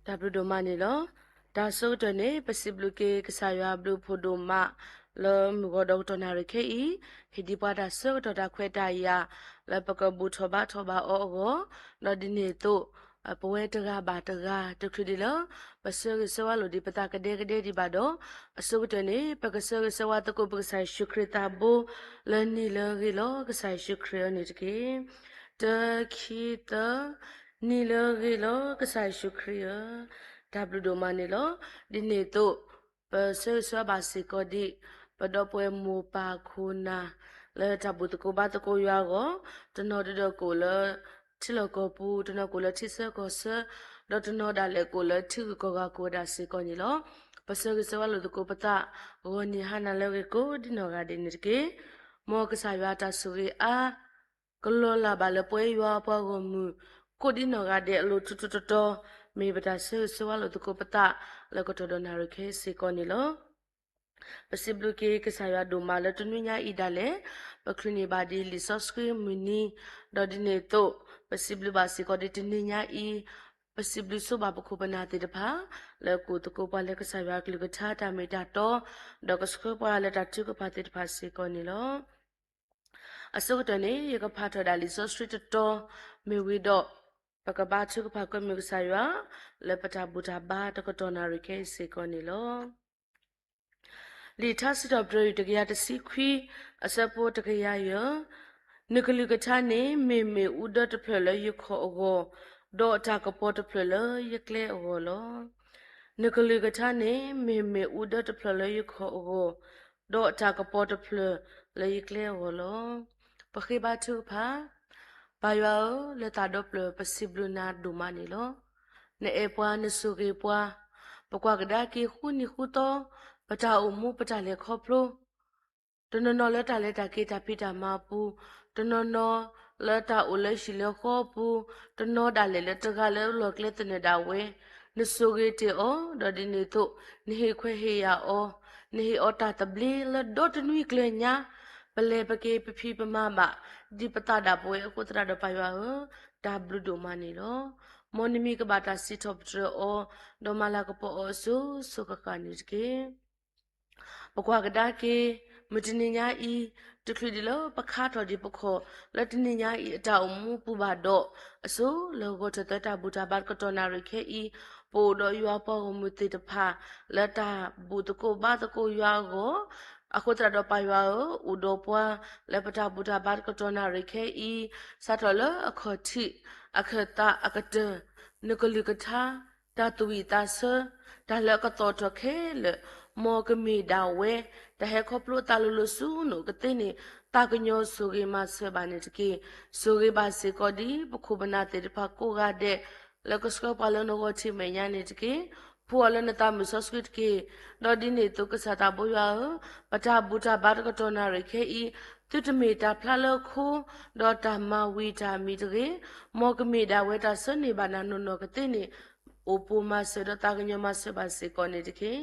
တၢ်ဘျုးဒိၣ်မးန့ၣ်လီၤ. တၢ်ဆၢကတီၢ်န့ၣ် ပစံးဘျုးက့ၤကစၢ်ယွၤဘျုးဖှိၣ်ဒိၣ်မး လၢမုၢ်ဂီၤဒီးကတီၢ်နၣ်ရံၣ်ခဲအံၤ, ဟ့ၣ်ဒံးပှၤတၢ်ဆၢကတီၢ်တၢ်ခွဲးတၢ်ယာ် လၢပကဘူၣ်ထီၣ်ဘါထီၣ်ဘၣ်အီၤအဂီၢ်, ဒီးဒ်န့ၣ်အသိး ပဝဲတဂၤဘၣ်တဂၤ တချုးဒံးလၢ ပဆၢဂ့ၤဆၢဝါလိာ်ဒံးပသးကဒဲကဒဲဒံးဘၣ်ဒီး, အဆိကတၢၢ်န့ၣ် ပကဆၢဂ့ၤဆၢဝါသကိးပကစၢ်ယ့ၣ်ၡူးခရံာ်သးဘိ လၢနံၣ်လၢအဂ့ၤလီၤ ကစၢ်ယ့ၣ်ၡူးခရံာ်ဧၢန့ၣ်တက့ၢ်. တၢ ခံ သၢ, နံၣ်လၢအဂ့ၤလီၤ ကစၢ်ယ့ၣ်ၡူးခရံာ်ဧၢ, တၢ်ဘျုးဒိၣ်မးန့ၣ်လီၤ. ဒ်န့ၣ်အသိး ပဆၢဂ့ၤဆၢဝါဘၣ်စ့ၢ်ကီးဒံး ပဒီပုၢ်ဝဲၢ်မိၢ်ပၢ်ခိၣ်နၢ် လၢတၢ်ဘူၣ်သကိးဘါသကိးယွၤအဂီၢ်, တနီၤဒီးကိးလၢ ထံလီၢ်ကီၢ်ပူၤ, တနီၤကိးလၢထံဆၢကီၢ်ဆၢ, ဒီးတနီၤဒၣ်လဲာ်ကိးလၢထံဂုၤကီၢ်ဂၤကိးဝဲဒၣ်စ့ၢ်ကီးန့ၣ်လီၤ. ပဆၢဂ့ၤဆၢဝါလိာ်သကိးပသး ဂီၤနံၤဟါနၤလၢအဂ့ၤကိးဒ်နီၢ်ဂၤဒဲးန့ၣ်တက့ၢ်. မ်ကစၢ်ယွၤတၢ်ဆိၣ်ဂ့ၤအါ ကလီၤလၢ်ဘၣ်လၢပဝဲယွၤအပှၤဂီၢ်မုၢ် ကိးဒ်နီၢ်ဂၤဒဲးအလိၤထူထူတီတီ, မ့ၢ်ပတၢ်ဆၢဂ့ၤဆၢဝါလိာ်သကိးပသး လၢကတီၢ်ဒီးနၣ်ရံၣ်ခဲအံၤစ့ၢ်ကီးန့ၣ်လီၤ. ပစံးဘျုးက့ၤကစၢ်ယွၤဒိၣ်မးလၢတနွံညါအံၤဒၣ်လဲာ် ပချုးန့ၢ်ဘၣ်ဒံးလံာ်စီဆှံမုၢ်နံၤ, ဒီးဒ်န့ၣ်အသိး ပစံးဘျုးဘၣ်စ့ၢ်ကီးဒံးတနံၤညါအံၤ, ပစံးဘျုးဆိဘၣ်ပခိၣ်ပနၢ်သ့ၣ်တဖၣ် လၢအကူၣ်သကိးပှၤလၢကစၢ်ယွၤအကလုၢ်ကထါတၢ်မ့ၢ်တၢ်တီ, ဒီးကဆှၢပှၤလၢတၢ်ထုကဖၣ်သ့ၣ်တဖၣ်စ့ၢ်ကီးန့ၣ်လီၤ. အဆိကတၢၢ်န့ၣ် ယကဖးထီၣ်ဒၣ်လံာ်စီဆှံတတီၤ မ့ၢ်ဝံၤဒီး ပကဘါထုကဖၣ်ကွဲမုာ်ကစၢ်ယွၤ လၢပတၢ်ဘူၣ်တၢ်ဘါတကတီၢ်နၣ်ရံၣ်ခဲအံၤစ့ၢ်ကီးန့ၣ်လီၤ. လံာ်ထါစံးထီၣ်ပတြၢၤ တကယၤတဆံခွံ, အဆၢဖိတကယၤယဲၢ်, နကလုၢ်ကထါန့ၣ် မ့မ့ၢ်အူဒၢတဖျၢၣ်လၢယခီၣ်အဂီၢ်, ဒီးတၢ်ကပီၤတဖျၢၣ်လၢယကျဲအဂီၢ်လီၤ. နကလုၢ်ကထါန့ၣ် မ့မ့ၢ်အူဒၢတဖျၢၣ်လၢယခီၣ်အဂီၢ်, ဒီးတၢ်ကပီၤတဖျၢၣ်လၢယကျဲအဂီၢ်လီၤ. ပဃ့ဘါထုကဖၣ်, ပၢ်ယွၤဧၢ, လၢသးဒီဖျၢၣ် ပစံးဘျုးနၤဒိၣ်မးန့ၣ်လီၤ. နအဲၣ်ပှၤ နဆိၣ်ဂ့ၤပှၤ, ပကွၢ်ကဒါက့ၤဃုနံၤဃုသီ, ပတၢ်အိၣ်မူ ပတၢ်လဲၤခီဖျိ တနီၤနီၤလၢတၢ်လဲၤတၢ်က့ၤတၢ်ဖံးတၢ်မၤအပူၤ, တနီၤနီၤလၢတၢ်အိၣ်လၢဟံၣ်လၢဃီအပူၤ, တနီၤဒၣ်လဲာ်လၢတဂၤလၢလီၢ်ကျဲသနၢၣ်ဒၣ်ဝဲ, နဆိၣ်ဂ့ၤတ့ၢ်အီၤ, ဒီးဒ်န့ၣ်အသိး နဟ့ၣ်ခွဲးဟ့ၣ်ယာ်အီၤ, နဟ့ၣ်အီၤတၢ်သဘျ့လၢဒီတနွံကျၢၤညါ, ပလဲၤပက့ၤပဖံးပမၤဘၣ် ဒ်ပသးဒၣ်ပဝဲအဃိသတးဒီးပၢ်ယွၤဧၢ, တၢ်ဘျုးဒိၣ်မးန့ၣ်လီၤ. မ်နမံၤကဘၣ်တၢ်စံးထီၣ်ပတြၢၤအီၤ, ဒီးမၤလၤကပီၤအီၤအစိၤစိၤဃၣ်ဃၣ်န့ၣ်တက့ၢ်. ပကွၢ်ကဒါက့ၤ မုၢ်တနံၤညါအံၤ, တချုးဒံးလၢပခါထီၣ်ဒံးပခီၣ် လၢတနံၤညါအံၤအတၢ်အိၣ်မူပူၤဘၣ်ဒီး, အဆိလၢဂီၤထၢၣ်သၢတၢ်ဘူၣ်တၢ်ဘါတကတီၢ်နၣ်ရံၣ်ခဲအံၤ, ပအိၣ်ဒီးယွၤပှၤဂီၢ်မုၢ်သ့ၣ်တဖၣ် လၢတၢ်ဘူၣ်သကိးဘါသကိးယွၤအဂီၢ်, အဃိသတးဒီးပၢ်ယွၤဧၢ, အိၣ်ဒီးပှၤလၢပတၢ်ဘူၣ်တၢ်ဘါတကတီၢ်နၣ်ရံၣ်ခဲအံၤ, စးထီၣ်လၢအခီၣ်ထံး, အခၢၣ်သးအကတၢၢ်, နကလုၢ်ကထါ, တၢ်သူၣ်ဝံၣ်သးဆၢ, တၢ်လၢအကသီၣ်ထီၣ်ခဲလၢာ်, မ်ကမ့ၢ်ဒၣ်ဝဲ တၢ်ဟဲခီဖျိအသးလိၤလိၤဆူနအိၣ်ကသ့န့ၣ်, သးကညီၤဆိၣ်ဂ့ၤမၤစၢၤဘၣ်န့ၣ်တက့ၢ်. ဆိၣ်ဂ့ၤဘၣ်စ့ၢ်ကီးဒ်ပခိၣ်ပနၢ်သ့ၣ်တဖၣ်ကိးဂၤဒဲး လၢကဆှၢပှၤလၢနဂီၢ်ထံးမဲာ်ညါန့ၣ်တက့ၢ်. ဖှူအီၤလၢနသးမုာ်စီဆှံတက့ၢ်. ဒီးဒ်န့ၣ်အသိးကစၢ်သးဘိယွၤဧၢ, ပတၢ်ဘူၣ်တၢ်ဘါတကတီၢ်နၣ်ရံၣ်ခဲအံၤ, သုတမ့ၢ်တၢ်ဖျါလၢခိ, ဒီးတၢ်မၤဝံၤတၢ်မံၤတဂ့ၤ, မ်ကမ့ၢ်ဒၣ်ဝဲတၢ်ဆၢန့ၢ်ဘၣ်နၤနီၢ်နီၢ်ကသ့န့ၣ်, အိၣ်ပိၢ်မၤစၢၤဒီးသးကညီၤမၤစၢၤဘၣ်စ့ၢ်ကီးန့ၣ်တက့ၢ်.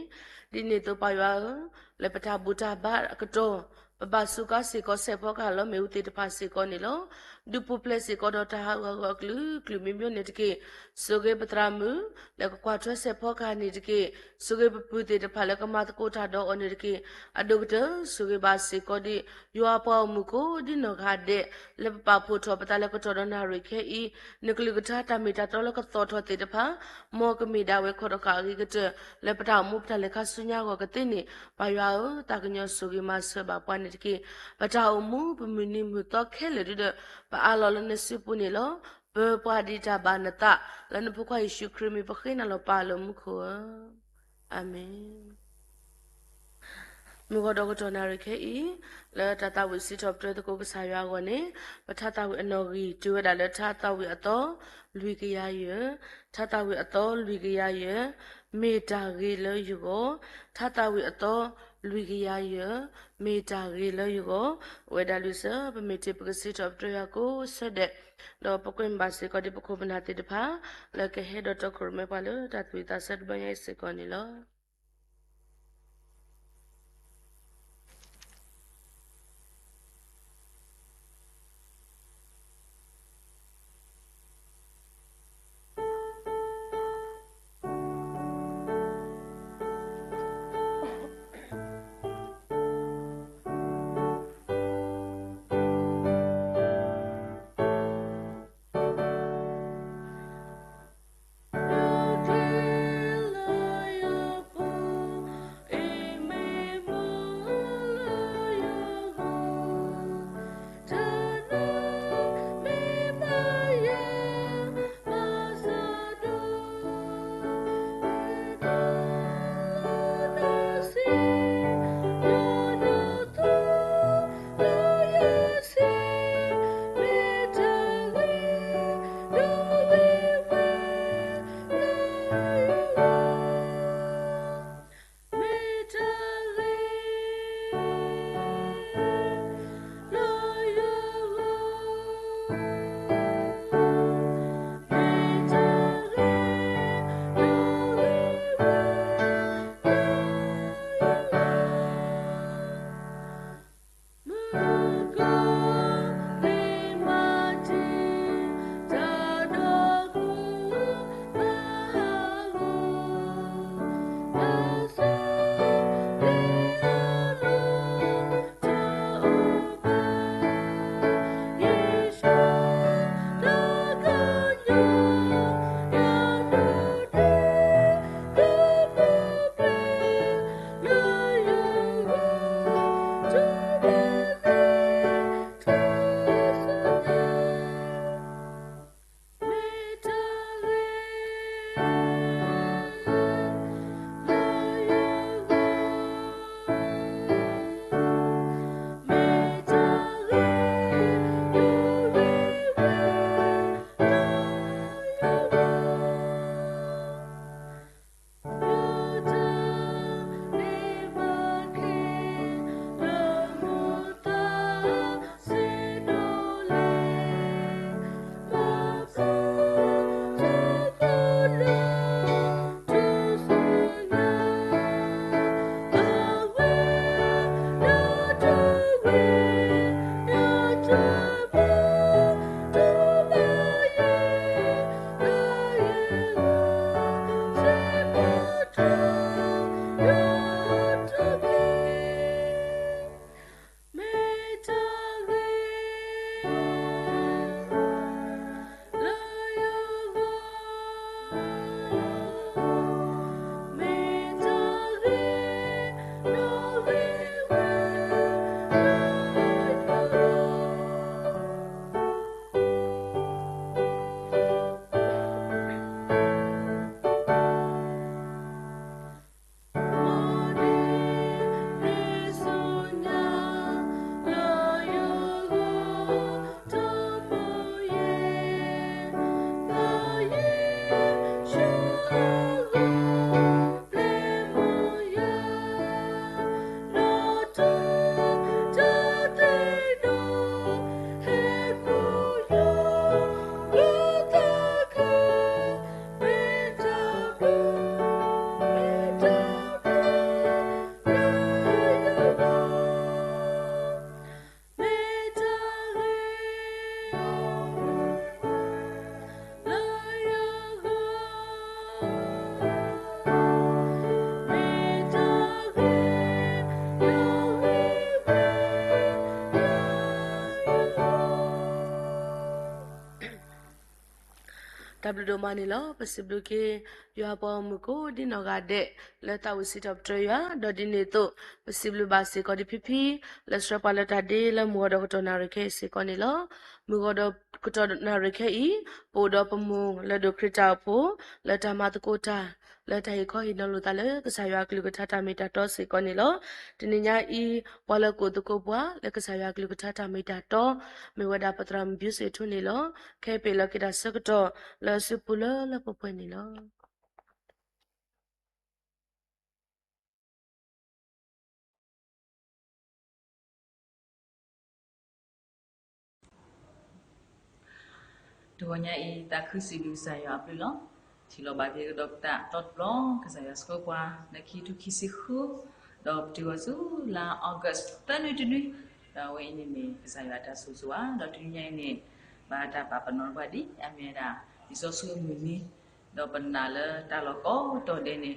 ဒ်န့ၣ်အသိးပၢ်ယွၤဧၢ, လၢပတၢ်ဘူၣ်တၢ်ဘါအကတီၢ်, ပဘၣ်စူးကါစ့ၢ်ကီးစဲးဖီကဟၣ်လၢမ့ၣ်အူသ့ၣ်တဖၣ်စ့ၢ်ကီးန့ၣ်လီၤ. ဒုးပူၤဖျဲးစ့ၢ်ကီးဒီးတၢ်ဟးဂူာ်ဟးဂီၤအကလုာ်ကလုာ်မံၤမံၤန့ၣ်တက့ၢ်. ဆိၣ်ဂ့ၤပသရၣ်မုၣ် လၢကကွၢ်ထွဲစဲးဖီကဟၣ်န့ၣ်တက့ၢ်. ဆိၣ်ဂ့ၤပပုၢ်သ့ၣ်တဖၣ်လၢကမၤသကိးတၢ်ဒီးအီၤန့ၣ်တက့ၢ်. အဒိၣ်ကတၢၢ်ဆိၣ်ဂ့ၤဘၣ်စ့ၢ်ကီးဒံး ယွၤအပှၤဂီၢ်မုၢ်ကိးဒ်နီၢ်ဂၤဒဲး လၢပပာ်ဖှိၣ်ထီၣ်ပသးလၢကတီၢ်ဒီးနၣ်ရံၣ်ခဲအံၤ, နကလုၢ်ကထါတၢ်မ့ၢ်တၢ်တီလၢကသီၣ်ထီၣ်သ့ၣ်တဖၣ်, မ်ကမ့ၢ်ဒၣ်ဝဲခီၣ်တဃာ်အဂ့ၤကတၢၢ် လၢပတၢ်အိၣ်မူပတၢ်လဲၤခါဆူညါအဂီၢ်ကသ့န့ၣ်, ပၢ်ယွၤဧၢ, သးကညီၤဆိၣ်ဂ့ၤမၤစၢၤဘၣ်ပှၤန့ၣ်တက့ၢ်. ပတၢ်အိၣ်မူပမုၢ်နံၤမုၢ်သီခဲလၢာ်ဒုဒီး ပအးလီၤလၢနစုပူၤန့ၣ်လီၤ. ပၢၤပှၤဒ်တၢ်ဘၣ်နသး, လၢနဖိခွါယ့ၣ်ၡူးခရံာ်မံၤပဃ့နၤလီၤပၢ်လၢမူခိၣ်ဧၢ, အၤမ့ၣ်. မုၢ်ဂီၤဒီးကတီၢ်နၣ်ရံၣ်ခဲအံၤ, လၢတၢ်သးဝံၣ်စံးထီၣ်ပတြၢၤသကိးကစၢ်ယွၤအဂီၢ်န့ၣ်, ပထါသးဝံၣ်အနီၣ်ဂံၢ်တုၤဝဲဒၣ်လၢထါသးဝံၣ်အသီလွံၢ်ကယၤယဲၢ်, ထါသးဝံၣ်အသီလွံၢ်ကယၤယဲၢ်, မ့ၢ်တၢ်ဂ့ၤလၢယဂီၢ်, ထါသးဝံၣ်အသီလွံၢ်ကယၤယဲၢ်, မ့ၢ်တၢ်ဂ့ၤလၢယဂီၢ်, အိၣ်ဝဲဒၣ်လွံၢ်ဆၢ, ပမ့ၢ်တ့ၢ်ပကစံးထီၣ်ပတြၢၤယွၤကိးဆၢဒဲး, ဒီးပကွဲမုာ်ဘၣ်စ့ၢ်ကီးဒ်ပခိၣ်ပနၢ်သ့ၣ်တဖၣ်, လၢကဟဲဒီးတီခိၣ်ရိၣ်မဲပှၤလၢတၢ်သူၣ်ဝံၣ်သးဆၢတဘျီညါအံၤစ့ၢ်ကီးန့ၣ်လီၤ. တၢ်ဘျုးဒိၣ်မးန့ၣ်လီၤ. ပစံးဘျုးက့ၤ ယွၤပှၤဂီၢ်မုၢ်ကိးဒ်နီၢ်ဂၤဒဲး လၢသးဝံၣ်စံးထီၣ်ပတြၢၤယွၤ, ဒီးဒ်န့ၣ်အသိး ပစံးဘျုးဘၣ်စ့ၢ်ကီးဒ်ဖံဖံ လၢဆှၢပှၤလၢတၢ်ဒ့လၢမုၢ်ဂီၤဒီးကတီၢ်နၣ်ရံၣ်ခဲအံၤစ့ၢ်ကီးန့ၣ်လီၤ. မုၢ်ဂီၤဒီးကတီၢ်နၣ်ရံၣ်ခဲအံၤ ပအိၣ်ဒီးပမိၢ်လၢဒိၣ်ခရံာ်တၢ်အိၣ်ဖှိၣ် လၢတၢ်မၤသကိးတၢ် လၢတၢ်ဟ့ၣ်ခီဟ့ၣ်နီၤလိာ်သးလၢကစၢ်ယွၤအကလုၢ်ကထါတၢ်မ့ၢ်တၢ်တီစ့ၢ်ကီးန့ၣ်လီၤ. တနံၤညါအံၤ ပှၤလၢကအိၣ်သကိးပှၤ လၢကစၢ်ယွၤအကလုၢ်ကထါတၢ်မ့ၢ်တၢ်တီ မ့ၢ်ဝဲဒၣ်ပသရၣ်မုၣ်ဘၢစ့ၣ်ထိန့ၣ်လီၤ. ခဲအံၤပ့ၤလီၤက့ၤတၢ်ဆၢကတီၢ် လၢအစုပူၤလၢလၢပှဲၤပှဲၤန့ၣ်လီၤ. တဂီၤညါအံၤ သးခုစံးဘျုးကစၢ်ယွၤအဘျုးလီၤ. ထံၣ်လိာ်ဘၣ်က့ၤကဒီးပသးတီတဘျီ ကစၢ်ယွၤဆှၢပှၤ လၢခံကထိခံဆံဃု ဒီးပတုၤဂီၤဆူလါ August သၢနွံတနွံ, ဒီးအဝဲအံၤန့ၣ်မ့ၢ်ကစၢ်ယွၤအတၢ်ဆိၣ်ဂ့ၤဧါ, ဒီးတနံၤညါအံၤန့ၣ် ဘၣ်တၢ်ပာ်ပနီၣ်ပှၤဒ်အမ့ၢ်ဝဲဒၣ် လံာ်စီဆှံအမုၢ်နံၤ, ဒီးပနာ်လၢတၢ်လီၢ်ကိးတီၤဒဲးန့ၣ်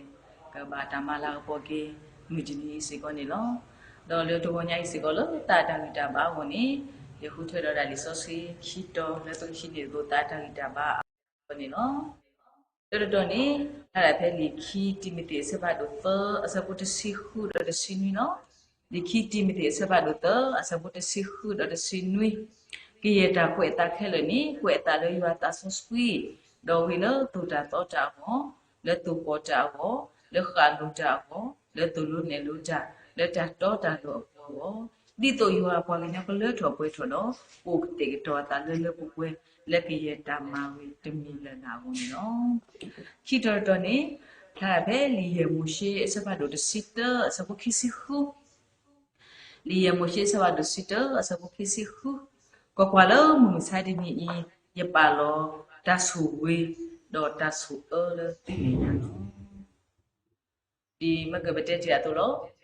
ကဘၣ်တၢ်မၤလၤကပီၤက့ၤ မုၢ်တနံၤအံၤစ့ၢ်ကီးန့ၣ်လီၤ. ဒီးလၢတဂီၤညါအံၤစ့ၢ်ကီးလၢသးတၢ်ဂံၢ်တၢ်ဘါအဂီၢ်န့ၣ် ယဃုထၢဒီးဒၣ်လံာ်စီဆှံခံတီၤလၢပကဟံးန့ၢ်သကိးသးတၢ်ဂံၢ်တၢ်ဘါအဂီၢ်န့ၣ်လီၤ. တၢတတီၤန့ၣ် ဖျါဒၣ်ဖဲလံာ်ခံတံၤမသ့းအဆၢဖးဒိၣ်သၢ အဆၢဖိတဆံဃုဒီးတဆံနွံလီၤ. လံာ်ခံတံၤမသ့းအဆၢဖးဒိၣ်သၢ အဆၢဖိတဆံဃုဒီးတဆံနွံ, ကယဲၢ်တၢ်ကွဲးအသးခဲလၢာ်န့ၣ် ကွဲးအသးလၢယွၤအသးစီဆှံ, ဒီးဂ့ၤလၢသိၣ်တၢ်သီတၢ်အဂီၢ်, လၢသိၣ်ကီၢ်တၢ်အဂီၢ်, လၢဃၣ်လိၤတၢ်အဂီၢ်, လၢသိၣ်လိနဲၣ်လိတၢ်, လၢတၢ်တီတၢ်လိၤအပူၤအဂီၢ်, ဒ်သိးယွၤအပှၤကညီကလၢထီၣ်ပှဲၤထီၣ်ဒီး ကအိၣ်ကတဲာ်ကတီၤအသးလၢလၢပှဲၤပှဲၤ လၢကယဲၢ်တၢ်မၤဂ့ၤတမံၤလၢ်လၢ်အဂီၢ်န့ၣ်လီၤ. ခံတီၤတတီၤန့ၣ် ဖျါဖဲလံာ်ယဲၢ်မိၤၡ့ အဆၢဖးဒိၣ်တဆံတၢ အဆၢဖိခံဆံဃု, လံာ်ယဲၢ်မိၤၡ့ အဆၢဖးဒိၣ်တဆံတၢ အဆၢဖိခံဆံဃု, ကွၢ်ကွၢ်, လၢမုၢ်မဆါတနံၤအံၤ ယပာ်လီၤတၢ်ဆိၣ်ဂ့ၤ ဒီးတၢ်ဆိၣ်အၢလၢသုမဲာ်ညါလီၤ. ဒ်မ့ၢ်ကပတဲတ့ၢ်အသိးလီၤ.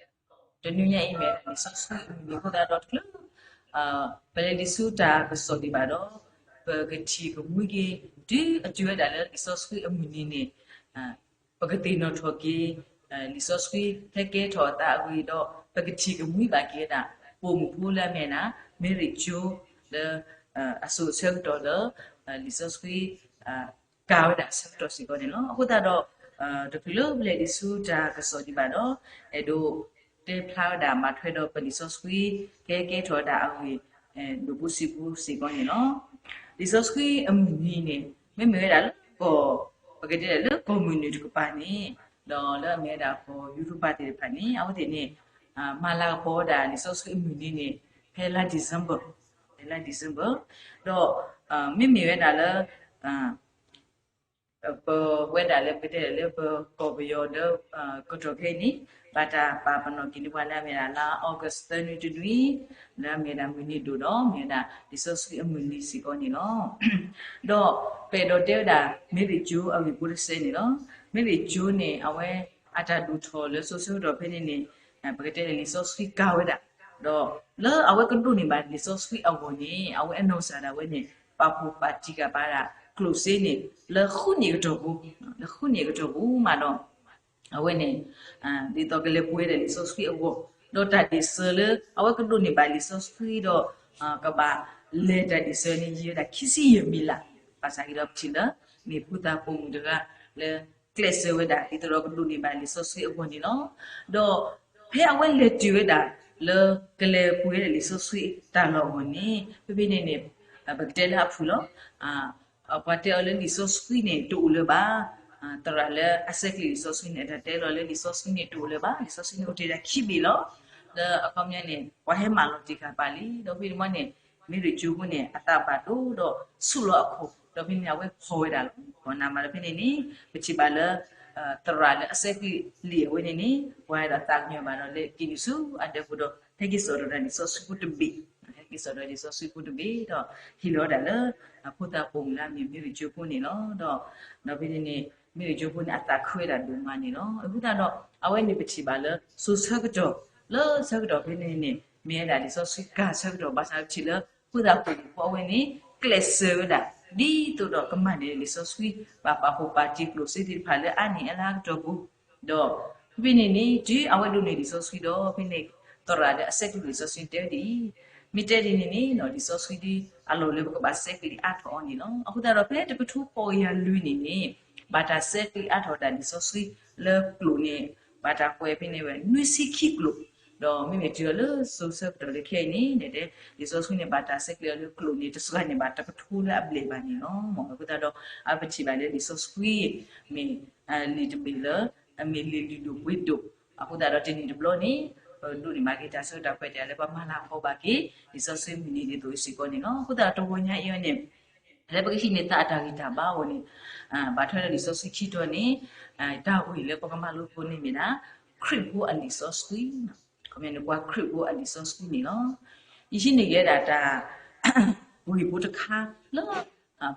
တနွံညါအံၤမ့ၢ်လံာ်စီဆှံအမုၢ်နံၤအဃိသတးဒီးတချုး ပလဲၤဒံးဆူတၢ်ကစီၣ်ဒံးဘၣ်ဒီး ပကထံၣ်ကမှံက့ၤ တုၤအတုၤဝဲဒၣ်လၢလံာ်စီဆှံအမုၢ်နံၤန့ၣ် ပကသ့ၣ်နီၣ်ထီၣ်က့ၤ လံာ်စီဆှံဟဲကဲထီၣ်အသးအဂ့ၢ်ဒီး ပကထံၣ်ကမှံဘၣ်က့ၤဝဲဒၣ် ပိာ်မုၣ်ဖိလၢအမ့ၢ်ဝဲဒၣ် Mary Jo လၢ အစိၤအဆၢကတီၢ်လၢ လံာ်စီဆှံ ကၤဝဲဒၣ်အဆၢကတီၢ်စ့ၢ်ကီးန့ၣ်လီၤ. အဃိသတးဒီး တချုးလၢပလဲၤဒံးဆူတၢ်ကစီၣ်ဒံးဘၣ်ဒီး အဲၣ်ဒိးတဲဖျါဝဲဒၣ် မၤထွဲဒီးပလံာ်စီဆှံ ကဲကဲထီၣ်ဝဲဒၣ်အဂ့ၢ် ဒိၣ်ပူၤဆံးပူၤစ့ၢ်ကီးန့ၣ်လီၤ. လံာ်စီဆှံအမုၢ်နံၤန့ၣ် မ့မ့ၢ်ဝဲဒၣ်လၢကီၢ် ပကတဲဒၣ်လၢကီၢ်မုၢ်နုာ်တကပၤန့ၣ် ဒီးလၢအမ့ၢ်ဝဲဒၣ်ကီၢ်ယူရပၤသ့ၣ်တဖၣ်န့ၣ် အဝဲသ့ၣ်န့ၣ် မၤလၤကပီၤဝဲဒၣ်လံာ်စီဆှံအမုၢ်နံၤန့ၣ် ဖဲလါ December, ဖဲလါ December, ဒီး မ့မ့ၢ်ဝဲဒၣ်လၢ ပဝဲဒၣ်လၢပကတဲလၢပကီၢ်ပယီၤလၢ ကတီၢ်ခဲအံၤန့ၣ် ဘၣ်တၢ်ပာ်ပနီၣ်က့ၤန့ၢ်ပှၤလၢအမ့ၢ်ဒၣ်လါ August သၢနွံတနွံ လၢအမ့ၢ်ဒၣ်မုၢ်နံၤဒိၣ်ဒီး မ့ၢ်ဝဲဒၣ်လံာ်စီဆှံအမုၢ်နံၤစ့ၢ်ကီးန့ၣ်လီၤ. ဒီးပအဲၣ်ဒိးတဲဝဲဒၣ် Mary Jo အဂ့ၢ်ဖိတစဲးန့ၣ်လီၤ. Mary Jo န့ၣ် အဝဲအတၢ်ဒိၣ်ထီၣ်လၢစိၤဆၢကတီၢ်ဖဲန့ၣ်န့ၣ် ပကတဲလၢလံာ်စီဆှံကၤဝဲဒၣ်, ဒီးလၢအဝဲကဒိးန့ၢ်ဘၣ်လံာ်စီဆှံအဂီၢ်န့ၣ် အဝဲအနီၢ်ကစၢ်ဒၣ်ဝဲန့ၣ် ပာ်ဖှိၣ်ပာ်တံၢ်က့ၤဘၣ်ဒၣ်ကျိၣ်စ့န့ၣ် လၢဃုနံၣ်အကတီၢ်ပူၤ, လၢဃုနံၣ်အကတီၢ်ပူၤမးဒီး အဝဲန့ၣ် ဒ်သိးကလဲၤပှ့ၤဝဲဒၣ်လံာ်စီဆှံအဂီၢ်, ဒီးတၢ်ဒ့ၣ်စၢၤလၢအဝဲကဒိးန့ၢ်ဘၣ်လံာ်စီဆှံဒီး ကဘၣ်လဲၤတၢ်ဒ့ၣ်စၢၤန့ၣ် ယံာ်ဝဲဒၣ်ခံဆံယဲၢ်မံးလး, ဘၣ်ဆၣ်က့ၤဒီးပထံၣ်လၢ မ့ၢ်ဖိသၣ်ပိာ်မုၣ်တဂၤလၢ ကျဲးစၢးဝဲဒၣ်ဒ်သိးဒီးကဒိးန့ၢ်ဘၣ်လံာ်စီဆှံအဂီၢ်န့ၣ်လီၤ. ဒီးဖဲအဝဲလဲၤတုၤဝဲဒၣ်လၢကလဲၤပှ့ၤဝဲဒၣ်လံာ်စီဆှံတၢ်လီၢ်အဂီၢ်န့ၣ် ဖဲဖဲန့ၣ်န့ၣ် ပကတဲလၢအဖုၣ်လီၤ. ပှၤတဲအီၤလၢလံာ်စီဆှံန့ၣ်တအိၣ်လၢၤဘၣ်, သရၣ်လၢအဆဲးကျိးလံာ်စီဆှံန့ၣ် အတၢ်တဲလီၤလၢလံာ်စီဆှံန့ၣ်တအိၣ်လၢၤဘၣ်, လံာ်စီဆှံန့ၣ်အိၣ်တ့ၢ်ဒၣ်ခံဘ့ၣ်လီၤ. လၢအခီပညီန့ၣ် ပှၤဟဲမၤလီၤတံၢ်ဃာ်ပာ်လံ, ဒီးဖဲန့ၣ်မ့ၢ်န့ၣ် Mary Jo ဖိန့ၣ် အသးဘၣ်ဒိဒီးဆူၣ်လီၤအခိၣ်, ဒီးဖဲန့ၣ်အဝဲဖီၣ်ဝဲဒၣ်လီၤ. ဖီၣ်နၢ်မးဒီးဖဲန့ၣ်န့ၣ် ပထံၣ်ဘၣ်လၢ သရၣ်လၢအဆဲးကျိးလံာ်အဝဲန့ၣ်န့ၣ် ပှၤအဲၣ်ဒိးသးကညီၤဘၣ်ဒီး လဲၤက့ၤနုာ်ဆူအဒၢးပူၤဒီး ဟဲက့ၤစိာ်ဒီးတၢ်လံာ်စီဆှံဖိတဘ့ၣ်, ဟဲက့ၤစိာ်ဒီးလံာ်စီဆှံဖိတဘ့ၣ်ဒီး ဟ့ၣ်လီၤဝဲဒၣ်လၢ ဖိသၣ်ပိာ်မုၣ်လၢအမ့ၢ် Mary Jo ဖိန့ၣ်လီၤ. ဒီး ဒီးဖဲန့ၣ်န့ၣ် Mary Jo ဖိန့ၣ် အသးခုဝဲဒၣ်ဒိၣ်မးန့ၣ်လီၤ. အဃိသတးဒီး အဝဲန့ၣ်ပထံၣ်ဘၣ်လၢ စိၤဆၢကတီၢ် လၢဆၢကတီၢ်ဖဲန့ၣ်န့ၣ် မ့ၢ်ဝဲဒၣ်လံာ်စီဆှံကၤဆၢကတီၢ် ဘၣ်ဆၣ်ပထံၣ်လၢ ဖိသၣ်ပိာ်မုၣ်ဖိအဝဲန့ၣ် ကျဲးစၢးဝဲဒၣ် ဒ်သိးဒီးကမၤန့ၢ်လံာ်စီဆှံ ဘၣ်ပာ်ဖှိၣ်ပာ်တံၢ်ကျိၣ်စ့သ့ၣ်တဖၣ်လၢအါန့ၢ်အလါကတီၢ်ပူၤ ဒီးဖဲန့ၣ်န့ၣ် တုၤအဝဲဒိးန့ၢ်လံာ်စီဆှံဒီး ဖဲန့ၣ် သရၣ်လၢအဆဲးကျိးလံာ်စီဆှံတဲဝဲဒ်အံၤ, မ့ၢ်တဲဒ်န့ၣ်န့ၣ် လံာ်စီဆှံဒ်အလီၢ်လၢပကဘၣ်ဆဲးကျိးအါထီၣ်အီၤန့ၣ်လီၤ. အဃိသတးဒီး ဖဲတကထိဃိးကယၤလွံၢ်နံၣ်န့ၣ် ဘၣ်တၢ်ဆဲးကျိးအါထီၣ်ဝဲဒၣ် လံာ်စီဆှံလၢကျိာ်န့ၣ် ဘၣ်တၢ်ကွဲးဖဲန့ၣ်ဝဲ နွံဆံခံကျိာ်, ဒီးမ့မ့ၢ်တုၤအီၤလၢစိၤဆၢကတီၢ်လၢခဲအံၤန့ၣ် တဲ လံာ်စီဆှံန့ၣ် ဘၣ်တၢ်ဆဲးကျိးအီၤလၢကျိာ်န့ၣ် တစှၤန့ၣ်ဘၣ်တကထိလၢအဘျဲၣ်ဘၣ်န့ၣ်လီၤ. အဃိသတးဒီး ပထံၣ်ဘၣ်လၢလံာ်စီဆှံ မ့ၢ်လံာ်တဘ့ၣ်လၢ မ့ၢ်လံာ်လုၢ်ဒိၣ်ပှ့ၤဒိၣ်, အဃိသတးဒီးတနံၣ်တဘျီန့ၣ် ပဒိးန့ၢ်ဘၣ်က့ၤတၢ်ဆၢကတီၢ်ခွဲးတၢ်လၢပမၤလၤကပီၤဘၣ်က့ၤ လံာ်စီဆှံမုၢ်နံၤဒ်သိးစ့ၢ်ကီးန့ၣ်လီၤ. အဃိသတးဒီးတဂီၤညါအံၤအီၤန့ၣ် လၢပကဟံးန့ၢ်သးအတၢ်ဂံၢ်တၢ်ဘါအဂီၢ်န့ၣ် ဘၣ်ထွဲဒီးလံာ်စီဆှံခံတီၤန့ၣ် တၢ်ဂ့ၢ်လၢပကမၤလိသကိးန့ၢ်မ့ၢ်ဒၣ် ခရံာ်ဖိအလံာ်စီဆှံ, ခီပညီန့ၣ် ပှၤခရံာ်ဖိအလံာ်စီဆှံန့ၣ်လီၤ. ယဟံးန့ၢ်က့ၤဝဲဒၣ်တၢ် ဂ့ၢ်ဖိတခါလၢ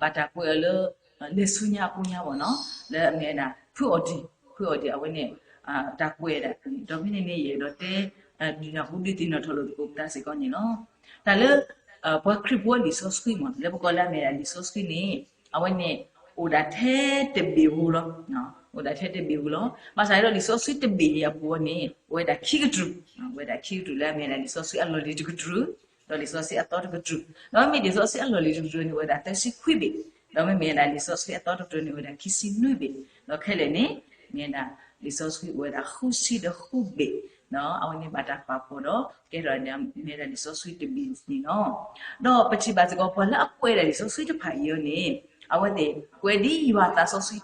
ဘၣ်တၢ်ကွဲးအီၤလၢ လဲၤဆူညါအပူၤညါဘၣ်နီၤ လၢအမ့ၢ်ဝဲဒၣ် ဖုအီၣ်ဒံၣ်, ဖုအီၣ်ဒံၣ်အဝဲန့ၣ် တၢ်ကွဲးဒၣ် ဒီးဖဲန့ၣ်န့ၣ် ယအဲၣ်ဒိးတဲ ဒုးနၢ်ဟူဒုးသ့ၣ်နီၣ်ထီၣ်လိာ်သကိးပသးစ့ၢ်ကီးန့ၣ်လီၤ. တၢ်လၢ ပှၤခရံာ်ဖိအလံာ်စီဆှံမ့ၢ် လၢပကိးလၢအမ့ၢ်ဒၣ်လံာ်စီဆှံန့ၣ် အဝဲန့ၣ် အိၣ်ဒၣ်ထဲတဘ့ၣ်ဧိၤလီၤ. အိၣ်ဒၣ်ထဲတဘ့ၣ်ဧိၤလီၤ. ဘၣ်ဆၣ်ဒီးလံာ်စီဆှံတဘ့ၣ်အံၤအပူၤအီၤန့ၣ် အိၣ်ဝဲဒၣ်ခံကတြူၢ်, အိၣ်ဝဲဒၣ်ခံကတြူၢ်လၢအမ့ၢ်ဝဲဒၣ်လံာ်စီဆှံအလီၢ်လံၤတကတြူၢ် ဒီးလံာ်စီဆှံအသီတကတြူၢ်, ဒီးမ့မ့ၢ်လံာ်စီဆှံအလီၢ်လံၤတကတြူၢ်န့ၣ် အိၣ်ဝဲဒၣ်သၢဆံခွံဘ့ၣ်, ဒီးမ့မ့ၢ်ဝဲဒၣ်လံာ်စီဆှံအသီတကတြူၢ်န့ၣ် အိၣ်ဝဲဒၣ်ခံဆံနွံဘ့ၣ်, ဒီးခဲလၢာ်န့ၣ် မ့ၢ်ဝဲဒၣ်လံာ်စီဆှံအိၣ်ဝဲဒၣ်ဃုဆံဒီးဃုဘ့ၣ်, ဒီးအဝဲန့ၣ်ဘၣ်တၢ်ပာ်ဖှိၣ်ဒီး ကဲထီၣ်မ့ၢ်ဝဲဒၣ်လံာ်စီဆှံတဘ့ၣ်န့ၣ်လီၤ. ဒီးပထံၣ်ဘၣ်စ့ၢ်ကီး ပှၤလၢအကွဲးဒၣ်လံာ်စီဆှံတဖၣ်အံၤအီၤန့ၣ် အဝဲသ့ၣ်ကွဲးဒ်ယွၤအသးစီဆှံ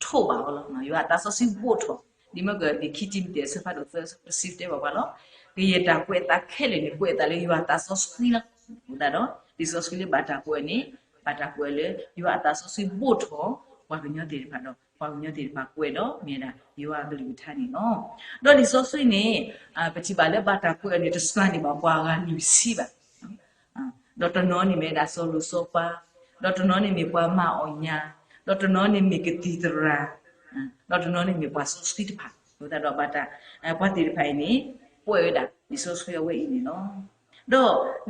ထိးဘၣ်အီၤလီၤ. ယွၤအသးစီဆှံဘိၣ်ထီၣ်, ဒ်မ့ၢ်ကဒီးခံတံၤမသ့းအဆၢဖးဒိၣ်သၢ တဆံတဲဘၣ်ပှၤလီၤ. ကယဲၢ်တၢ်ကွဲးအသးခဲလၢာ်န့ၣ် ကွဲးအသးလၢယွၤအသးစီဆှံလီၤ. အဃိသတးဒီး လံာ်စီဆှံလၢဘၣ်တၢ်ကွဲးန့ၣ် ဘၣ်တၢ်ကွဲးလၢ ယွၤအသးစီဆှံဘိၣ်ထီၣ် ပှၤကညီသ့ၣ်တဖၣ်ဒီး ပှၤကညီသ့ၣ်တဖၣ်ကွဲးဒီး မ့ၢ်ဝဲဒၣ်ယွၤအကလုၢ်ကထါန့ၣ်လီၤ. ဒီးလံာ်စီဆှံန့ၣ် ပထံၣ်ဘၣ်လၢဘၣ်တၢ်ကွဲးအီၤန့ၣ် တစှၤန့ၢ်ဘၣ်ပှၤအဂၤလွံၢ်ဆံဘၣ် ဒီးတနီၤန့ၣ်မ့ၢ်ဝဲဒၣ်စီၤလိၤစီၤပၤ, ဒီးတနီၤန့ၣ်မ့ၢ်ပှၤမၤအီၣ်ညၣ်, ဒီးတနီၤန့ၣ်မ့ၢ်ကသံၣ်သရၣ်, ဒီးတနီၤန့ၣ်မ့ၢ်ပှၤစီဆှံတဖၣ်, အဃိသတးဒီးဘၣ်တၢ် ပှၤသ့ၣ်တဖၣ်အံၤန့ၣ် ကွဲးဝဲဒၣ်လံာ်စီဆှံအဝဲအံၤန့ၣ်လီၤ.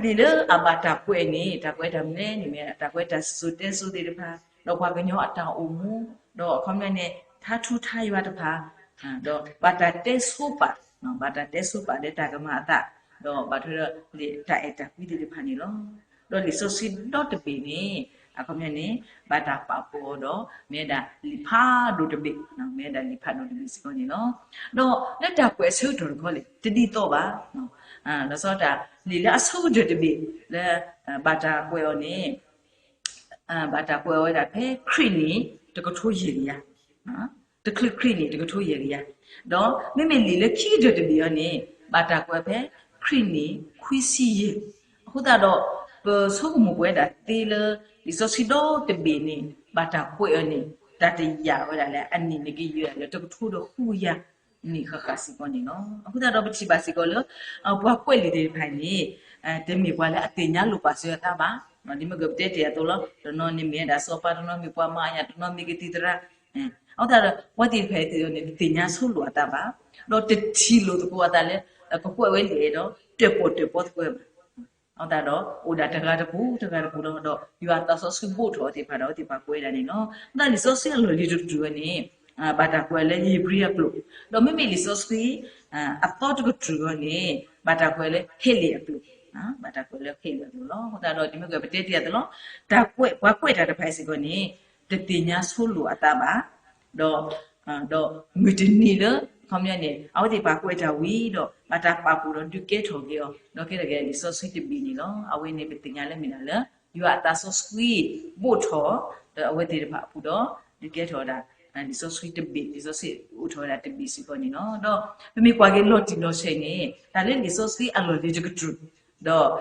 ဒီးလံာ်လၢအဘၣ်တၢ်ကွဲးန့ၣ် တၢ်ကွဲးတၢ်မနုၤလဲၣ်န့ၣ်မ့ၢ် တၢ်ကွဲးတၢ်စံၣ်စိၤတဲစိၤသ့ၣ်တဖၣ်, ဒီးပှၤကညီအတၢ်အိၣ်မူ, ဒီးအခီပညီန့ၣ် ထါထူထါယွၤတဖၣ်, ဒီးဘၣ်တၢ်တဲဆိပာ်, ဘၣ်တၢ်တဲဆိပာ်လၢတၢ်ကမၤအသး, ဒီးဘၣ်ထွဲဒီးလံာ်တၢ်အဲၣ်တၢ်ကွံသ့ၣ်တဖၣ်န့ၣ်လီၤ. ဒီးလံာ်စီဆှံဒီတဘ့ၣ်န့ၣ် အခီပညီန့ၣ် ဘၣ်တၢ်ပာ်ဖှိၣ်အီၤဒီး မ့ၢ်ဝဲဒၣ်လံာ်ဖးဒိၣ်တဘ့ၣ်, မ့ၢ်ဝဲဒၣ်လံာ်ဖးဒိၣ်တဘ့ၣ်စ့ၢ်ကီးန့ၣ်လီၤ. ဒီးလၢတၢ်ကွဲးအဆၢကတီၢ်တခီလဲၣ် တဒ်သိးဘၣ်. လီၤဆီဒၣ်တၢ် လံာ်လၢအဆိကတၢၢ်တဘ့ၣ်လၢ ဘၣ်တၢ်ကွဲးအီၤန့ၣ် ဘၣ်တၢ်ကွဲးအီၤဝဲဒၣ်ဖဲခရံာ်နံၣ်တကထိယဲၢ်ကယၤ, တချုးခရံာ်နံၣ်တကထိယဲၢ်ကယၤ, ဒီးမ့မ့ၢ်လံာ်လၢခံကတၢၢ်တဘ့ၣ်အီၤန့ၣ် ဘၣ်တၢ်ကွဲးဖဲခရံာ်နံၣ်ခွံဆံယဲၢ်. အဃိသတးဒီး ပဆိကမိၣ်ပဝဲဒၣ်သ့လၢ လံာ်စီဆှံဒီတဘ့ၣ်န့ၣ် ဘၣ်တၢ်ကွဲးအီၤန့ၣ် တၢ်တယာ်ဝဲဒၣ်လၢအနံၣ်န့ၣ်ကယဲၢ်လၢတကထိဒီးဃုကယၤ နံၣ်ဃၣ်ဃၣ်စ့ၢ်ကီးန့ၣ်လီၤ. အဃိသတးဒီးပထံၣ်ဘၣ်စ့ၢ်ကီးလၢ ပှၤကွဲးလံာ်သ့ၣ်တဖၣ်န့ၣ် တမ့ၢ်ပှၤလၢအသ့ၣ်ညါလိာ်ပာ်စၢၤအသးဘၣ်. ဒ်မ့ၢ်ကပတဲတ့ၢ်အသိးလီၤ, တနီၤန့ၣ်မ့ၢ်ဝဲဒၣ်စီၤပၤ, တနီၤမ့ၢ်ပှၤမၤအီၣ်ညၣ်, တနီၤမ့ၢ်ကသံၣ်သရၣ်, အဃိသတးဒီး ပှၤသ့ၣ်တဖၣ်အံၤန့ၣ် တသ့ၣ်ညါဆိလိာ်အသးဘၣ်, ဒီးတထံၣ်လိာ်သကိးအသးလၢ ကကွဲးဝဲလံာ်အဲၣ်ဒီး တၢၣ်ပီၣ်တၢၣ်ပီသကိးဘၣ်. အဃိသတးဒီး အိၣ်ဒၣ်တဂၤတပူၤ တဂၤတပူၤလီၤ. ဒီးယွၤအသးစီဆှံဘိၣ်ထီၣ်အီၤသ့ၣ်တဖၣ်ဒီး အဝဲသ့ၣ်တဖၣ်ကွဲးဒၣ်န့ၣ်လီၤ. အဃိသတးလံာ်စီဆှံအလီၢ်လံၤတကတြူၢ်ဝဲန့ၣ် ဘၣ်တၢ်ကွဲးလၢဧ့ၤဘြံၤအကျိာ်, ဒီးမ့မ့ၢ်လံာ်စီဆှံ အသီတကတြူၢ်ဝဲန့ၣ် ဘၣ်တၢ်ကွဲးလၢဟ့လ့ၣ်အကျိာ်, ဘၣ်တၢ်ကွဲးလၢဟ့လ့ၣ်အကျိာ်လီၤ. အဃိသတးဒီး ဒ်မ့ၢ်ကပတဲတ့ၢ်အသိးလီၤ, တၢ်ကွဲး ပှၤကွဲးတၢ်တဖၣ်အံၤစ့ၢ်ကီးန့ၣ် တသ့ၣ်ညါဆိလိာ်အသးဘၣ်, ဒီး ဒီးမုၢ်တနံၤလၢ အခီပညီန့ၣ် အဝဲသ့ၣ်တဖၣ်ကွဲးတၢ်ဝံၤဒီး ဘၣ်တၢ်ပာ်ဖှိၣ်ဒီးဒုးကဲထီၣ်က့ၤအီၤ ဒီးကဲထီၣ်က့ၤလံာ်စီဆှံတဘ့ၣ်န့ၣ်လီၤ. အဝဲန့ၣ်ပသ့ၣ်ညါလၢမ့ၢ်ဒၣ်လၢ ယွၤအသးစီဆှံဘိၣ်ထီၣ် ဒီးအဝဲသ့ၣ်တဖၣ်အပူၤဒီး ဒုးကဲထီၣ်ဝဲဒၣ် လံာ်စီဆှံတဘ့ၣ်, လံာ်စီဆှံအိၣ်ထီၣ်ဝဲဒၣ်တဘ့ၣ်စ့ၢ်ကီးန့ၣ်လီၤ. ဒီးပမ့ၢ်ကွၢ်က့ၤလီၤတံၢ်လီၤဆဲးန့ၣ် တၢ်လၢလံာ်စီဆှံအလီၢ်လံၤတကတြူၢ်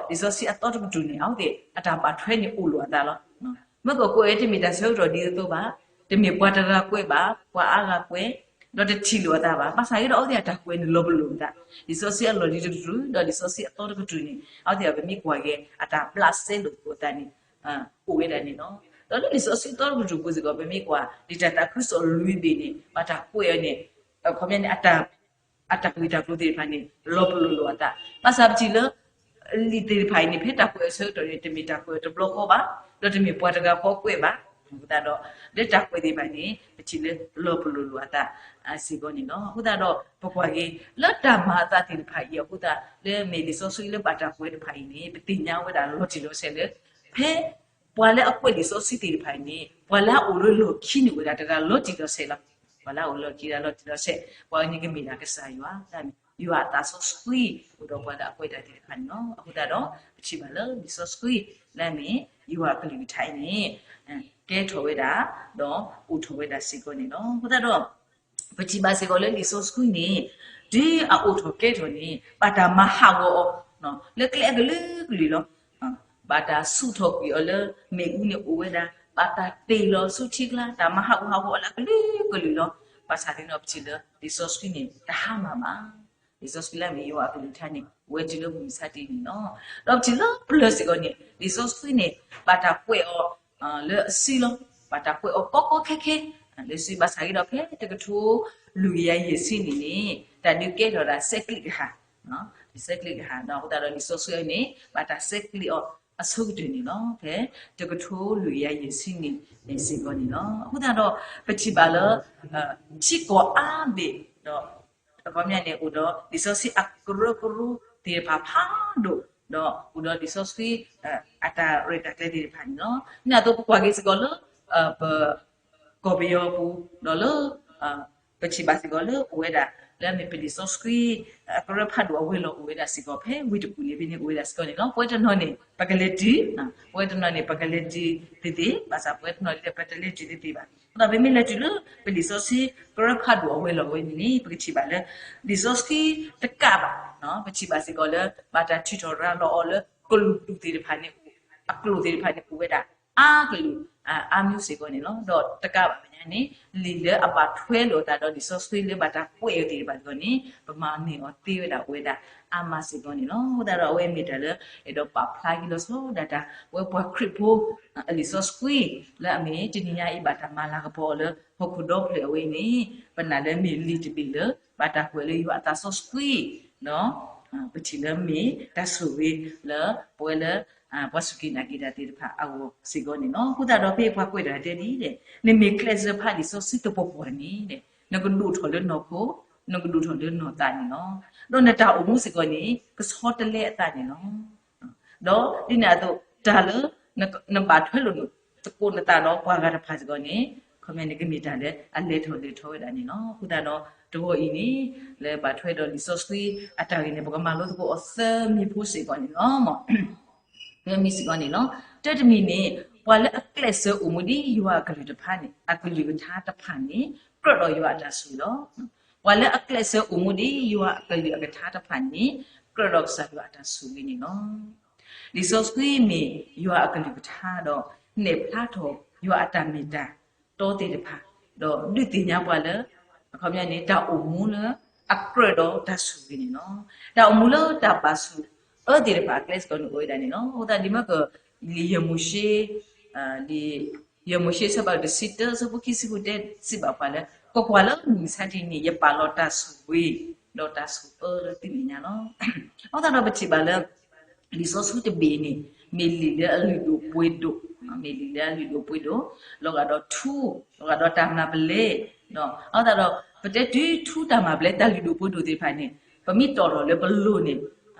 ဒီးလံာ်စီဆှံအသီတကတြူၢ်န့ၣ် အဝဲသ့ၣ်အတၢ်ဘၣ်ထွဲန့ၣ်အိၣ်လိာ်အသးလီၤ. မ့ၢ်ကကွဲးဝဲတမ့ၢ်တၢ်ဆၢကတီၢ်ဒ်သိးသိးဘၣ်, တမ့ၢ်ပှၤတဂၤကွဲးဘၣ်, ပှၤအါဂၤကွဲး, ဒီးတထံၣ်လိာ်အသးဘၣ်. ဘၣ်ဆၣ်ဂ့ၤဒီးအဝဲသ့ၣ်အတၢ်ကွဲးန့ၣ်လီၤပလိာ်အသး, လံာ်စီဆှံအလီၢ်လံၤတကတြူၢ် ဒီးလံာ်စီဆှံအသီတကတြူၢ်န့ၣ် အဝဲသ့ၣ်ပမ့ၢ်ကွၢ်က့ၤ အတၢ်ဘျးစဲလိာ်သကိးအသးန့ၣ် အိၣ်ဝဲဒၣ်န့ၣ်လီၤ. ဒီးလၢလံာ်စီဆှံအသီတကတြူၢ်ပူၤစ့ၢ်ကီး ပမ့ၢ်ကွၢ် လံာ်တၢ်သးခုကစီၣ်လွံၢ်ဘ့ၣ်န့ၣ် ဘၣ်တၢ်ကွဲးအီၤန့ၣ် အခီပညီန့ၣ် အတၢ်ဂ့ၢ်တၢ်ကျိၤသ့ၣ်တဖၣ်န့ၣ် လီၤပလိာ်လိာ်အသး. ဘၣ်ဆၣ်ပထံၣ်လၢ လံာ်သ့ၣ်တဖၣ်အံၤန့ၣ် ဖဲတၢ်ကွဲးအဆၢကတီၢ်န့ၣ် တမ့ၢ်တၢ်ကွဲးတဘျီဃီဘၣ်, ဒီးတမ့ၢ်ပှၤတဂၤဃီကွဲးဘၣ်. အဃိသတးဒီး လၢတၢ်ကွဲးသ့ၣ်တဖၣ်န့ၣ် ပထံၣ်လၢလီၤပလိာ်လိာ်အသးစ့ၢ်ကီးန့ၣ်လီၤ. အဃိသတးဒီး ပကွၢ်က့ၤ လၢတၢ်မၤအသးသ့ၣ်တဖၣ်အံၤအဃိသတး လၢမ့ၢ်လံာ်စီဆှံလၢဘၣ်တၢ်ကွဲးတဖၣ်အံၤန့ၣ် ပသ့ၣ်ညါဝဲဒၣ်လီၤတံၢ်လီၤဆဲးလၢ ဖဲ ပှၤလၢအကွဲးလံာ်စီဆှံသ့ၣ်တဖၣ်အံၤန့ၣ် ပှၤလၢအအိၣ်လၢလီၢ်ခံန့ၣ်အိၣ်ဝဲဒၣ်တဂၤလီၤတံၢ်လီၤဆဲးလီၤ. ပှၤလၢအအိၣ်လၢလီၢ်ခံတဂၤလီၤတံၢ်လီၤဆဲး ပှၤန့ၣ်ကမ့ၢ်ဒၣ်ကစၢ်ယွၤ ယွၤအသးစီဆှံ အိၣ်ဒီးပှၤလၢအကွဲးတၢ်သ့ၣ်တဖၣ်န့ၣ်လီၤ. အဃိသတးဒီး ပထံၣ်ဘၣ်လၢလံာ်စီဆှံ လၢအမ့ၢ်ယွၤအကလုၢ်ကထါအံၤန့ၣ် ကဲထီၣ်ဝဲဒၣ် ဒီးအိၣ်ထီၣ်ဝဲဒၣ်စ့ၢ်ကီးန့ၣ်လီၤ. အဃိသတးဒီး ပထံၣ်ဘၣ်စ့ၢ်ကီးလၢလံာ်စီဆှံန့ၣ် တုၤအအိၣ်ထီၣ်ကဲထီၣ်န့ၣ် ဘၣ်တၢ်မၤဟးဂီၤအီၤ လၢကျဲအကလုာ်ကလုာ်လီၤ. ဘၣ်တၢ်ဆူးထီၣ်ကွံာ်အီၤလၢမ့ၣ်အူန့ၣ်အိၣ်ဝဲဒၣ်, ဘၣ်တၢ်တ့ၢ်လီၤဆူထံကျါ, တၢ်မၤဟးဂီၤဟးဂီၤအီၤလၢအကလုာ်ကလုာ်လီၤ. ဘၣ်ဆၣ်သနာ်က့ ပထံၣ်လၢလံာ်စီဆှံန့ၣ် တဟါမၢ်ဘၣ်. လံာ်စီဆှံလၢအမ့ၢ်ယွၤအကလုၢ်ကထါန့ၣ် အိၣ်ဝဲတုၤလၢမုၢ်မဆါတနံၤန့ၣ်လီၤ. ဒီးပထံၣ်လၢပျၢၤစ့ၢ်ကီးန့ၣ် လံာ်စီဆှံန့ၣ် ဘၣ်တၢ်ကွဲးအီၤ လၢအစုလီၤ. ဘၣ်တၢ်ကွဲးအီၤကီကီခဲခဲ လၢစု ဘၣ်ဆၣ်က့ဒီး ဖဲတကထိလွံၢ်ကယၤယဲၢ်ဆံနံၣ်န့ၣ် တၢ်ဒုးကဲထီၣ်ဒၣ်စဲးကျံးကဟၣ်, စဲးကျံးကဟၣ် ဒီးအဃိသတးဒီးလံာ်စီဆှံအံၤန့ၣ် ဘၣ်တၢ်စဲးကျံးအီၤအဆိကတၢၢ်န့ၣ်လီၤ. ဖဲတကထိလွံၢ်ကယၤယဲၢ်ဆံနံၣ်စ့ၢ်ကီးန့ၣ်လီၤ. အဃိသတးဒီး ပထံၣ်ဘၣ်လၢ ထံကီၢ်အါဘ့ၣ် ဒီး အခီပညီန့ၣ် အိၣ်ဒီးလံာ်စီဆှံအကရၢကရိသ့ၣ်တဖၣ်ဖးဒိၣ်, ဒီးအိၣ်ဒီးလံာ်စီဆှံ အတၢ်ရဲၣ်တၢ်ကျဲၤသ့ၣ်တဖၣ်န့ၣ်လီၤ. မ့ၢ်အသိးပကွၢ်က့ၤစ့ၢ်ကီးလၢ ပ ကီၢ်ပယီၤပူၤ ဒီးလၢ ပထံၣ်ဘၣ်စ့ၢ်ကီးလၢအိၣ်ဝဲဒၣ် လၢအမ့ၢ်ပလံာ်စီဆှံ အကရၢဖးဒိၣ်အဝဲလီၤအိၣ်ဝဲဒၣ်စ့ၢ်ကီး ဖဲဝ့ၢ်တကူၣ်န့ၣ် ဖဲန့ၣ်အိၣ်ဝဲဒၣ်စ့ၢ်ကီးန့ၣ်လီၤ. ပဝဲတနီၤန့ၣ် ပကလဲၤတုၤ, ပဝဲတနီၤန့ၣ် ပကလဲၤတုၤသ့သ့, ဘၣ်ဆၣ်ပဝဲတနီၤလၢပတလဲၤတုၤသ့သ့ဘၣ်. ဒီးပမ့ၢ်လဲၤတုၤလၢ ပလံာ်စီဆှံကရၢဖးဒိၣ်အဝဲလီၤဝဲန့ၣ်န့ၣ် ပကထံၣ်ဘၣ်လၢ လံာ်စီဆှံတကးဘၣ်, ပထံၣ်ဘၣ်စ့ၢ်ကီးလၢ ဘၣ်တၢ်ထုးထီၣ်ရၤလီၤအီၤလၢကလူးဒူၣ်သ့ၣ်တဖၣ်န့ၣ် အကျိာ်သ့ၣ်တဖၣ်န့ၣ် အိၣ်ဝဲဒၣ် အါကလုာ် အါမံၤစ့ၢ်ကီးန့ၣ်လီၤ. ဒီးတကးဘၣ်မဲာ်ညါန့ၣ် လံာ်လၢအဘၣ်ထွဲလိာ်အသးဒီးလံာ်စီဆှံလၢဘၣ်တၢ်ကွဲးအီၤသ့ၣ်တဖၣ်စ့ၢ်ကီးန့ၣ် ပမၤန့ၢ်အီၤသ့ဝဲဒၣ်အိၣ်ဝဲဒၣ်အါမးစ့ၢ်ကီးန့ၣ်လီၤ. အဃိသတးဒီးအဝဲမ့ၢ်တၢ်လၢ အဲၣ်ဒိးပာ်ဖျါက့ၤလီၤဆီဒၣ်တၢ် ပဝဲပှၤခရံာ်ဖိ အလံာ်စီဆှံ လၢအမ့ၢ်တနံၤညါအံၤဘၣ်တၢ်မၤလၤကပီၤအီၤလၢဟီၣ်ခိၣ်ဒီဖျၢၣ်အဝဲအံၤန့ၣ် ပနာ်လၢမ့ၢ်လံာ်တဘ့ၣ်လၢ ဘၣ်တၢ်ကွဲးလၢယွၤအသးစီဆှံ ဒီး ပထံၣ်လၢမ့ၢ်တၢ်ဆိၣ်ဂ့ၤလၢပဝဲလၢ ပှၤစူၢ်က့ၤနာ်က့ၤတၢ်သ့ၣ်တဖၣ်အဂီၢ်စ့ၢ်ကီးန့ၣ်လီၤ. အဃိသတးဒီးဖဲပှၤကွဲးတၢ်တဲဒ်လဲၣ်, နမ့ၢ်ကျဲးစၢးဖးလံာ်စီဆှံသပှၢ်ပှၢ်န့ၣ် နကဒိၣ်ထီၣ်လၢနီၢ်ခိ, နကဒိၣ်ထီၣ်လၢနီၢ်သးန့ၣ်လီၤ. ဒီးနတၢ်အိၣ်မူစ့ၢ်ကီးန့ၣ် ကဆီတလဲအသးန့ၣ်လီၤ. ဒီးဒ်န့ၣ်အသိး တၢ်လၢ နဘၣ်ထွဲလိာ်နသကိးနသးဒီးပှၤဂၤတဖၣ်စ့ၢ်ကီးန့ၣ် ခီပညီန့ၣ် ကမ့ၢ်တၢ်လၢအလဲၤထီၣ်လဲၤထီဝဲဒၣ်န့ၣ်လီၤ. အဃိသတးဒီး တဂီၤအံၤန့ၣ် လၢဘၣ်ထွဲဒီးလံာ်စီဆှံအတၢ်ဂ့ၢ်န့ၣ် ပကမၤလိသကိးအီၤသၢမံၤဖိစ့ၢ်ကီးန့ၣ်လီၤ. သၢမံၤစ့ၢ်ကီးန့ၣ်လီၤ. တၢတမံၤန့ၣ် ပှၤလၢအကျဲးစၢးအိၣ်မူဒ်ယွၤအကလုၢ်တဖၣ်န့ၣ် အကလုၢ်ကထါတဖၣ်န့ၣ် ကြၢးဒီးယွၤအတၢ်ဆိၣ်ဂ့ၤလီၤ. ပှၤလၢအကျဲးစၢးအိၣ်မူဒ်ယွၤအကလုၢ်အကထါတဖၣ်န့ၣ် ကြၢးဒီးကစၢ်ယွၤအတၢ်ဆိၣ်ဂ့ၤန့ၣ်လီၤ. လံာ်စီဆှံမ့ၢ်ယွၤအကလုၢ်ကထါဒီး နဲၣ်ဖျါထီၣ်ယွၤအတၢ်မ့ၢ်တၢ်တီသ့ၣ်တဖၣ်, ဒီးဒုးသ့ၣ်ညါပှၤလၢ အခီပညီန့ၣ် တၢ်အိၣ်မူလၢအကြၢးဒီးတၢ်ဆိၣ်ဂ့ၤန့ၣ်လီၤ. တၢ်အိၣ်မူလၢတၢ်ဘၣ်ဆိၣ်အၢသ့ၣ်တဖၣ်အကျဲစ့ၢ်ကီးန့ၣ်အိၣ်ဝဲဒၣ်န့ၣ်လီၤ. အဃိသတးဒ်မ့ၢ်က လံာ်ယဲၢ်မိၤၡ့ လံာ်ယဲၢ်မိၤၡ့အဆၢဖးဒိၣ်တဆံတၢ အဆၢဖိခံဆံဃုတဲစံးဘၣ်ပှၤလၢ ကွၢ်ကွၢ်လၢမုၢ်မဆါတနံၤအံၤ ယပာ်လီၤတၢ်ဆိၣ်ဂ့ၤ ဒီးတၢ်ဆိၣ်အၢလၢသုမဲာ်ညါလီၤ. အဃိသတးဒီးပထံၣ်ဘၣ်လၢ လံာ်စီဆှံတဘ့ၣ်န့ၣ် မ့ၢ်လံာ်လၢအလုၢ်ဒိၣ်ပှ့ၤဒိၣ်, မ့ၢ်လံာ်လၢအလုၢ်ဒိၣ်ပှ့ၤဒိၣ်, လီၤဂာ်ဒီးထူ, လီၤဂာ်ဒီးတၢ်မၤပလဲ, အဃိသတးဒီး ပတဲတုၤထူတၢ်မၤပလဲတၢ်လုၢ်ဒိၣ်ပှ့ၤဒိၣ်သ့ၣ်တဖၣ်န့ၣ် ပမ့ၢ်တီၣ်ထီၣ်လၢပလိၤန့ၣ်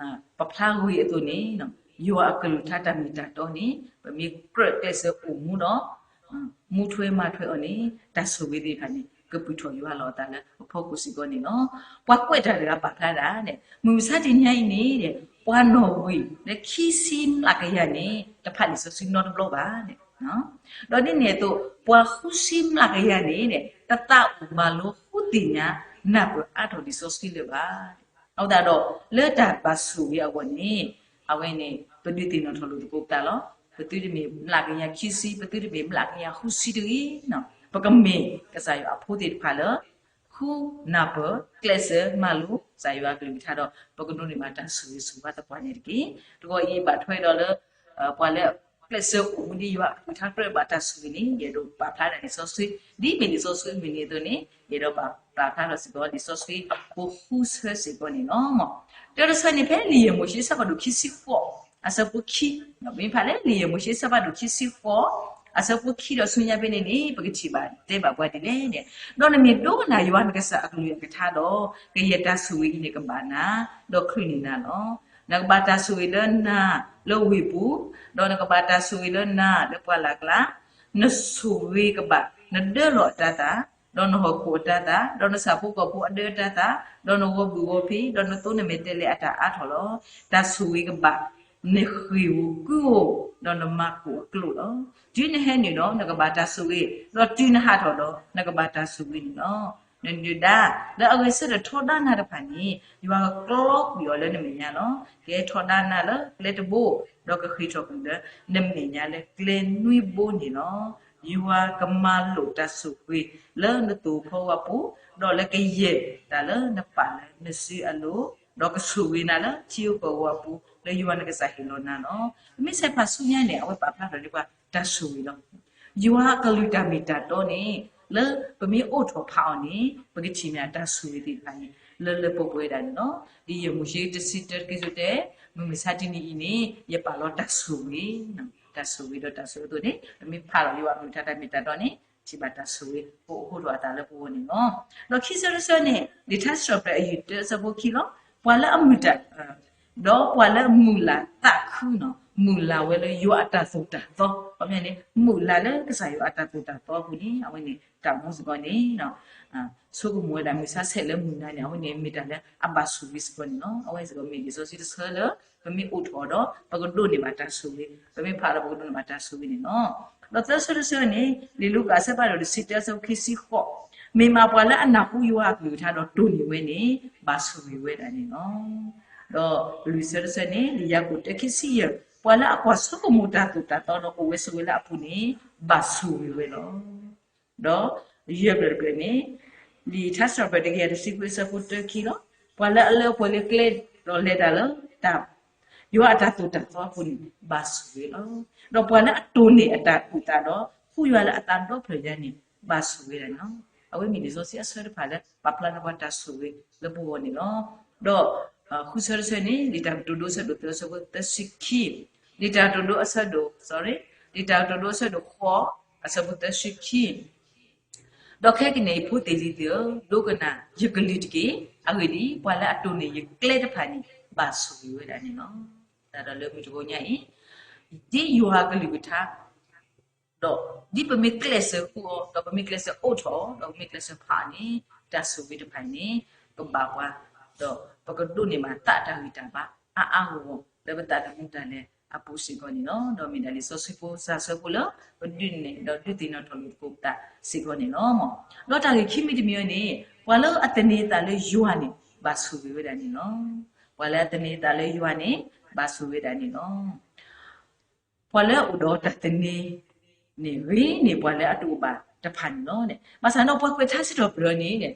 ပဖျါဂ့ၤအသိးန့ၣ် ယွၤအကလုၢ်ကထါတၢ်မ့ၢ်တၢ်တီန့ၣ် ပမ့ၢ်ကြၢးကျဲးစၢးအိၣ်မူဒီး မူထွဲမၤထွဲအီၤန့ၣ် တၢ်ဆိၣ်ဂ့ၤသ့ၣ်တဖၣ်န့ၣ် ကပုၢ်ထီၣ်ယွၤလီၤအသးလၢအဖီခိၣ်စ့ၢ်ကီးန့ၣ်လီၤ. ပှၤကွဲးတၢ်တဂၤပာ်ဖျါဒၣ်န့ၣ် မုၢ်မဆါတနံၤအံၤန့ၣ် ပှၤနီၣ်ဂံၢ်လၢခံဆံမျးကယၤန့ၣ် တဖးလံာ်စီဆှံနီတဘျီဘၣ်န့ၣ်, ဒီးဒ်န့ၣ်အသိး ပှၤဃုဆံမျးကယၤန့ၣ် တသးအိၣ်မၤလိဃုသ့ၣ်ညါနၢ်ပၢၢ်အါထီၣ်လံာ်စီဆှံလၢၤဘၣ်. အဃိသတးဒီး လၢတၢ်ဘၣ်ဆိၣ်ဂ့ၤအဂီၢ်န့ၣ် အဝဲန့ၣ် ပဒုးသ့ၣ်နီၣ်ထီၣ်လိာ်သကိးပသးလီၤ. ပသုတမ့ၢ်မျးကယၤခံဆံ, ပသုတမ့ၢ်မျးကယၤဃုဆံတဂ့ၤ, ပကမ့ၢ်ကစၢ်ယွၤအဖိသ့ၣ်တဖၣ်လၢ ဃုနၢ်ပၢၢ် ကျဲးစၢးမၤလိကစၢ်ယွၤအကလုၢ်ကထါဒီး ပကဒိးန့ၢ်ဘၣ်တၢ်ဆိၣ်ဂ့ၤဆိၣ်ဝါသပှၢ်န့ၣ်တက့ၢ်. တဂီၤအံၤဘၣ်ထွဲဒီးလၢ ပှၤလၢကျဲးစၢးအိၣ်မူဒ်ယွၤအကလုၢ်ကထါကြၢးဘၣ်တၢ်ဆိၣ်ဂ့ၤန့ၣ် ယအဲၣ်ဒိးပာ်ဖျါဒၣ်လံာ်စီဆှံ ဒ်မ့ၢ်လံာ်စီဆှံမုၢ်နံၤအသိးန့ၣ် ယအဲၣ်ဒိးပာ်ဖျါထီၣ်စ့ၢ်ကီးလံာ်စီဆှံဖိဃုဆၢစ့ၢ်ကီးန့ၣ်လီၤ. တၢတဆၢန့ၣ် ဖဲလံာ်ယဲၢ်မိၤၡ့အဆၢဖးဒိၣ်ခံဆံဃိး အဆၢဖိခံ, ပမ့ၢ်ဖးလၢလံာ်ယဲၢ်မိၤၡ့အဆၢဖးဒိၣ်ခံဆံဃိး အဆၢဖိခံဒီးဆူညါဖဲန့ၣ်န့ၣ် ပကထံၣ်ဘၣ်တဲဘၣ်ပှၤဒ်လဲၣ်န့ၣ်, ဒီးနမ့ၢ်ဒိကနၣ်ယွၤနကစၢ်အကလုၢ်အကထါဒီး ကယဲၢ်တၢ်ဆိၣ်ဂ့ၤအံၤန့ၣ်ကဘၣ်နၤ, ဒီးချုးန့ၢ်နၤလီၤ. နကဘၣ်တၢ်ဆိၣ်ဂ့ၤလၢနၤလၢဝ့ၢ်ပူၤ, ဒီးနကဘၣ်တၢ်ဆိၣ်ဂ့ၤလၢနၤလၢပှၢ်လၢ်ကျါ, နဆိၣ်ဂ့ၤကဘၣ်နဒၢလီၤအတၤသၣ်, ဒီးနဟီၣ်ခိၣ်အတၤသၣ်, ဒီးနဆၣ်ဖိကီၢ်ဖိအဒၢအတၤသၣ်, ဒီးနဂီၤဘုၣ်ဂီၤဖံး, ဒီးနသိနမဲာ်တဲးလဲးအတၢ်အါထီၣ်လီၤ. တၢ်ဆိၣ်ဂ့ၤကဘၣ်နဃ့ၢ်ဧိၤကုၢ်ဧိၤ, ဒီးနမၤကိၣ်အကျိာ်လီၤ. တုၤနဟဲနုာ်ဒီး နကဘၣ်တၢ်ဆိၣ်ဂ့ၤ, ဒီးတုၤနဟးထီၣ်ဒီး နကဘၣ်တၢ်ဆိၣ်ဂ့ၤန့ၣ်လီၤ. နဒုၣ်ဒါ, လၢအဂဲၤဆၢထၢၣ်ထီဒါနၤတဖၣ်န့ၣ် ယွၤကကျီကွံာ်အီၤလၢနမဲာ်ညါလီၤ. ကဟဲထီဒါနၤလၢကျဲတဘိ, ဒီးကဃ့ၢ်ထီၣ်ကွံာ်လၢနမဲာ်ညါလၢကျဲနွံဘိန့ၣ်လီၤ. ယွၤကမၤလိာ်တၢ်ဆိၣ်ဂ့ၤလၢနသိၣ်ဖီဝါပူၤ, ဒီးလၢကယဲၢ်တၢ်လၢနပာ်လၢနစုအလိၤ, ဒီးကဆိၣ်ဂ့ၤနၤလၢထံဧိၤကီၢ်ဧိၤအပူၤ လၢယွၤနကစၢ်ဟ့ၣ်လီၤနၤလီၤ. ပမ့ၢ်ဆဲးဖးဆူညါန့ၣ် အဝဲပာ်ဖျါထီၣ်ဒ်ပှၤတၢ်ဆိၣ်ဂ့ၤလီၤ. ယွၤအကလုၢ်တၢ်မ့ၢ်တၢ်တီန့ၣ် လၢပမ့ၢ်အိးထီၣ်ဖးအီၤန့ၣ် ပကထံၣ်န့ၢ်တၢ်ဆိၣ်ဂ့ၤသ့ၣ်တဖၣ်န့ၣ် လၢလၢပှဲၤပှဲၤဒၣ်န့ၣ်လီၤ. ဒ်ယဲၢ်မိၤၡ့တဆံတၢတက့ၢ်စိတဲ, မုၢ်မဆါတနံၤအံၤန့ၣ် ယပာ်လီၤတၢ်ဆိၣ်ဂ့ၤ, တၢ်ဆိၣ်ဂ့ၤဒီးတၢ်ဆိၣ်ဂ့ၤအသိးန့ၣ် ပမ့ၢ်ဖးလီၤယွၤအကလုၢ်ကထါတၢ်မ့ၢ်တၢ်တီန့ၣ် ထံၣ်ဘၣ်တၢ်ဆိၣ်ဂ့ၤ ပအိၣ်ထီၣ်အသးလၢပဂီၢ်န့ၣ်လီၤ. ဒီးခံဆၢတဆၢန့ၣ် လံာ်ထါစံးထီၣ်ပတြၢၤအယုၢ်တၢအဆၢဖိခံလီၤ. ပှၤလၢအမုာ်တၢ် ဒီးပှၤလၢအမုာ်လၤသးခုနီၤ မုာ်လၤဝဲလၢယွၤအတၢ်သိၣ်တၢ်သီ, ခီပညီန့ၣ် မုာ်လၤလၢကစၢ်ယွၤအတၢ်သိၣ်တၢ်သီအပူၤန့ၣ် အဝဲန့ၣ်တၢ်မူစ့ၢ်ကီးန့ၣ် ဆိကမိၣ်ဝဲဒၣ်မုၢ်ဆါဆဲးလၢမုၢ်နၤန့ၣ် အဝဲန့ၣ်မ့ၢ်တၢ်လၢအဘၣ်ဆိၣ်ဂ့ၤစ့ၢ်ကီးန့ၣ်လီၤ. အဝဲစ့ၢ်ကီးမ့ၢ်လံာ်စီဆှံတဆၢလၢ ပမ့ၢ်အိးထီၣ်ဒီး ပကဒိးန့ၢ်ဘၣ်တၢ်ဆိၣ်ဂ့ၤ, ပမ့ၢ်ဖးဒီးပကဒိးန့ၢ်ဘၣ်တၢ်ဆိၣ်ဂ့ၤန့ၣ်လီၤ. ဒီးသၢဆၢတဆၢန့ၣ် လံာ်လူၤကၣ်အဆၢဖးဒိၣ်တဆံတၢအဆၢဖိခံဆံဃိး, မ့ၢ်မးပှၤလၢအနၢ်ဟူယွၤအကလုၢ်ကထါဒီးတိၢ်န့ၢ်ဝဲန့ၣ် ဘၣ်ဆိၣ်ဂ့ၤဝဲဒၣ်န့ၣ်လီၤ. ဒီးလွံၢ်ဆၢတဆၢန့ၣ် လံာ်ယၤကိာ်တၢခံဆံယဲၢ်, ပှၤလၢအကွၢ်ဆိကမိၣ်တၢ်သိၣ်တၢ်သီဒီးအိၣ်ဝဲဆိးဝဲလၢအပူၤန့ၣ် ဘၣ်ဆိၣ်ဂ့ၤဝဲလီၤ. ဒီးယဲၢ်ဖျၢၣ်တဖျၢၣ်န့ၣ် လံာ်ထါစံးထီၣ်ပတြၢၤတကယၤတဆံခွံအဆၢဖိတၢခံလီၤ. ပှၤလၢအလၢပှဲၤလၢကျဲ ဒီးလဲၤတၢ်လၢတၢ် ယွၤအတၢ်သိၣ်တၢ်သီအပူၤန့ၣ် ဘၣ်ဆိၣ်ဂ့ၤလီၤ. ဒီးပှၤလၢအတိၢ်န့ၢ်အတၢ်ကူၣ်သးဒီး ဃုယွၤလၢအသးဒီဖျၢၣ်ညါန့ၣ် ဘၣ်ဆိၣ်ဂ့ၤဒၣ်န့ၣ်လီၤ. အဝဲမ့ၢ်လံာ်စီဆှံအဆၢတဖၣ်လၢ ပာ်ဖျါန့ၢ်ပှၤတၢ်ဆိၣ်ဂ့ၤလၢပဂီၢ်န့ၣ်လီၤ. ဒီး ဃုဆၢတဆၢန့ၣ် လံာ်တၢ်ကတိၤဒိအဆၢဒိၣ်သၢအဆၢဖိသၢဆံခံ, လံာ်တၢ်ကတိၤဒိအဆၢဒိၣ် sorry, လံာ်တၢ်ကတိၤဒိအဆၢဒိၣ်ဃိး အဆၢဖိသၢဆံခံ ဒီးခဲကနံၣ်အံၤ ဖိသ့ၣ်လံၤသ့ၣ်ဧၢ, ဒိကနၣ်ယကလုၢ်တက့ၢ်. အဂ့ၢ်ဒ်အံၤ, ပှၤလၢအတိၢ်န့ၢ်ယကျဲတဖၣ်န့ၣ် ဘၣ်ဆိၣ်ဂ့ၤဝဲဒၣ်န့ၣ်လီၤ. တၢ်ဒီးလၢမုၢ်တကိးညါအံၤ, ဒ်ယွၤအကလုၢ်ကထါ ဒီးဒ်ပမ့ၢ်ကျဲးစၢးဃုအီၤ, ဒီးပမ့ၢ်ကျဲးစၢးအိးထီၣ်အီၤ, ဒီးပမ့ၢ်ကျဲးစၢးဖးအီၤန့ၣ် တၢ်ဆိၣ်ဂ့ၤတဖၣ်အံၤန့ၣ် ကဘၣ်ပှၤ, ဒီးပကဒိးန့ၢ်ဘၣ်သးတၢ်ဂံၢ်တၢ်ဘါအါအါဂီၢ်ဂီၢ် လၢပသးသမူတၢ်လဲၤအပူၤစ့ၢ်ကီးန့ၣ်လီၤ. ဒီးမ့ၢ်ဒၣ်လံာ်စီဆှံဖိစၢ်ဆၢဖိလၢ ပဒုးနဲၣ်ဒီးဒုးသ့ၣ်နီၣ်ထီၣ်လိာ်သကိးပသးစ့ၢ်ကီးန့ၣ်လီၤ. ဒီးတၢ်ဂ့ၢ်ခံမံၤတမံၤအံၤန့ၣ် ပှၤလၢအသန့ၤအသးလၢယွၤန့ၣ် ဘၣ်ဆိၣ်ဂ့ၤဝဲဒၣ်န့ၣ်လီၤ. ပှၤလၢအသန့ၤအသးလၢယွၤန့ၣ် ဘၣ်ဆိၣ်ဂ့ၤဝဲဒၣ်န့ၣ်လီၤ. ပှၤလၢအအိၣ်ဒီးတၢ်သန့ၤန့ၣ် ဂ့ၤန့ၢ်ပှၤလၢအတအိၣ်ဘၣ်တဖၣ်န့ၣ်လီၤ. ဘၣ်ဆၣ်ဒီးပှၤကွဲးထါစံးထီၣ်ပတြၢၤန့ၣ်,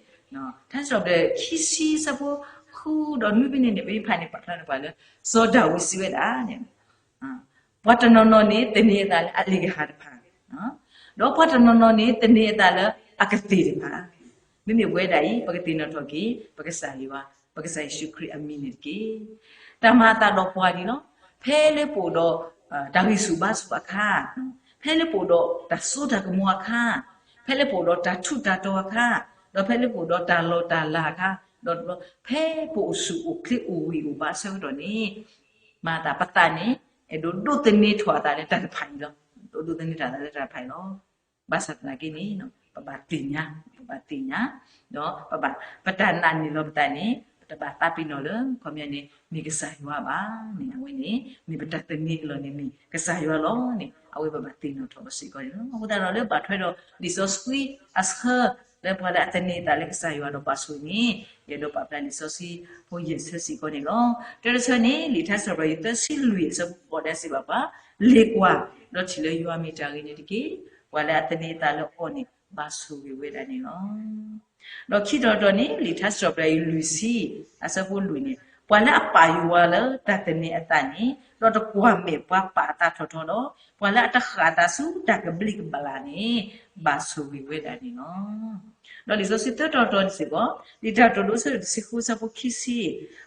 ထါစံးထီၣ်ပတြၢၤခံဆံအဆၢဖိဃုဒီးနွံဖဲန့ၣ်န့ၣ် ပမ့ၢ်ဖးန့ၣ် ပာ်ဖျါန့ၢ်ပှၤလၢ စီၤဒၤဝံးစံးဝဲဒၣ်န့ၣ် ပှၤတနီၤနီၤန့ၣ် သန့ၤအသးလၢအလ့ၣ်ကဟၣ်တဖၣ်, ဒီးပှၤတနီၤနီၤန့ၣ် သန့ၤအသးလၢအကသ့ၣ်တဖၣ်, မ့မ့ၢ်ပဝဲဒၣ်အံၤ ပကသ့ၣ်နီၣ်ထီၣ်က့ၤ ပကစၢ်ယွၤ, ပကစၢ်ယ့ၣ်ၡူးခရံာ်အမံၤန့ၣ်တက့ၢ်. တၢ်မၤအသးဒီးပှၤန့ၣ်လီၤ. ဖဲလၢပအိၣ်ဒီး တၢ်ဂံၢ်ဆူၣ်ဘါဆူၣ်အခါ, ဖဲလၢပအိၣ်ဒီးတၢ်စိတၢ်ကမီၤအခါ, ဖဲလၢပအိၣ်ဒီးတၢ်ထူးတၢ်တီၤအခါ, ဒီးဖဲလၢပအိၣ်ဒီးတၢ်လီၢ်တၢ်လၤအခါ, ဒီးဖဲပအိၣ်ဆူၣ်အိၣ်ချ့အိၣ်ဂံၢ်အိၣ်ဘါအဆၢကတီၢ်န့ၣ် မၤသးပသးန့ၣ် အဲၣ်ဒိးဒိးသန့ၤထီၣ်အသးလၢတၢ်တဖၣ်အံၤလီၤ. ဒိးဒိးသန့ၤထီၣ်အသးလၢတၢ်တဖၣ်အံၤလီၤ. ဘၣ်ဆၣ်သနာ်က့န့ၣ် ပဘၣ်သ့ၣ်ညါ, ပဘၣ်သ့ၣ်ညါ, ဒီးပဘၣ် ပတၢ်နာ်န့ၢ်လီၤပသးန့ၣ် ပတဘၣ်သးပ့ၤနီၣ်လၢ ခီပညီန့ၣ် မ့ၢ်ကစၢ်ယွၤဘၣ်န့ၣ် အဝဲန့ၣ် မ့ၢ်ပတၢ်သန့ၤအလီၢ်န့ၣ် မ့ၢ်ကစၢ်ယွၤလီၤန့ၣ် အဝဲပဘၣ်သ့ၣ်နီၣ်ထီၣ်အီၤစ့ၢ်ကီးန့ၣ်လီၤ. အဃိသတးဒီးလၢဘၣ်ထွဲဒီးလံာ်စီဆှံအဆၢ လၢပှၤလၢအသန့ၤအသးလၢကစၢ်ယွၤဒီးဘၣ်ဆိၣ်ဂ့ၤန့ၣ် ယအဲၣ်ဒိးပာ်ဖျါလံာ်စီဆှံဖိယဲၢ်ဆၢစ့ၢ်ကီးန့ၣ်လီၤ. တၢတဆၢန့ၣ် လံာ်ထါစံးထီၣ်ပတြၢၤ သၢဆံလွံၢ်အဆၢဖိဃိးဒၣ်စံးဘၣ်ပှၤ, လဲၤကွၢ်, ဒီးထံၣ်လၢယွၤမ့ၢ်တၢ်ဂ့ၤန့ၣ်တက့ၢ်. ပှၤလၢအသန့ၤအသးလၢအီၤန့ၣ် ဘၣ်ဆိၣ်ဂ့ၤဝဲဒၣ်န့ၣ်လီၤ. ဒီးခံတီၤတီၤန့ၣ် လံာ်ထါစံးထီၣ်ပတြၢၤအံၤလွံၢ်ဆံ အဆၢဖိလွံၢ်န့ၣ် ပှၤလၢအပာ်ယွၤလၢတၢ်သန့ၤအသးန့ၣ် ဒီးတကွၢ်မဲာ်ပှၤပာ်အသးထီၣ်ထီဒီး ပှၤလၢအတဃၣ်အသးဆူတၢ်ကဘျံးကဘျၣ်န့ၣ် ဘၣ်ဆိၣ်ဂ့ၤဝဲဒၣ်န့ၣ်လီၤ. ဒီးလံာ်စီဆှံသၢတီၤတီၤန့ၣ်စ့ၢ်ကီး လံာ်တၢ်ကတိၤဒိအဆၢဒိၣ်တဆံဃုအဆၢဖိခံဆံ,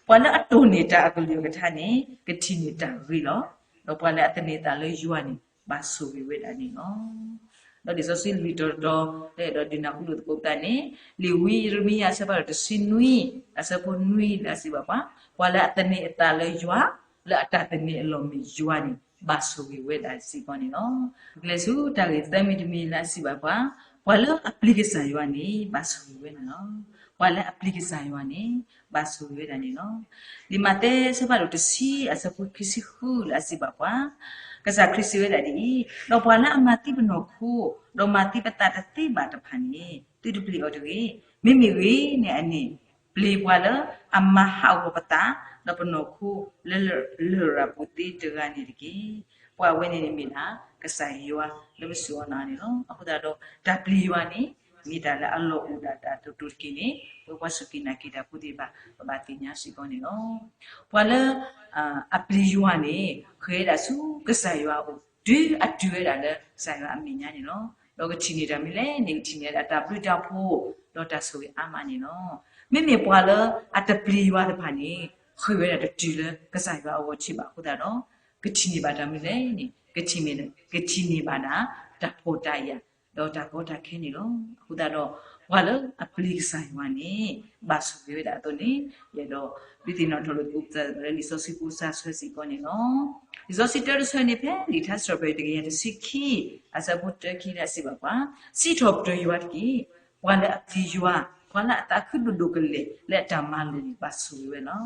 ပှၤလၢအတိၢ်န့ၢ်တၢ်အကလုၢ်အကထါန့ၣ် ကထံၣ်န့ၢ်တၢ်ဂ့ၤလီၤ. ဒီးပှၤလၢအသန့ၤအသးလၢယွၤန့ၣ် ဘၣ်ဆိၣ်ဂ့ၤဝဲဒၣ်န့ၣ်လီၤ. ဒီးလံာ်စီဆှံလွံၢ်တီၤတီၤ လၢအဲၣ်ဒိးဒုးနၢ်ဟူလိာ်သကိးပသးန့ၣ်, လံာ်ဝံယံးရမံယၤအဆၢဖးဒိၣ်တဆံနွံ, အဆၢဖိနွံလၢအစံးဘၣ်ပှၤ, ပှၤလၢအသန့ၤအသးလၢယွၤ, လၢအတၢ်သန့ၤအလီၢ်မ့ၢ်ယွၤန့ၣ် ဘၣ်ဆိၣ်ဂ့ၤဝဲဒၣ်စ့ၢ်ကီးန့ၣ်လီၤ. ပကလဲၤဆူတၢ်ဂ့ၢ်သၢမံၤတမံၤလၢအစံးဘၣ်ပှၤ, ပှၤလၢအပျံၤကစၢ်ယွၤန့ၣ် ဘၣ်ဆိၣ်ဂ့ၤဝဲန့ၣ်လီၤ. ပှၤလၢအပျံၤကစၢ်ယွၤန့ၣ် ဘၣ်ဆိၣ်ဂ့ၤဝဲဒၣ်န့ၣ်လီၤ. လံာ်မးသဲအဆၢဖးဒိၣ်တဆံအဆၢဖိခံဆံဃုလၢအစံးဘၣ်ပှၤ, ကစၢ်ခရံာ်စံးဝဲဒၣ်ဒ်အံၤ, ဒီးပှၤလၢအမၤသံပနီၢ်ခိ, ဒီးမၤသံပသးတသ့ဘၣ်တဖၣ်န့ၣ် သုတပျံၤအီၤတဂ့ၤ. မ့မ့ၢ်ဂ့ၤန့ၣ်အန့ၣ် ပျံၤပှၤလၢအမၤဟးဂီၤပသး, ဒီးပနီၢ်ခိလၢလရာ်ပူၤသ့တဂၤန့ၣ်တက့ၢ်. ပှၤအဝဲန့ၣ်န့ၣ်မ့ၢ်ဒၣ် ကစၢ်ယွၤလၢပစူၢ်အီၤနာ်န့ၣ်လီၤ. အဃိသတးဒီး တၢ်ပျံၤယွၤန့ၣ် မ့ၢ်တၢ်လၢအလီၢ်အိၣ်ဒၣ်တၢ်တတီၤတက့ၢ်န့ၣ် ပဝဲပှၤစူၢ်က့ၤနာ်က့ၤတၢ်ဖိသ့ၣ်တဖၣ် ပဘၣ်သ့ၣ်ညါစ့ၢ်ကီးန့ၣ်လီၤ. ပှၤလၢ အပျံၤယွၤန့ၣ် ဃ့ဝဲဒၣ်ဆူကစၢ်ယွၤအအိၣ် တုၤအတုၤဝဲဒၣ်လၢကစၢ်ယွၤအမဲာ်ညါန့ၣ်လီၤ. ဒီးကထံၣ်န့ၢ်တၢ်မနုၤလဲၣ်န့ၣ် ကထံၣ်န့ၢ်ဒၣ်တၢ်ဘျုးတၢ်ဖှိၣ် ဒီးတၢ်ဆိၣ်ဂ့ၤအါမးန့ၣ်လီၤ. မ့မ့ၢ်ပှၤလၢအတပျံၤယွၤတဖၣ်န့ၣ် ဃ့ဝဲဒၣ်တတုၤလၢကစၢ်ယွၤအဂီၢ်ထံးဘၣ်အဃိသတးဒီး ကထံၣ်န့ၢ်ဘၣ်တၢ်မနုၤလဲၣ်န့ၣ် ကထံၣ်န့ၢ်ဘၣ်ဒၣ် တၢ်ဖှီၣ်တၢ်ယာ် ဒီးတၢ်ကီတၢ်ခဲန့ၣ်လီၤ. အဃိသတးဒီး ပှၤလၢအပျံၤကစၢ်ယွၤန့ၣ် ဘၣ်ဆိၣ်ဂ့ၤဝဲဒၣ်အသိးန့ၣ် ယအဲၣ်ဒိးဒုးသ့ၣ်နီၣ်ထီၣ်လိာ်သကိးပသးလၢလံာ်စီဆှံဖိစၢ်ဆၢစ့ၢ်ကီးန့ၣ်လီၤ. လံာ်စီဆှံတၢတဆၢန့ၣ် ဖဲလံာ်ထါစံးထီၣ်ပတြၢၤတကယၤတဆံခံ အဆၢဖိတၢခံလၢအစံးဘၣ်ပှၤ, စံးထီၣ်ပတြၢၤယွၤတက့ၢ်. ပှၤလၢအပျံၤယွၤ, ပှၤလၢအသးခုဒိၣ်ဒိၣ်ကလဲာ်လၢအတၢ်မၤလိာ်န့ၣ် ဘၣ်ဆိၣ်ဂ့ၤဝဲလီၤ.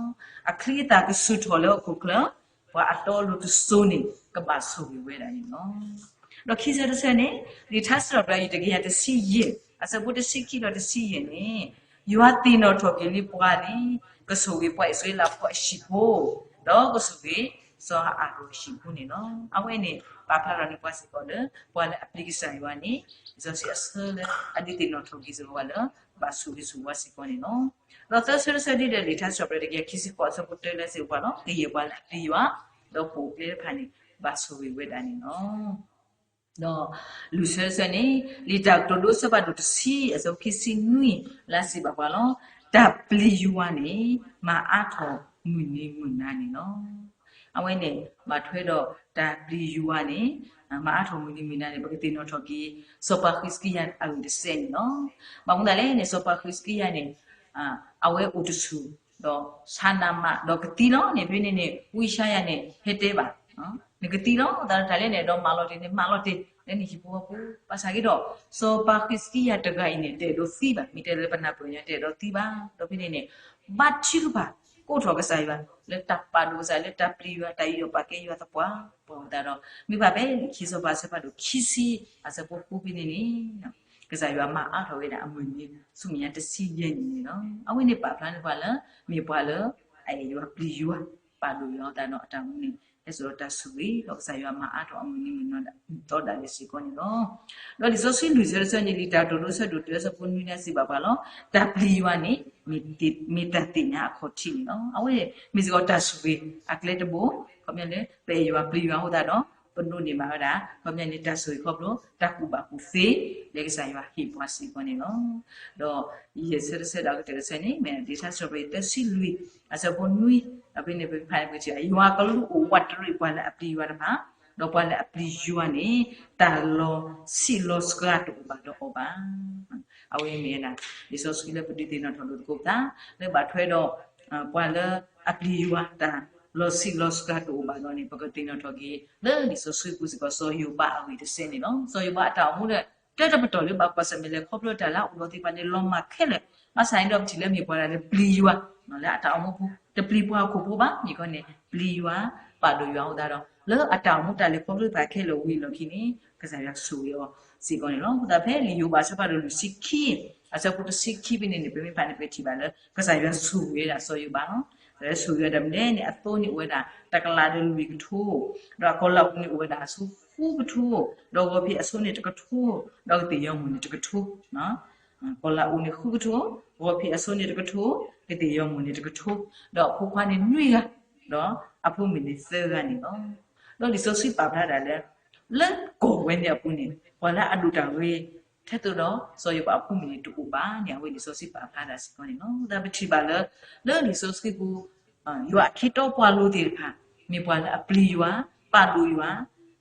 အချံအသၣ်ကဆူၣ်ထီၣ်လၢဟီၣ်ခိၣ်ချၢ, ပှၤအတီအလိၤတစိၤန့ၣ် ကဘၣ်ဆိၣ်ဂ့ၤဝဲဒၣ်န့ၣ်လီၤ. ဒီးခံဆၢတဆၢန့ၣ် လံာ်ထါစံးထီၣ်ပတြၢၤတကယၤတဆံယဲၢ် အဆၢဖိတဆံခံဒီးတဆံယဲၢ်န့ၣ်, ယွၤသ့ၣ်နီၣ်ထီၣ်က့ၤလံပှၤန့ၣ် ကဆိၣ်ဂ့ၤပှၤအံၣ်စရ့လးဖိအဟံၣ်ဖိ, ဒီးကဆိၣ်ဂ့ၤစီၤအၤဟရိၣ်အဟံၣ်ဖိန့ၣ်လီၤ. အဝဲန့ၣ် ပာ်ဖျါထီၣ်န့ၢ်ပှၤစ့ၢ်ကီးလၢ ပှၤလၢအပျံၤကစၢ်ယွၤန့ၣ် လံာ်စီဆှံအဆၢလၢအဒုးသ့ၣ်နီၣ်ထီၣ်က့ၤစ့ၢ်ကီးပှၤလၢ ဘၣ်ဆိၣ်ဂ့ၤဆိၣ်ဝါစ့ၢ်ကီးန့ၣ်လီၤ. ဒီးသၢဆၢတဆၢဒ်ဒီး လံာ်ထါစံးထီၣ်ပတြၢၤတကယၤခံဆံဃိးအဆၢဖိတၢလၢစံးပှၤလီၤ, ကယဲၢ်ပှၤလၢအပျံၤယွၤ, ဒီးပိာ်အကျဲတဖၣ်န့ၣ် ဘၣ်ဆိၣ်ဂ့ၤဝဲဒၣ်န့ၣ်လီၤ. ဒီးလွံၢ်ဆၢတဆၢန့ၣ် လံာ်တၢ်ကတိၤဒိအဆၢဖးဒိၣ်တဆံအဆၢဖိခံဆံနွံလၢအစံးဘၣ်ပှၤလီၤ, တၢ်ပျံၤယွၤန့ၣ် မၤအါထီၣ်မုၢ်နံၤမုၢ်နၤန့ၣ်လီၤ. အဝဲန့ၣ် ဘၣ်ထွဲဒီးတၢ်ပျံၤယွၤန့ၣ် မၤအါထီၣ်မုၢ်နံၤမုၢ်နၤန့ၣ် ပကသ့ၣ်နီၣ်ထီၣ်က့ၤ စီၤပၤဃံးစကံယၤအဂ့ၢ်တစဲးန့ၣ်လီၤ. ဘၣ်မနုၤလဲၣ်န့ၣ် စီၤပၤဃံးစကံယၤန့ၣ် အဝဲအိၣ်တဆူၣ် ဒီးဆါနၤမး ဒီးကသံလီၤန့ၣ် ဖဲန့ၣ်န့ၣ် ဝံယၡါယၤန့ၣ် ဟဲတဲဘၣ် နကသံလီၤ သးတၢ်လဲၣ်န့ၣ် ဒီးမၤလီၤတ့ၢ်န့ၣ် မၤလီၤတ့ၢ် လၢနဟံၣ်ဖိဃီဖိ ဘၣ်ဆၣ်က့ဒီး စီၤပၤဃံးစကံယၤတဂၤအံၤန့ၣ် တအဲၣ်ဒိးသံဘၣ် မ့ၢ်တဲလၢပနၢ်ပၢၢ်ညါ တအဲၣ်ဒိးသံဘၣ် ဒီးဖဲန့ၣ်န့ၣ် ဘါထုကဖၣ် ကိးထီၣ်ကစၢ်ယွၤ လၢတၢ်ပာ်ဒိၣ်ကစၢ် လၢတၢ်ပျံၤယွၤ တၢ်ယူးယီၣ်ပာ်ကဲယွၤသပှၢ်ပှၢ်အဃိသတးဒီး မ့ၢ်ဘၣ်ဖဲလံာ်ခံစီၤပၤအဆၢဖးဒိၣ်ခံဆံ အဆၢဖိဃုဖဲန့ၣ်န့ၣ် ကစၢ်ယွၤမၤအါထီၣ်ဝဲဒၣ်အမုၢ်နံၤ ဆူမဲာ်ညါတဆံယဲၢ်နံၣ်န့ၣ်လီၤ. အဝဲန့ၣ်ပာ်ဖျါန့ၢ်ပှၤလၢ မ့ၢ်ပှၤလၢ အအဲၣ်ယွၤပျံၤယွၤ ပာ်ဒိၣ်ယွၤအဃိသတးဒီး အတၢ်အိၣ်မူန့ၣ် ဟဲစိာ်ဒီးတၢ်ဆိၣ်ဂ့ၤ ဒီးကစၢ်ယွၤမၤအါထီၣ်အမုၢ်နံၤမုၢ်သီဒၣ်လဲာ်စ့ၢ်ကီးန့ၣ်လီၤ. ဒီးလံာ်စီဆှံလွံၢ်ဆၢတဆၢန့ၣ် လံာ်တၢ်ကတိၤဒိအဆၢဒိၣ်တၢအဆၢဖိနွံန့ၣ် စံးဘၣ်ပှၤလီၤ. တၢ်ပျံၤယွၤန့ၣ် မ့ၢ်တၢ်သ့ၣ်ညါအခီၣ်ထံးန့ၣ်လီၤ. အဝဲမ့ၢ်စ့ၢ်ကီးတၢ်ဆိၣ်ဂ့ၤအကျဲတဘိ ခီပညီလၢ ပအဲၣ်ယွၤပျံၤယွၤအဃိသတးဒီး ပဒိးန့ၢ်ဘၣ်ဝဲဒၣ် ခီပညီန့ၣ် တၢ်ဆိၣ်ဂ့ၤခီဖျိ တၢ်ကူၣ်ဘၣ်ကူၣ်သ့ လၢကစၢ်ယွၤဟ့ၣ်ပှၤစ့ၢ်ကီးန့ၣ်လီၤ. ဒီးယဲၢ်ဆၢတဆၢဒီးကတၢၢ်တဆၢန့ၣ် မ့ၢ်လံာ်ထါစံးထီၣ်ပတြၢၤသၢဆံလွံၢ် အဆၢဖိနွံ ဒီးဖဲန့ၣ် ပဖးန့ၣ်ပထံၣ်ဘၣ် ယွၤကလူးအိၣ်ဝးတရံးပှၤလၢအပျံၤယွၤတဖၣ်, ဒီးပှၤလၢအပျံၤယွၤန့ၣ် တၢ်လီၤဆံးလီၤစှၤတအိၣ်ဘၣ်ဒီးအီၤဘၣ်. အဝဲမ့ၢ်ဝဲဒၣ် လံာ်စီဆှံလၢပဒုးသ့ၣ်နီၣ်ထီၣ်လိာ်သကိးပသး လၢဘၣ်ထွဲဒီး ပှၤလၢအပျံၤယွၤတၢ်လီၤဆံးလီၤစှၤတအိၣ်ဘၣ်ဒီးန့ၣ် ပကသ့ၣ်နီၣ်ထီၣ်က့ၤ လၢလံာ်စီဆှံပူၤစ့ၢ်ကီး စီၤယိၤဘးအဂ့ၢ်တဆၢန့ၣ်လီၤ. စီၤယိၤဘးအတၢ်အိၣ်မူဒီး တၢတပတီၢ်လၢဘၣ်ကွၢ်ဆၢၣ်မဲာ်လဲၤခီဖျိတၢ်လၢအအိၣ်ဒီးသ့ၣ်တဖၣ်န့ၣ် လီၤမၢ်ခဲလၢာ်, ဘၣ်ဆၣ်န့ၣ်ဒီးပထံၣ်လၢမ့ၢ်ပှၤဒၣ်လၢပျံၤယွၤ လၢအတၢ်အိၣ်မူပူၤ တပျံၤပှၤဟီၣ်ခိၣ်ဖိဘၣ် မ့ၢ်ခီန့ၣ် ပျံၤယွၤ ပာ်ဒိၣ်ယွၤအဃိသတးဒီး လၢအတၢ်အိၣ်မူတၢ်လဲၤခီဖျိတဖၣ်ခဲလၢာ်ဝံၤအလီၢ်ခံန့ၣ် ကစၢ်ယွၤဆိၣ်ဂ့ၤအီၤစ့ၢ်ကီးန့ၣ်လီၤ. အဃိသတးဖဲလံာ်ယိၤဘးအဆၢဖးဒိၣ်လွံၢ်ဆံခံ အဆၢဖိတဆံခံဖဲန့ၣ်န့ၣ် ပမ့ၢ်ဖးန့ၣ် ပထံၣ်ဘၣ်လၢ ကစၢ်ယွၤဆိၣ်ဂ့ၤဝဲဒၣ်စီၤယိၤဘးလီၤ. ကစၢ်ယွၤဆိၣ်ဂ့ၤဝဲဒၣ်မနုၤလဲၣ်န့ၣ် အသိန့ၣ်အိၣ်ဝဲဒၣ် တကလးဒီးလွံၢ်ကထိ, ဒီးအကီၤလၤအူန့ၣ်အိၣ်ဝဲဒၣ်အဆိဃုကထိ, ဒီးဂီၤဖံးအဆိန့ၣ်တကထိ, ဒီးကသ့ၣ်ယီၤမိၢ်န့ၣ်တကထိ ကီၤလၤအူန့ၣ်ဃုကထိ, ဂီၤဖံးအဆိန့ၣ်တကထိ, ကသ့ၣ်ယီၤမိၢ်န့ၣ်တကထိ, ဒီးအဖိခွါန့ၣ်နွံဂၤ, ဒီးအဖိမုၣ်န့ၣ်သၢဂၤန့ၣ်လီၤ. ဒီးလံာ်စီဆှံပာ်ဖျါဒၣ်လၢ လၢကီၢ်ဝဲန့ၣ်အပူၤန့ၣ် ပှၤလၢအဒိၣ်တၢ်ဂ့ၤ ထဲသိးဒီး စီၤယိၤဘးအဖိမုၣ်န့ၣ်တအိၣ်ဘၣ်န့ၣ် အဝဲလံာ်စီဆှံပာ်ဖျါဒၣ်စ့ၢ်ကီးန့ၣ်လီၤ. ဒီးပထံၣ်ဘၣ်လၢ လၢလံာ်စီဆှံပူၤ ယွၤအခ့တီပှၤလိၤသ့ၣ်တဖၣ် မ့ၢ်ပှၤလၢအပျံၤယွၤ, ပာ်ဒိၣ်ယွၤ,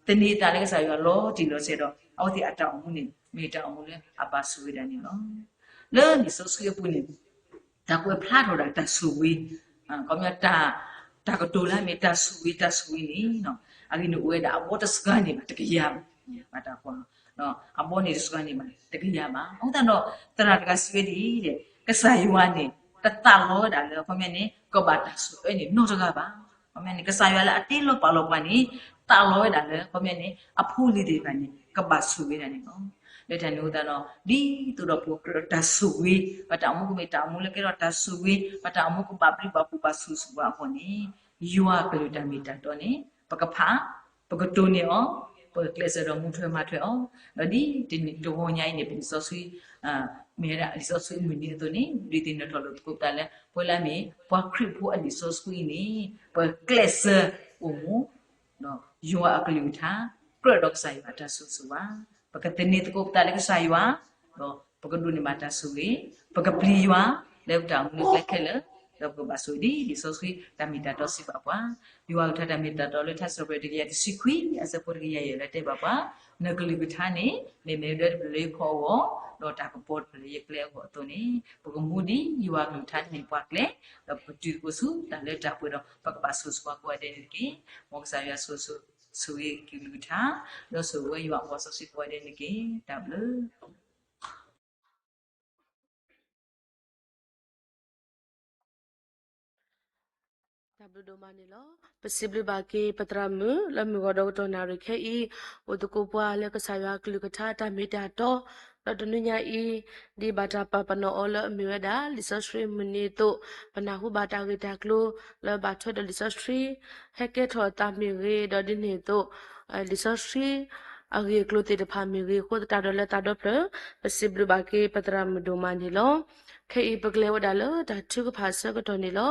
သန့ၤသးလၢကစၢ်ယွၤလီၤတံၢ်လီၤဆဲးဒီး အဝဲသ့ၣ်အတၢ်အိၣ်မူန့ၣ် မ့ၢ်တၢ်အိၣ်မူလၢအဘၣ်ဆိၣ်ဂ့ၤဒၣ်န့ၣ်လီၤ. လၢလံာ်စီဆှံအပူၤန့ၣ် တၢ်ကွဲးဖျါထီၣ်ဒၣ်တၢ်ဆိၣ်ဂ့ၤ, ခီပညီ တၢ်ကတိၤလၢအမ့ၢ်တၢ်ဆိၣ်ဂ့ၤ တၢ်ဆိၣ်ဂ့ၤန့ၣ် အဂ့ၢ်န့ၣ်အိၣ်ဝဲဒၣ်အဘီတစှၤန့ၣ်ဘၣ်တကယၤဘၣ်, ဘၣ်တၢ်ကွၢ်, အဘီန့ၣ်တစှၤန့ၣ်ဘၣ်တကယၤဘၣ်. အဃိသတးဒီး သရၣ်တဂၤစံးဝဲဒ်အံၤ, ကစၢ်ယွၤန့ၣ် တသးလီဝဲဒၣ်လၢ ခီပညီန့ၣ် ကဘၣ်တၢ်ဆိၣ်အၢန့ၣ်နီတဂၤဘၣ်. ခီပညီန့ၣ် ကစၢ်ယွၤလၢအတ့လီၤပာ်လီၤပှၤန့ၣ် သးလီဝဲဒၣ်လၢ ခီပညီန့ၣ် အဖိအလံၤသ့ၣ်တဖၣ်န့ၣ် ကဘၣ်ဆိၣ်ဂ့ၤဒၣ်န့ၣ်လီၤ. လၢတၢ်န့ၣ်အဃိသတးဒီး ဒ်သိးဒီးပကြၢးတၢ်ဆိၣ်ဂ့ၤ, ပတၢ်အိၣ်မူကမ့ၢ်တၢ်အိၣ်မူလၢကဲထီၣ်တၢ်ဆိၣ်ဂ့ၤ, ပတၢ်အိၣ်မူကဘၣ်ဘျုးဘၣ်ဖှိၣ်ဘၣ်ဆိၣ်ဂ့ၤဆိၣ်ဝါအဂီၢ်န့ၣ် ယွၤအကလုၢ်တၢ်မ့ၢ်တၢ်တီန့ၣ် ပကဖး, ပကတိၤန့ၢ်အီၤ, ပကကျဲးစၢးဒီးမူထွဲမၤထွဲအီၤ, ဒီးဒ်တနံၤတဂီၤညါအံၤန့ၣ် ပလံာ်စီဆှံ မ့ၢ်ဝဲဒၣ်လံာ်စီဆှံမုၢ်နံၤအသိးန့ၣ် ဒုးသ့ၣ်နီၣ်ထီၣ်လိာ်သကိးပသးလၢ ပဝဲလၢအမ့ၢ်ပှၤခရံာ်ဖိအလံာ်စီဆှံအံၤန့ၣ် ပကျဲးစၢးအိၣ်မူ ဒီးယွၤအကလုၢ်ကထါ ကြၢးဒီးကစၢ်ယွၤအတၢ်ဆိၣ်ဂ့ၤဆိၣ်ဝါ, ပကသန့ၤသကိးပသးလၢကစၢ်ယွၤ, ဒီးပကဒိးန့ၢ်ဘၣ်တၢ်ဆိၣ်ဂ့ၤ, ပကပျံၤယွၤလၢပတၢ်အိၣ်မူလၢကျဲခဲလၢာ်, ဒီးပကဘၣ်ဆိၣ်ဂ့ၤဒ်လံာ်စီဆှံတၢ်မ့ၢ်တၢ်တီစံးဘၣ်ပှၤ, ယွၤအကလုၢ်ကထါတၢ်မ့ၢ်တၢ်တီလၢထါစံးပတြၢၤတကယၤတဆံခွံ အဆၢဖိတကယၤယဲၢ်လၢတဲဘၣ်ပှၤ, နကလုၢ်ကထါန့ၣ် မ့ၢ်မ့ၣ်အူဒၢတဖျၢၣ်လၢယခီၣ်အဂီၢ်, ဒီးတၢ်ကပီၤတဖျၢၣ်လၢယကျဲအဂီၢ်အသိးန့ၣ် ပကမူဒ်ယွၤအကလုၢ်ကထါန့ၣ်မ့ၢ်ပှၤကျဲ, ဒီးပကတုၤသကိးဆူတၢ်လၢတၢ်ပှဲၤဒီး ပကဘၣ်ဆိၣ်ဂ့ၤဆိၣ်ဝါကိးဂၤဒဲးန့ၣ်တက့ၢ်. မ်ကစၢ်ယွၤဆိၣ်ဂ့ၤ ဆိၣ်ဂ့ၤကလုၢ်ကထါ, ဒီးဆိၣ်ဂ့ၤဝဲယွၤအပှၤစီဆှံကိးဂၤဒဲးန့ၣ်တက့ၢ်. တၢ်ဘျုး တၢ်ဘျုးဒိၣ်မးန့ၣ်လီၤ. ပစံးဘျုးဘၣ်က့ၤပသရၣ်မုၣ်လၢမုၢ်ဂီၤဒီးကတီၢ်နၣ်ရံၣ်ခဲအံၤ, အိၣ်သကိးပှၤလၢကစၢ်ယွၤအကလုၢ်ကထါတၢ်မ့ၢ်တၢ်တီ, ဒီးတနွံညါအံၤ ဒ်ဘၣ်တၢ်ပာ်ပနီၣ်အီၤလၢအမ့ၢ်ဝဲဒၣ် လံာ်စီဆှံမုၢ်နံၤအသိး, ပနၢ်ဟူဘၣ်တၢ်ဂ့ၢ်တၢ်ကျိၤလၢဘၣ်ထွဲဒီးလံာ်စီဆှံ ဟဲကဲထီၣ်အသးမ့ၢ်ဂ့ၤ, ဒီးဒ်န့ၣ်အသိး လံာ်စီဆှံအဂ့ၢ်အကျိၤသ့ၣ်တဖၣ်မ့ၢ်ဂ့ၤအဃိသတးဒီးလၢသးဒီဖျၢၣ် ပစံးဘျုးဘၣ်က့ၤပသရၣ်မုၣ်ဒိၣ်မးန့ၣ်လီၤ. ခဲအံၤပကလဲၤဝဲဒၣ်လၢတၢ်ထုကဖၣ်အဆၢကတီၢ်န့ၣ်လီ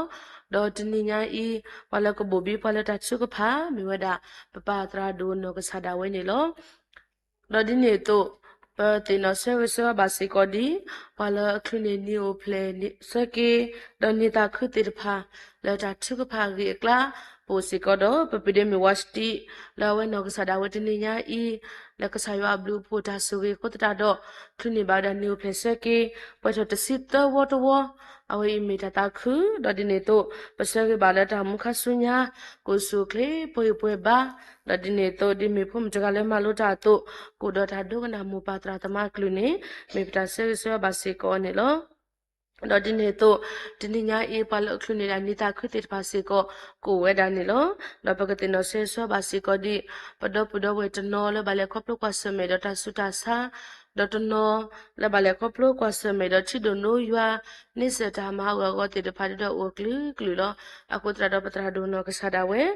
ၤ. ဒီးတနံၤညါအံၤ ပှၤလၢကဘိၣ်ဘံပှၤလၢတၢ်ထုကဖၣ် မ့ၢ်ဝဲဒၣ် ပပၢ်သရၣ်ဒိၣ်နီၢ်ကစၢ်ဒၣ်ဝဲန့ၣ်လီၤ. ဒီးဒ်န့ၣ်အသိး ပသ့ၣ်နီၣ်ဆၢဂ့ၤဆၢဝါဘၣ်စ့ၢ်ကီးဒ် ပှၤလၢအချုးန့ၢ်နံၤအိၣ်ဖျဲၣ်ဆၢက့ၤ ဒီးန့ၢ်သးခုသ့ၣ်တဖၣ် လၢတၢ်ထုကဖၣ်အဂ့ၢ်အကျါ ပအိၣ်စ့ၢ်ကီးဒီး ပပဒ့မုၣ်ဝါစတံ လၢအဝဲနီၢ်ကစၢ်ဒၣ်ဝဲတနံၤညါအံၤ လၢကစၢ်ယွၤအဘျုးအဖှိၣ်တၢ်ဆိၣ်ဂ့ၤအဃိသတးဒီး ချုးန့ၢ်ဘၣ်ဝဲဒၣ်နံၤအိၣ်ဖျဲၣ်ဆၢက့ၤ ပှဲၤထီၣ်တဆံသၢဝီတဝီ အဝဲအံၤမ့ၢ်တၢ်သးခု ဒီးဒ်န့ၣ်အသိး ပဆၢဂ့ၤဘၣ်လၢတၢ်မူခါဆူညါ ကအိၣ်ဆူၣ်အိၣ်ချ့ ပှဲၤဂံၢ်ပှဲၤဘါ ဒီးဒ်န့ၣ်အသိး ဒ်မ့ၢ်ဖိမုၣ်တဂၤလၢမၤလိတၢ်အသိး ကအိၣ်ဒီးတၢ်ဒိကနၣ်မိၢ်ပၢ်သရၣ်သမါအကလုၢ်န့ၣ် မ့ၢ်ပတၢ်ဆၢဂ့ၤဆၢဝါဘၣ်စ့ၢ်ကီးန့ၣ်လီၤ. ဒီးဒ်န့ၣ်အသိး တနံၤညါအံၤ ပှၤလၢအချုးန့ၢ်ဒၣ်နံၤသးခုသ့ၣ်တဖၣ်စ့ၢ်ကီး ကအိၣ်ဝဲဒၣ်န့ၣ်လီၤ. ဒီးပကသ့ၣ်နီၣ်ဆၢဂ့ၤဆၢဝါဘၣ်စ့ၢ်ကီးဒ် ပဒီပုၢ်ဒီဝဲၢ်တနီၤလၢဘၣ်လဲၤခီဖျိကွၢ်ဆၢၣ်မဲာ်ဒီးတၢ်ဆူးတၢ်ဆါ, ဒီးတနီၤလၢဘၣ်လဲၤခီဖျိကွၢ်ဆၢၣ်မဲာ်ဒီးထံဒိၣ်နိယွၤ န့ဆၢၣ်တၢ်မၤဟးဂီၤအဂီၢ်သ့ၣ်တဖၣ် ဒ်ဒီးအိၣ်အကလုာ်ကလုာ်လီၤ. အဃိသတးဒီးပသရၣ်ဒိၣ်နီၢ်ကစၢ်ဒၣ်ဝဲ ဒ်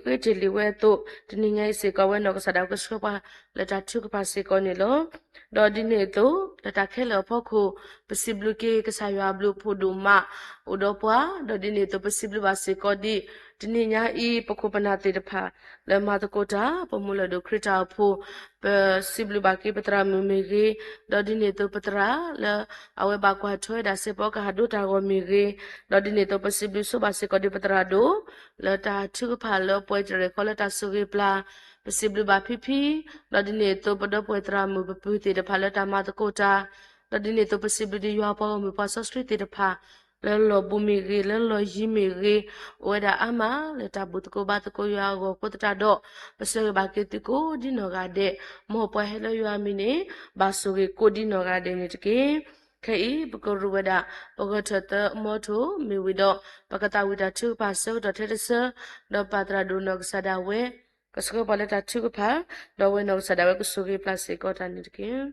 ဃ့တ့ၢ်လံဝဲအသိး တနံၤညါအံၤစ့ၢ်ကီး အဝဲနီၢ်ကစၢ်ဒၣ်ဝဲကဆှၢပှၤလၢတၢ်ထုကဖၣ်စ့ၢ်ကီးန့ၣ်လီၤ. ဒီးဒ်န့ၣ်အသိး လၢတၢ်ခဲလၢာ်အဖီခိၣ် ပစံးဘျုးက့ၤကစၢ်ယွၤအဘျုးအဖှိၣ်ဒိၣ်မး အိၣ်ဒီးပှၤ, ဒီးဒ်န့ၣ်အသိး ပစံးဘျုးဘၣ်စ့ၢ်ကီးဒ် တနံၤညါအံၤ ပခိၣ်ပနၢ်သ့ၣ်တဖၣ် လၢမၤသကိးတၢ် ပမူလၢၢ်ဒိၣ်ခရံာ်တၢ်အိၣ်ဖှိၣ်, ပစံးဘျုးဘၣ်က့ၤပသရၣ်မုၣ်မ့ၢ်ဂ့ၤ, ဒီးဒ်န့ၣ်အသိးပသရၣ်လၢ အဝဲဘၣ်ကွၢ်ထွဲဝဲဒၣ်စဲးဖီကဟၣ်ဒိတၢ်ဂီၤမ့ၢ်ဂ့ၤ, ဒီးဒ်န့ၣ်အသိး ပစံးဘျုးဆိဘၣ်စ့ၢ်ကီးဒ်ပသရၣ်ဒိၣ် လၢတၢ်ထုကဖၣ်လၢပှဲၤတရံးဃီလၢတၢ်ဆိၣ်ဂ့ၤပျၢ်, ပစံးဘျုးဘၣ်ဖံဖံ, ဒီးဒ်န့ၣ်အသိး ပဒီပုၢ်ဝဲၢ်သရၣ်မုၣ်ပပုၢ်သ့ၣ်တဖၣ်လၢတၢ်မၤသကိးတၢ်, ဒီးဒ်န့ၣ်အသိး ပစံးဘျုးဒ်ယွၤပှၤဂီၢ်မုၢ်ပှၤစီဆှံသ့ၣ်တဖၣ် လၢလီၢ်ဘူးမ့ၢ်ဂ့ၤ, လၢလီၢ်ယံၤမ့ၢ်ဂ့ၤ, အိၣ်ဝဲဒၣ်အါမး လၢတၢ်ဘူၣ်သကိးဘါသကိးယွၤအဂီၢ်အဃိသတးဒီး ပဆၢဂ့ၤဘၣ်က့ၤသုကိးဒ်နီၢ်ဂၤဒဲး, မ်ပှၤဟဲလၢယွၤအမံၤန့ၣ် ဘၣ်ဆိၣ်ဂ့ၤကိးဒ်နီၢ်ဂၤဒဲးန့ၣ်တက့ၢ်. ခဲအံၤ ပကရူၢ်ဝဲဒၣ် ပဂၢၢ်ထၢၣ်သၢမီထိၣ်မ့ၢ်ဝံၤဒီး ပကသးဝံၣ်တၢ်ထုကဖၣ်အဆၢကတီၢ်ထဲတဆၢ, ဒီးပၢ်သရၣ်ဒိၣ်နီၢ်ကစၢ်ဒၣ်ဝဲ ကဆှၢပှၤလၢတၢ်ထုကဖၣ်, ဒီးအဝဲနီၢ်ကစၢ်ဒၣ်ဝဲကဆိၣ်ဂ့ၤပျၢ်စ့ၢ်ကီးတၢ်န့ၣ်တက့ၢ်.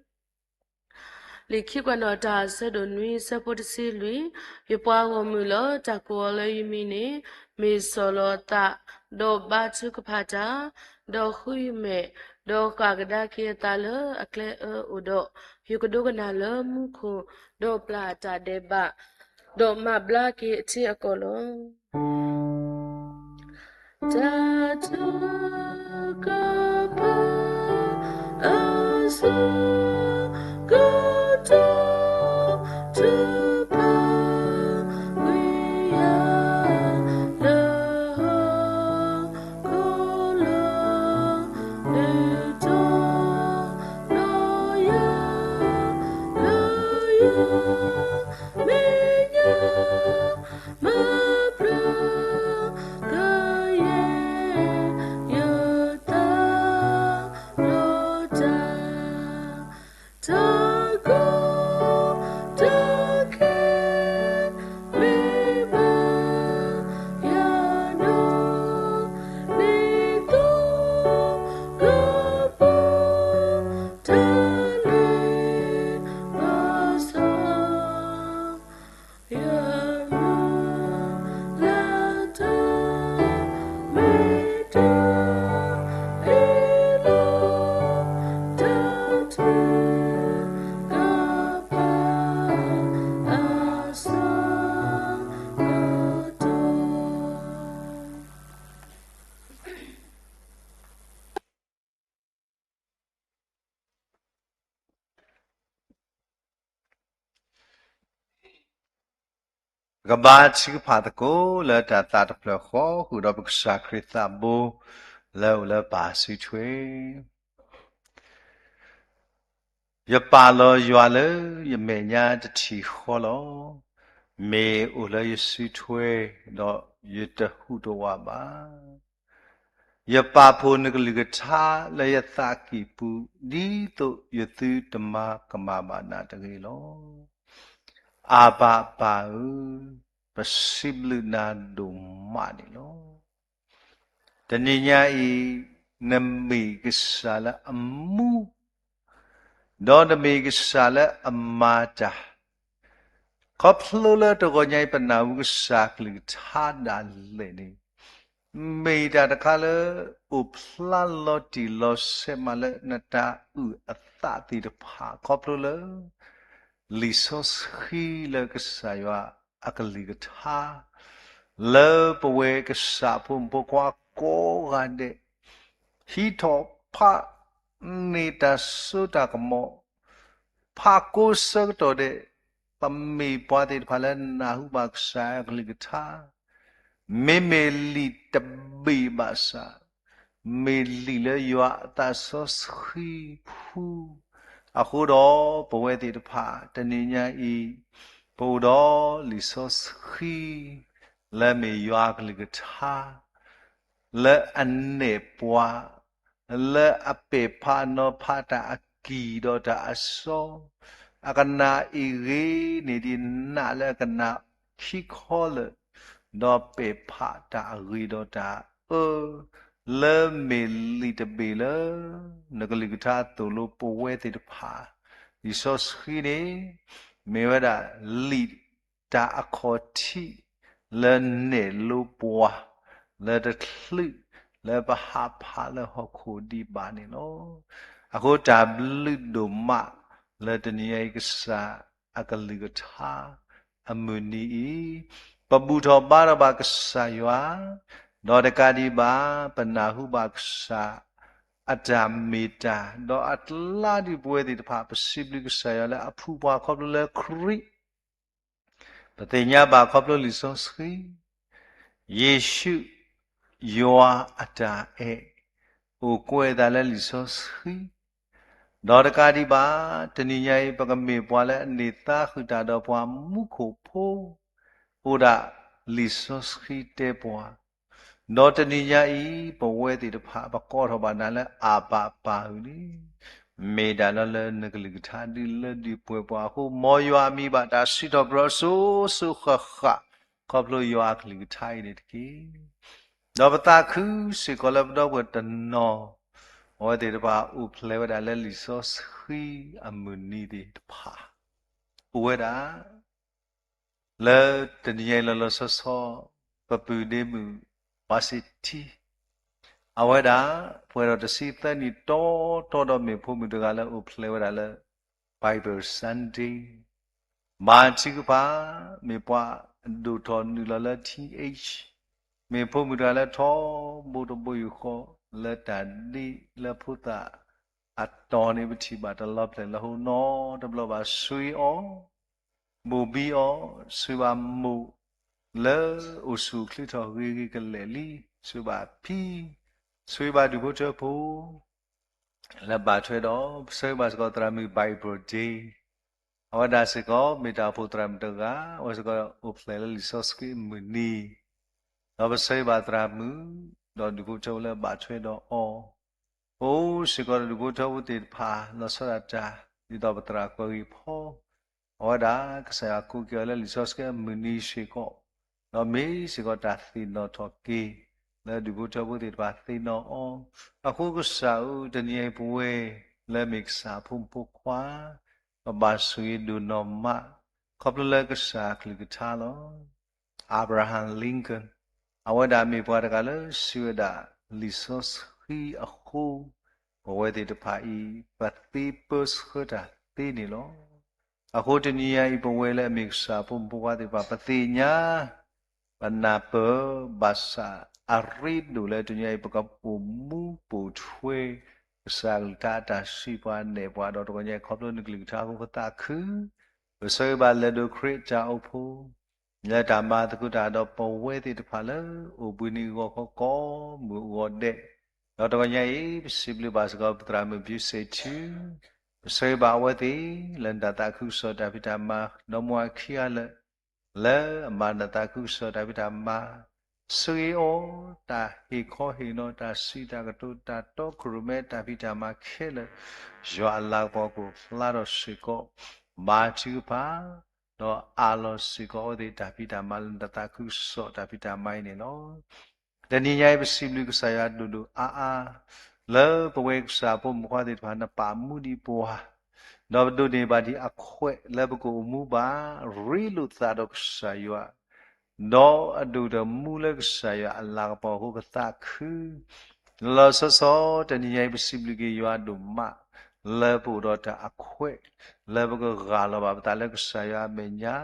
လံာ်ခံကွဲးနီၣ်တၢ် အဆၢဒိၣ်နွံ အဆၢဖိတဆံလွံၢ်, ယပှၤဂီၢ်မုၢ်လၢတၢ်ကိးအီၤလၢယမံၤန့ၣ် မ့ၢ်စီၢ်လီၤအသး, ဒီးဘါထုကဖၣ်တၢ်, ဒီးဃုယမဲာ်, ဒီးဃၣ်ကဒါက့ၤအသးလၢအကျဲအၢအိၣ်ဒီး, ယကဒိကနၣ်လၢမူခိၣ်, ဒီးပျၢ်အတၢ်ဒဲးဘး, ဒီးမၤဘျါက့ၤအထံအကီၢ်လီၤ. တၢ်ထုကဖၣ် အဆၢကတီၢ်တဖၣ် ဝံယၢ်လၢဟီၣ်ခိၣ်လီၤ. မ့ၢ်ညါ မၤပြၢ ကယဲၢ် ယသး ဒီးတၢ် တၢ်ကီ တၢ်ခဲ မ့ၢ်ဘၣ် ယၤဒီး နံၣ်သိ ကပီၤ တၢ်လဲၤ ဘၣ်ဆၣ် ယမုၢ်လၢ်တၢ် မ့ၢ်တၢ် အ့ၣ်လိာ် တၢ်ထုကဖၣ် အဆၢကတီၢ် ပကဘါထုကဖၣ်သကိးလၢတၢ်သးတဖျၢၣ်ဃီ ဃုာ်ဒီးပကစၢ်ခရံာ်သးဘိ လၢအိၣ်လၢပၢ်စုထွဲ. ယပာ်လီၤယွၤလၢယမဲာ်ညါတထံၣ်ဃီလီၤ. မ့ၢ်အိၣ်လၢယစုထွဲ ဒီးယတဟူးတဝးဘၣ်. ယပာ်ဖှိၣ်နကလုၢ်ကထါလၢယသးကံၢ်ပူၤ ဒ်သိးယသုတမၤကမၣ်ဘၣ်နၤတဂ့ၤလီၤ. အၢ်ဘၣ်ပၢ်ဧၢ, ပစံးဘျုးနၤဒိၣ်မးန့ၣ်လီၤ. တနံၤညါအံၤ နမ့ၢ်ကစၢ်လၢအမူ ဒီးနမ့ၢ်ကစၢ်လၢအမၤတၢ်, ခီဖျိလၢတဂီၤညါအံၤ ပနၢ်ဟူကစၢ်ကလုၢ်ကထါဒၣ်လဲာ်န့ၣ် မ့ၢ်တၢ်တခါလၢ အိၣ်ဖျါလီၤတံၢ်လီၤဆဲးမးလၢနတၢ်အုၣ်အသးသ့ၣ်တဖၣ် ခီဖျိလၢ လံာ်စီဆှံလၢကစၢ်ယွၤအကလုၢ်ကထါ လၢပဝဲကစၢ်ဖိမုၣ်ဖိခွါကိးဂၤဒဲး ဟံးထီၣ်ဖးန့ၢ်တၢ်စိတၢ်ကမီၤ ဖးကိးဆၢကတီၢ်ဒဲး ပမ့ၢ်ပှၤသ့ၣ်တဖၣ်လၢနၢ်ဟူဘၣ်ကစၢ်အကလုၢ်ကထါ မ့မ့ၢ်လံာ်တဘ့ၣ်ဘၣ်ဆၣ် မ့ၢ်လံာ်လၢယွၤအသးစီဆှံဖူ အဃိဒီး ပဝဲသ့ၣ်တဖၣ် တနံၤညါအံၤ ပအိၣ်ဒီးလံာ်စီဆှံ လၢမ့ၢ်ယွၤအကလုၢ်ကထါ လၢအနဲၣ်ပှၤ လၢအပဲာ်ဖးနီၤဖးတၢ်အကံၢ်ဒီးတၢ်အစီ, အကနၣ်အ့ၣ်ဂ့ၤန့ၢ်ဒံးနးလၢအကနၣ်ခံခီလၢာ်, ဒီးပဲာ်ဖးတၢ်အဂ့ၤဒီးတၢ်အၢ, လၢမ့ၢ်လံာ်တဘ့ၣ်လၢ နကလုၢ်ကထါသိၣ်လိပဝဲသ့ၣ်တဖၣ်, လံာ်စီဆှံန့ၣ် မ့ၢ်ဝဲဒၣ်လံာ် တၢ်အခီၣ်ထံး လၢနဲၣ်လိပှၤ လၢတချုး လၢပဟးဖးလၢဟီၣ်ခိၣ်ဒံးဘၣ်န့ၣ်လီၤ. အဃိတၢ်ဘျုးဒိၣ်မး လၢတနံၤညါအံၤကစၢ်အကလုၢ်ကထါ အမုၢ်နံၤအံၤ, ပဘူၣ်ထီၣ်ဘါထီၣ်ဘၣ်ကစၢ်ယွၤ, ဒီးတကးဒံးဘၣ် ပနၢ်ဟူဘၣ်ကစၢ် အတၢ်မ့ၢ်တၢ်, ဒီးအကျါဒံးပဝဲသ့ၣ်တဖၣ် ပစံးဘျုးကစၢ်ယွၤလၢအဖှူပှၤခီဖျိလၢခရံာ်, ပသ့ၣ်ညါဘၣ်ခီဖျိလံာ်စီဆှံ, ယ့ၣ်ၡူး, ယွၤအတၢ်အဲၣ်, အိၣ်ကွဲးအသးလၢလံာ်စီဆှံ, ဒီးတကးဒံးဘၣ် တနံၤညါအံၤ ပကမ့ၢ်ပှၤလၢအန့ၢ်သါဃုာ်တၢ်ဒီးပှၤမူခိၣ်ဖိ, အိၣ်ဒၣ်လံာ်စီဆှံတဲပှၤ, ဒီးတနံၤညါအံၤ ပဝဲသ့ၣ်တဖၣ် ပကိးထီၣ်ဘၣ်နၤလၢအဘၣ်ပၢ်ဧၢန့ၣ်, မ့ၢ်ဒၣ်လီၤလၢနကလုၢ်ကထါဒုးလၢဒုးပှဲၤပှၤအဃိ မ်ယွၤအမံၤဘၣ်တၢ်စံးထီၣ်ပတြၢၤစိၤစိၤဃၣ်ဃၣ် ခီဖျိယွၤအကလုၢ်ကထါအံၤန့ၣ်တက့ၢ်. ဒီးပသးခုစ့ၢ်ကီးလၢပဒီပုၢ်ဝဲၢ်တနီၤ, အဝဲသ့ၣ်တဖၣ်အိၣ်ဖျဲၣ်ဝဲဒၣ်လၢလံာ်စီဆှံအမုၢ်နံၤသ့ၣ်တဖၣ်, အိၣ်ဝဲဒၣ် လၢတနံၤညါအံၤလီၤလီၤဆီဆီ ပပုၢ်ဒ့မုၣ် ပှၤစ့ၣ်ထံ အဝဲဒၣ် ပှဲၤဒီးတဆံသၢနံၣ်တီတီဒီး မ့ၢ်ဖိမုၣ်တဂၤလၢအိၣ်ဖျဲၣ်ဝဲဒၣ်လၢ Bible Sunday, ဘါထုကဖၣ်, မ့ၢ်ပှၤဒိၣ်ထီၣ်နုာ်လီၤလၢ T H, မ့ၢ်ဖိမုၣ်တဂၤလၢထီဘိတဘိယူၢ်ဃီ လၢတၢ်ဒ့လၢဖိသၣ်အတီၢ်န့ၣ် ပထံၣ်ဘၣ်တလီၤဖျဲၣ်လၢဟိနီတဘျီဘၣ် ဆွံအီၤ ဘိၣ်ဘံအီၤ, ဆွံဘၣ်မိၢ် လၢအိၣ်ဆူၣ်အိၣ်ချ့ထီၣ်ဂ့ၤဂ့ၤကလဲာ်လံ, ဆွံဘၣ်ဖံ, ဆွံဘၣ်ဒူၣ်ဖိထၢဖိ လၢဘၣ်ထွဲဒီး ပဆၢဂ့ၤဘၣ်စ့ၢ်ကီးသရၣ်မုၣ် Bible Day, အဝဲဒၣ်စ့ၢ်ကီး မ့ၢ်တၢ်အိၣ်ဖှိၣ်သရၣ်မုၣ်တဂၤ, အဝဲစ့ၢ်ကီးအိၣ်ဖျဲၣ်လၢလံာ်စီဆှံအမုၢ်နံၤ, ဒီးပဆၢဂ့ၤဘၣ်သရၣ်မုၣ်, ဒီးဒူၣ်ဖိထၢဖိလၢဘၣ်ထွဲဒီးအီၤ, ပအိၣ်စ့ၢ်ကီးဒီးဒူၣ်ဖိထၢဖိသ့ၣ်တဖၣ် လီၤဆီဒၣ်တၢ် ဒ်သိးပသရၣ်ကွၢ်ဂ့ၢ်ဖီ အဝဲဒၣ်ကစၢ်ယွၤကိးက့ၤအီၤလၢလံာ်စီဆှံအမုၢ်နံၤစ့ၢ်ကီး, ဒီးမ့ၢ်စ့ၢ်ကီးတၢ်သ့ၣ်နီၣ်ထီၣ်က့ၤ လၢဒူၣ်ဖိထၢဖိသ့ၣ်တဖၣ်သ့ၣ်နီၣ်အီၤ, အဃိကစၢ်ဧၢ တနံၤအံၤပဝဲ လၢအမ့ၢ်ကစၢ်အဖိမုၣ်ဖိခွါ ပဘၣ်ဆိၣ်ဂ့ၤဒိၣ်နီၢ်မး ခီဖျိလၢကစၢ်အကလုၢ်ကထါလီၤ. Abraham Lincoln အဝဲဒၣ်မ့ၢ်ပှၤတဂၤလၢစံးဝဲဒၣ် လံာ်စီဆှံအဃိ ပဝဲသ့ၣ်တဖၣ်အံၤ ပသ့ပၢဆှၢတၢ်သ့န့ၣ်လီၤ. အဃိတနံၤညါအံၤ ပဝဲလၢအမ့ၢ်ကစၢ်အဖိမုၣ်ဖိခွါသ့ၣ်တဖၣ် ပသ့ၣ်ညါ ပနၢ်ပၢၢ် ဘၣ်ဆၣ်အရ့ဒိၣ်လၢတနံၤညါအံၤ ပကအိၣ်မူပိာ်ထွဲ ကစၢ်အကလုၢ်ကထါအတၢ်စံးပှၤနဲၣ်ပှၤဒီးတဂီၤညါအံၤ ခီဖျိနကလုၢ်ကထါအဃိပသးခု ပဆၢဂ့ၤဘၣ်လဲၤဒိးခရံာ်အတၢ်အိၣ်ဖှိၣ် လၢတၢ်မၤသကိးတၢ်ဒီးပဝဲသ့ၣ်တဖၣ်လၢ အိၣ်ဘှံးနံၤဂီၤခီကိးမုၢ်အဂီၤဒဲး, ဒီးတဂီၤညါအံၤ ပစံးဘျုးဘၣ်စ့ၢ်ကီးပသရၣ်မုၣ် ဖံစ့းထူ, ပဆၢဂ့ၤဘၣ်အဝဲသ့ၣ် လၢနတၢ်သးခုကစီၣ်တၢ်ဖံးတၢ်မၤ ဒီမါဝၤခံဂၤလၢာ် လၢအမၤနတၢ်သးခုကစီၣ်တၢ်ဖံးတၢ်မၤ, ဆၢဂ့ၤအီၤ တၢ်ဟ့ၣ်ခီဟ့ၣ်နီၤ တၢ်စံးတၢ်ကတိၤ တၢ်တီခိၣ်ရိၣ်မဲ တၢ်ဖံးတၢ်မၤခဲလၢာ် ယွၤအလၤကပီၤကအိၣ်ဖျါထီၣ်စ့ၢ်ကီး ဘါထုကဖၣ်, ဒီးအးလီၤစ့ၢ်ကီးအဝဲသ့ၣ်တၢ်ဖံးတၢ်မၤလၢနတၢ်သးခုကစီၣ်တၢ်ဖံးတၢ်မၤအံၤန့ၣ်လီၤ. တနံၤညါအံၤ ပစံးဘျုးကစၢ်ယွၤဒိၣ်ဒိၣ်အါအါ လၢပဝဲကစၢ်အဖိမုၣ်ဖိခွါသ့ၣ်တဖၣ် နပာ်မူဒံးပှၤ, ဒီးပဒိးန့ၢ်ဘၣ်ဒံးအခွဲးလၢပကအိၣ်မူဘၣ် ရ့လိာ်သးဒီးကစၢ်ယွၤ, ဒီးအဒိၣ်တၢ်မူလၢကစၢ်ယွၤအလၤကပီၤအဃိပသးခု လီၤလီၤဆီဆီ တနံၤညါအံၤ ပစံးဘျုးက့ၤယွၤဒိၣ်မး လၢပအိၣ်ဒီးတၢ်အခွဲး လၢပကဂၢ်လီၤဘၣ်ပသးလၢကစၢ်ယွၤအမဲာ်ညါ,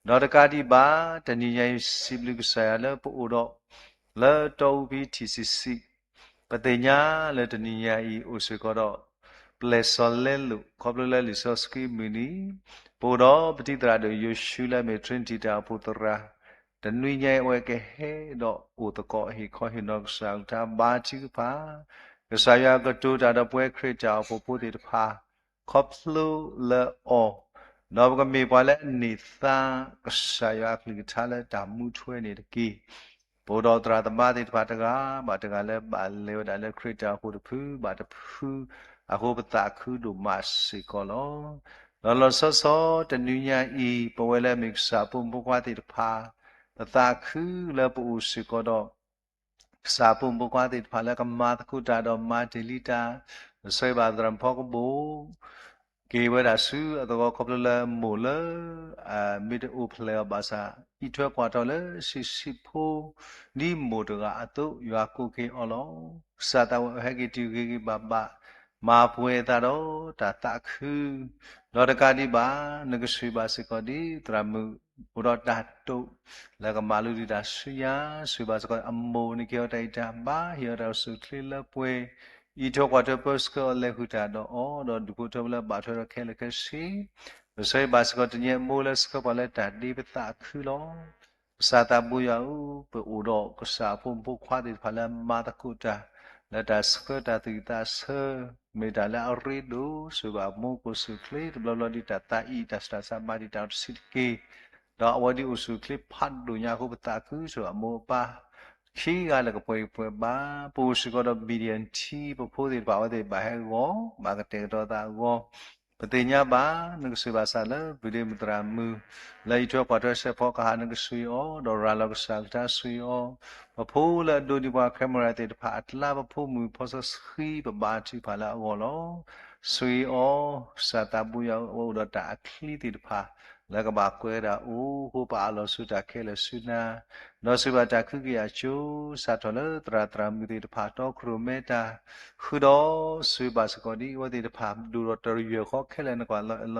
ဒီးတကးဒံးဘၣ် တနံၤညါအံၤ စံးဘျုးကစၢ်ယွၤလၢပအိၣ်ဒီး လၢတီအူဖံထံၣ်ဆံးဆံး, ပသ့ၣ်ညါလၢတနံၤညါအံၤ အိၣ်စ့ၢ်ကီးဒီး ပျဲၢ်စီၤလဲလိာ် ခီဖျိလၢလံာ်စီဆှံမုၢ်နံၤ, ပအိၣ်ဒီးပတံၤသရၣ်ဒိၣ်ယိၤၡူလၢအမ့ၢ် Trinity တၢ်အိၣ်ဖှိၣ်သရၣ်, တနွံညါအံၤအဝဲကဟဲဒီးအိၣ်သကိးဟ့ၣ်ခီဟ့ၣ်နီၤကစၢ်အကလုၢ်ကထါဘါထုကဖၣ်, ကစၢ်ယွၤကတိၤတၢ်ဒီးပဝဲခရံာ်တၢ်အိၣ်ဖှိၣ်ဖိသ့ၣ်တဖၣ် ခီဖျိလၢအီၤ, ဒီးပကမ့ၢ်ပှၤလၢအန့ၢ်သါ ကစၢ်ယွၤအကလုၢ်ကထါလၢတၢ်မူထွဲန့ၣ်တက့ၢ်. ပအိၣ်ဒီးသရၣ်သမါသ့ၣ်တဖၣ်တဂၤဘၣ်တဂၤလၢဘၣ်လဲၤဝဲဒၣ်လၢခရံာ်တၢ်အိၣ်ဖှိၣ်တဖုဘၣ်တဖု, အဃိပသးခုဒိၣ်မးစ့ၢ်ကီးလီၤ. လီၤလီၤဆီဆီ တနွံညါအံၤ ပဝဲလၢအမ့ၢ်ကစၢ်အဖိမုၣ်ဖိခွါသ့ၣ်တဖၣ် ပသးခုလၢပအိၣ်စ့ၢ်ကီးဒီး ကစၢ်အဖိမုၣ်ဖိခွါသ့ၣ်တဖၣ်လၢကမၤသကိးတၢ်ဒီးမၤတ့ၢ်လံတၢ်, ပဆၢဂ့ၤဘၣ်သရၣ်မုၣ်ဖီကဘိၣ် က့ၤဝဲဒၣ်ဆူအသဝီခီဖျိလၢမိၢ်လၢ မ့ၢ်တအိၣ်ဖျဲၣ်အီၤဘၣ်ဆၣ် အံးထွဲကွၢ်ထီၣ်လၢဆံးဆံးဖိ ဒ်မိၢ်တဂၤအသိး ယွၤကိးက့ၤအီၤလီၤ. ကစၢ်သးဝဲဟဲက့ၤတုၤဂ့ၤဂ့ၤဘၣ်ဘၣ် မၤပှဲၤအသးဒီးတၢ်သးခု ဒီးတကးဒံးဘၣ် နကဆှၢဘၣ်စ့ၢ်ကီးဒ်သရၣ်မုၣ် အိၣ်ဒီးတၢ်တိာ် လၢကမၤလိဒံးတၢ်ဆူညါ ဆှၢဘၣ်စ့ၢ်ကီးအမိၢ် နကဟ့ၣ်အီၤတၢ်အံးတၢ်ဘါ ဟ့ၣ်အီၤတၢ်အိၣ်ဆူၣ်အိၣ်ချ့လၢပှဲၤ အံးထွဲကွၢ်ထွဲပၢဆှၢအီၤလဲၤဃုာ်တၢ်ဒီးအီၤ ဒီးဒူၣ်ဖိထၢဖိလၢဘၣ်ထွဲဒီးခဲလၢာ်ခဲဆ့ ပဆၢဂ့ၤဘၣ်စ့ၢ်ကီးတနံၤအံၤ မိၢ်လၢဆှၢပှၤလၢတၢ်ဒ့ပသးခုလီၤ. ကစၢ်သးဘိယွၤဧၢ, ပအိၣ်ဒီးကစၢ်အဖိမုၣ်ဖိခွါသ့ၣ်တဖၣ်လၢမၤသကိးတၢ် လၢတၢ်ဆှၢတၢ်သူၣ်ဝံၣ်သးဆၢ မ့ၢ်တၢ်လၢအရ့ဒိၣ် ဆှၢဘၣ်အမိၢ်ကအိၣ်ဆူၣ်အိၣ်ချ့ တဘျီဘျီဒ်တၢ်သးအံၣ် တၢ်ဆူးတၢ်ဆါ မၤဒံးတၢ်အိၣ်တဆံးတက့ၢ် ဒီးအဝဲဒ်အိၣ်ဆူၣ်အိၣ်ချ့ဖးဒိၣ်ညါအဃိ ပသးခုဆူအမိၢ်အပၢ် ခံဂၤလၢကပှဲၤပှဲၤဘၣ်. ပအိၣ်စ့ၢ်ကီးဒီး ဘံၣ်ဒံၣ်အထံ ပဖိသ့ၣ်တဖၣ် အဝဲသ့ၣ်ဘၣ်ဟဲဂီၤ ဘၣ်ကတဲာ်ကတီၤသးအဂီၢ် ပသ့ၣ်ညါဘၣ် နကဆှၢဘၣ်ဆၣ်လၢ ဘုဒ့မုၣ်သရၣ်မုၣ် လၢအံးထွဲကွၢ်ထွဲစဲးဖီကဟၣ် နကဆှၢအီၤ ဒီးရၤလီၤကစၢ်ကလုၢ်ကထါဆှၢအီၤ ပဖိလၢအဒိးန့ၢ်ပှၤ camera သ့ၣ်တဖၣ်အကျါ ပဖိမုၣ်ဖီစီဆှံ ပဘါထုကဖၣ်လၢအဂီၢ်လီၤ. ဆှၢအီၤ ကစၢ်သးဘိယွၤဧၢ, အဝဲအိၣ်ဒီးတၢ်အချံသ့ၣ်တဖၣ် လၢကဘၣ်ကွဲးဒၣ်အိၣ် ဃိပအးလီၤဆူတၢ်ခဲလၢာ်ဆူနၤ ဒီးဆှၢဘၣ်တၢ်ခုကယာ်ကၠိ စးထီၣ်လၢသရၣ်သရၣ်မုၣ်သ့ၣ်တဖၣ် တီခိၣ်ရိၣ်မဲတၢ် ဃုာ်ဒီးဆှၢဘၣ်စ့ၢ်ကီးဒ်အဝဲသ့ၣ်တဖၣ် ဒိၣ်ထီၣ်တယၢၢ်ဃီခဲလၢာ် နကွၢ်လီၤ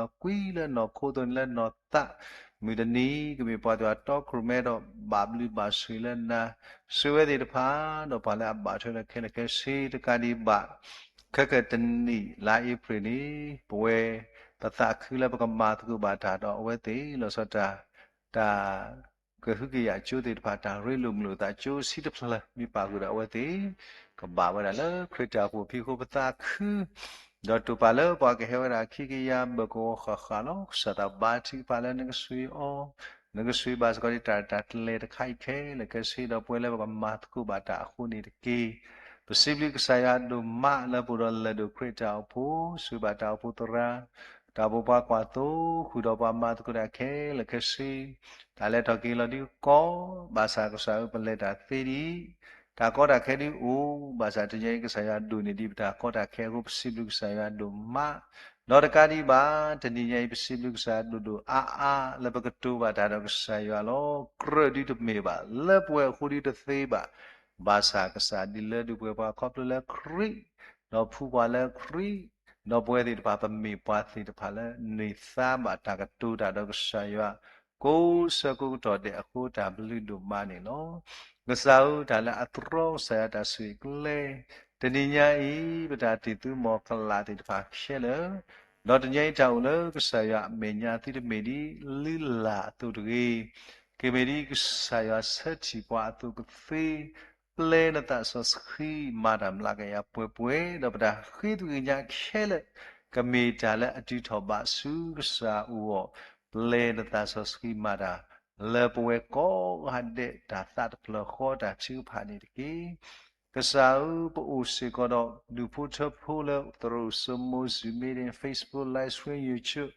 အဲၣ်လီၤကွံလၢနီၢ်ခိအသိးန့ၣ် လၢနီၢ်သး မုၢ်တနံၤ ကမ့ၢ်ပှၤသ့ၣ်တဖၣ်တီခိၣ်ရိၣ်မဲဒီး ဘၣ်ဘျုးဘၣ်ဆိၣ်ဂ့ၤလၢနၤ ဆှၢဝဲသ့ၣ်တဖၣ် ဒီးပှၤလၢအဘၣ်ထွဲဒီးခဲလၢာ်ခဲဆ့ တကးဒံးဘၣ် ခဲကနံၣ်အံၤ လါအ့ဖြ့ၣ်န့ၣ် ပဝဲ ပသးခုလၢပကမၤသကိးဘၣ်တၢ်ဒီးအဝဲသ့ၣ် လီၤဆီဒၣ်တၢ် တၢ် ကဟုကယာ်ကၠိသ့ၣ်တဖၣ် တၢ်ရ့လိာ်မုာ်လိာ်သးကၠိဆံတဖျၢၣ် မ့ၢ်ပာ်ဃုာ်ဒီးအဝဲသ့ၣ် ကဘၣ်ဝဲဒၣ်လၢခရံာ်တၢ်အိၣ်ဖှိၣ်အဖံအဃိ ပသးခု ဒီးတိာ်ပာ်လၢပှၤကဟဲဝဲဒၣ်ခံကယၤဘၢၣ်ကဝီၤဃၣ်ဃၣ်လီၤ. ကစၢ်သးဘါထုကဖၣ်လၢနကဆိၣ်ဂ့ၤအီၤ, နကဆိၣ်ဂ့ၤဘၣ်စ့ၢ်ကီးဒံးတၢ်ရဲၣ်တၢ်ကျဲၤတခါအံၤခဲလၢာ်ခဲဆ့ ဒီးပဝဲလၢပကမၤသကိးဘၣ်တၢ်အဃိန့ၣ်တက့ၢ်. ပစံးဘျုးကစၢ်ယွၤဒိၣ်မးလၢပအိၣ်ဒီးလၢၢ်ဒိၣ်ခရံာ်တၢ်အိၣ်ဖှိၣ်, ဆိၣ်ဂ့ၤဘၣ်တၢ်အိၣ်ဖှိၣ်သရၣ်, တၢ်အိၣ်ဖှိၣ်ပှၤကွၢ်သိ, ဃုာ်ဒီးပှၤမၤသကိးတၢ်ခဲလၢာ်ခဲဆ့, တၢ်လဲၤထီၣ်က့ၤလီၤဒ်ကီ, ဘၣ်ဆၣ်ကစၢ်ဧၢ ပလဲၤတၢ်သ့ဒံး တၢ်ကီတၢ်ခဲဒုးအိၣ်, ဘၣ်ဆၣ်တနံၤအံၤကစၢ်ယွၤဒိၣ်န့ၢ်ဒံးပတၢ်ကီတၢ်ခဲအဃိ ပစံးဘျုးကစၢ်ယွၤဒိၣ်မး, ဒီးတကးဒံးဘၣ်, တနံၤညါအံၤ ပစံးဘျုးကစၢ်ယွၤဒိၣ်ဒိၣ်အါအါ လၢပကတိၤဘၣ်တၢ်ဒီးကစၢ်ယွၤလီၤ. ကြၢးဒုးတမ့ၢ်ဘၣ်, လၢပဝဲအဃိဒုးတသ့ဘၣ်, ဘၣ်ဆၣ်ကစၢ်ဒုးလၢဒုးပှဲၤပှၤခီဖျိလၢခရံာ်, ဒီးဖှူပှၤလၢခရံာ်, ဒီးပဝဲသ့ၣ်တဖၣ် ပမ့ၢ်ပှၤသ့ၣ်တဖၣ်လၢန့ၢ်သါဘၣ်တၢ်ကတိၤတၢ်ဒီးကစၢ်ယွၤ ကိးဆၢကိးကတီၢ်ဒဲးအဃိ တၢ်ဘျုးဒိၣ်မးန့ၣ်လီၤ. ကစၢ်ဧၢ တၢ်လၢအတြီကစၢ်ယွၤတၢ်ဆိၣ်ဂ့ၤကျဲ, တနံၤညါအံၤ ပတၢ်တ့ၢ်သူမီၤကလာ်သ့ၣ်တဖၣ်ခဲလၢာ်, ဒီးတနံၤညါအံၤတၢ်အိၣ်လၢကစၢ်ယွၤအမဲာ်ညါသုတမ့ၢ်ဒ်လုၢ်လၢ်အသိးတဂ့ၤ, ကမ့ၢ်ဒ်ကစၢ်ယွၤဆၢထံၣ်ပှၤအသိးကသ့, ပျဲနသးစီဆှံမၤတၢ်မျးကယၤပှဲၤပှဲၤ, ဒီးပတၢ်ဃ့တဂ့ၤညါခဲလၢာ် ကမ့ၢ်တၢ်လၢအတုၤထီၣ်ဘၣ်ဆူကစၢ်အအိၣ်အီၤ, ပျဲနသးစီဆှံမၤတၢ် လၢပဝဲကိးဂၤဒဲးတၢ်သးတဖျၢၣ်ဃီတၢ်ထုကဖၣ်န့ၣ်တက့ၢ်. ကစၢ်ဧၢ ပအိၣ်စ့ၢ်ကီးဒီး ဒူၣ်ဖိထၢဖိလၢသရိာ်စိမိၤ Zoom meeting, Facebook live stream, YouTube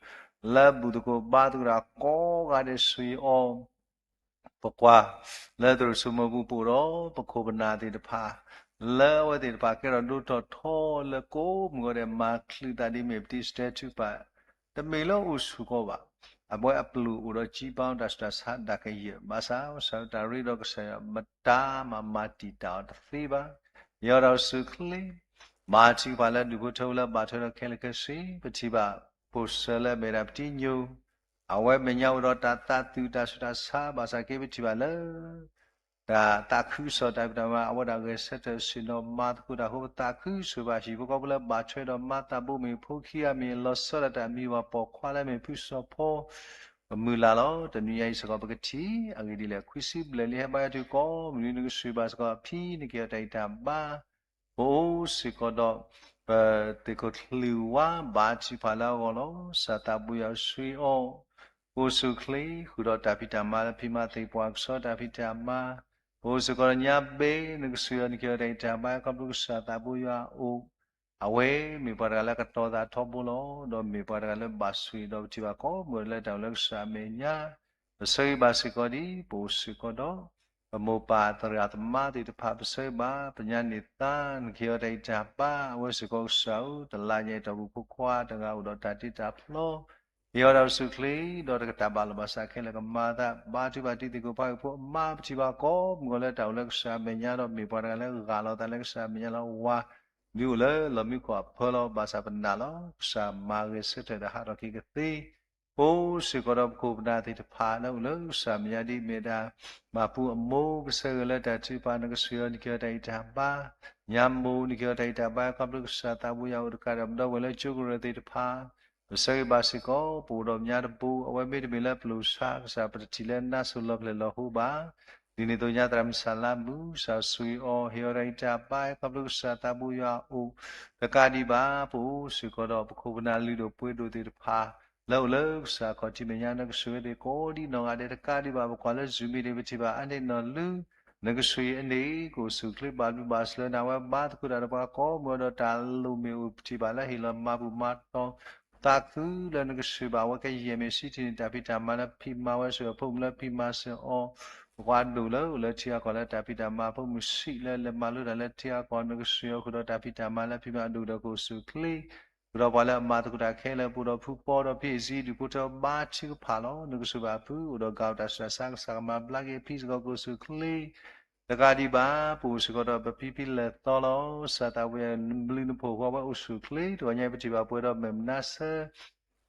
လၢဘူၣ်သကိးဘါသကိးတၢ်ကိးဂၤဒဲး ဆိၣ်ဂ့ၤအီၤ ပကွၢ်လၢသရိာ်စိမိၤပူၤ ပအိၣ်ဒီးပခိၣ်ပနၢ်သ့ၣ်တဖၣ်, လၢအဝဲသ့ၣ်တဖၣ်ကဲထီၣ်ဒိၣ်ထီၣ်ထီလၢကိးမုၢ်ဂီၤဒဲး မၤချုးသးဒ်မ့ၢ်ပတံၤစတဲထုကဖၣ်, တမ့ၢ်လၢအိၣ်ဆူၣ်ကီးဘၣ်, အဝဲအပျိၢ်အိၣ်ဒီးကံဘါတၢ်ဆူးတၢ်ဆါဒၣ်ကယဲၢ်, ဘၣ်ဆၣ်ကစၢ်တၢ်ရ့ဒီးကစၢ်ယွၤ မတၤမၤမၤတံာ်တာ်အီၤတသ့ဘၣ်. ယဲဒီးအိၣ်ဆူၣ်ချ့ ဘါထုကဖၣ်လၢဒူၣ်ဖိထၢဖိလၢဘၣ်ထွဲဒီးခဲလၢာ်ခဲဆ့, ပထံၣ်ဘၣ်ပိာ်စၢၤလၢအမ့ၢ်ဒၣ်ပတံၤညိၣ်, အဝဲမဲာ်ညါအိၣ်ဒီးတၢ်သးသူၣ်တၢ်ဆူးတၢ်ဆါ ဘၣ်ဆၣ်က့ပထံၣ်ဘၣ်လၢ တၢ်သးခုကစီၣ်တၢ်ဖံးတၢ်မၤ အဝဲဒၣ်ဂဲၤဆၢထၢၣ်ဆ့ၣ်နီၤမၤသကိးတၢ်အဃိ ပသးခုဆိၣ်ဂ့ၤဘၣ်ဟံၣ်ဖိဃီဖိလၢဘၣ်ထွဲဒီးမၤသးဘိမ့ၢ်ဖိခံဂၤမ့ၢ်လီၤဆီဒၣ်တၢ်မံၤဝၤပိာ်ခွါလၢမ့ၢ်ဖုစီၤဖီ ပမုၢ်လၢ်လီၤ. တနံၤညါအံၤစ့ၢ်ကီး ပကထံၣ်အဂ့ၢ်ဒ်လဲၣ် ခွံဆံဘျဲၣ်လံ ဟဲဘါထုကဖၣ်ကိးမုၢ်နံၤ နကဆိၣ်ဂ့ၤဘၣ်စ့ၢ်ကီး ဖံနက့ၤအီၤတၢ်အံၤတၢ်ဘါ ပအိၣ်စ့ၢ်ကီးဒီး ပသ့ၣ်ခိၣ်ချ့ဝါ ဘါထုကဖၣ်လၢအဂီၢ်လီၤ. ကစၢ်သးဘိယွၤဆိၣ်ဂ့ၤအီၤ အိၣ်ဆူၣ်ချ့ ဃုာ်ဒီးတၢ်ဖံးတၢ်မၤလၢဖံးမၤသ့ၣ်ပှၤကဆီတၢ်ဖံးတၢ်မၤ, ပအိၣ်စ့ၢ်ကီးဒီးညါဘ့ နကဆိၣ်ဂ့ၤအီၤ နက့ၤအီၤတၢ်အံၤတၢ်ဘါ ခီဖျိကစၢ်သးဘိယွၤအအိၣ် အဝဲမ့ၢ်ပှၤတဂၤလၢကတီၤသးထီဘိလီၤ. ဒီးမ့ၢ်ပှၤတဂၤလၢဘၣ်ဆိၣ်ဂ့ၤဒီးပထံၣ်ဘၣ်ကိးမုၢ်ဂီၤဒဲးလၢ တၢ်အိၣ်လၢကစၢ်အမဲာ်ညါ ပဆၢဂ့ၤဘၣ်စ့ၢ်ကီးဒ် ပအိၣ်စ့ၢ်ကီးဒီး ပမိၢ်ပၢ်သရၣ်သမါသ့ၣ်တဖၣ် ပဆၢဂ့ၤဘၣ် ပညါန့ၢ်သါ နက့ၤအီၤတၢ်အံၤတၢ်ဘါ အဝဲစ့ၢ်ကီးကစၢ်ဧၢ တလါညါအံၤ တၢ်အိၣ်ဖှိၣ်ဖိခွါတဂၤအိၣ်ဒီးတၢ်တ့တၢ်ဖျီ က့ၤအီၤတၢ်အိၣ်ဆူၣ်ချ့ ဒီးတကတၢၢ်ဘၣ်လီၤဘၣ်စးခဲလၢာ်ကမၤအသး ဘါထုကဖၣ်တံၤသကိးဖးဂ့ၢ်ဖိအမါ ပထံၣ်ဘၣ်ကိးမုၢ်ဂီၤလၢတၢ်အိၣ်လၢကစၢ်အမဲာ်ညါဒီး မ့ၢ်ပှၤတဂၤလၢဂၢ်လီၤသးလၢကစၢ်အမဲာ်ညါလၢဝၤ ဒုးအိၣ်လၢလီၢ်မံခိၣ်အဖၢလီၤ. ဘၣ်ဆၣ်ပနာ်လီၤ ကစၢ်မၤဂဲၤဆၢထၢၣ်ဒီးဟးထီၣ်က့ၤကသ့ ပအိၣ်စ့ၢ်ကီးဒီးပခိၣ်ပနၢ်သ့ၣ်တဖၣ်လၢအိၣ်လၢကစၢ်အမဲာ်ညါဒ်မ့ၢ်ဒၣ် မၤပူအမိၢ် ပဆၢဂ့ၤလၢတၢ်ထုကဖၣ် နကဆိၣ်ဂ့ၤအီၤ နက့ၤအီၤတၢ်အံၤတၢ်ဘါ ညါမိၢ် နက့ၤအီၤတၢ်အံၤတၢ်ဘါ ခီဖျိကစၢ်သးဘိယွၤအိၣ်တကးဒီးပဒီပုၢ်ဝဲၢ်လၢကၠိကရၢၢ်သ့ၣ်တဖၣ် ပဆၢဂ့ၤဘၣ်စ့ၢ်ကီး ပအိၣ်ဒီးညါတဘိ အဝဲမ့တမ့ၢ်လၢပလိာ်ဆါ ကစၢ်ပတထံၣ်လၢနါစိၤလီၤဖျဲၣ်လီၤဟိဘၣ် ဒ်န့ၣ်အသိးညါသရၣ်မုၣ်စၢ်လါမူ ကစၢ်ဆိၣ်ဂ့ၤအီၤ ဟ့ၣ်အီၤတၢ်အံၤတၢ်ဘါ ခီဖျိကစၢ်သးဘိယွၤအအိၣ် တကးဒံးဘၣ် ပအိၣ်စ့ၢ်ကီးဒီးပခိၣ်ပနၢ်လုၢ်ဒိၣ်ပှ့ၤဒိၣ်သ့ၣ်တဖၣ် လၢအိၣ်လၢကစၢ်ခီၣ်ထံးမဲာ်ညါ နကဆိၣ်ဂ့ၤသ့ၣ်ကိးဒံနီၢ်ဂၤဒဲး တကးဒံးဘၣ် ပကွၢ်လၢ Zoom meeting ပထံၣ်ဘၣ်အါန့ၢ်နီၢ်လုၢ် နကဆိၣ်ဂ့ၤအန့ၣ် ကအိၣ်ဆူၣ်ချ့ဘၣ်ဘျုးဘၣ်စၢၤလၢနၤ အဝဲဘါသကိးတၢ်ဒီးပှၤကိးမုၢ်ဂီၤဒီး တၢ်လိၣ်မ့ၢ်အိၣ်ပထံၣ်ဘၣ်လၢဟ့ၣ်လီၤမၤဘူၣ်မၤတီၤ သးခုလၢနကဆိၣ်ဂ့ၤဘၣ် အဝဲကယဲၢ်မ့ၢ်ဆံးထံၣ်န့ၣ် တၢ်ဖံးတၢ်မၤလၢဖံးမၤဝဲဆိၣ်ဂ့ၤအဖိမုၣ်လၢဖံးမၤစၢၤအီၤ ပှၤဒိၣ်လၢအိၣ်လၢထံဂၤကီၢ်လၢတၢ်ဖံးတၢ်မၤအဖိမုၣ်ဆံးလၢလဲၤမၤလိတၢ်လၢထံဂၤကီၢ် နကဆိၣ်ဂ့ၤအီၤဃုာ်ဒီးတၢ်ဖံးတၢ်မၤလၢဖံးမၤအဒိၣ်ဒီးကအိၣ်ဆူၣ်ချ့ ဃုာ်ဒီးပှၤလၢအမၤသကိးတၢ်ခဲလၢာ် ပအိၣ်ဒီးဖုဖီဒီးဖံးအစံး ဒူၣ်ဖိထၢဘါထုကဖၣ်လီၤ. နကဆိၣ်ဘၣ်ဖု အိၣ်ဒီးကၤတၢ်ဆူးတၢ်ဆါ ကစၢ်ကမၤဘျါက့ၤဖံစ့ၢ်ကီးကအိၣ်ဆူၣ်ချ့ တကးဒံးဘၣ် ပအိၣ်စ့ၢ်ကီးဒီးပဖံဖံလဲၤသီလီၤ. ကစၢ်သးဘိယွၤနဘျုးနဖှိၣ်ဃီဝဲအိၣ်ဆူၣ်ချ့ တဂီၤညါပထံၣ်ဘၣ်ပှဲၤဒီးမဲာ်မနါဆၢ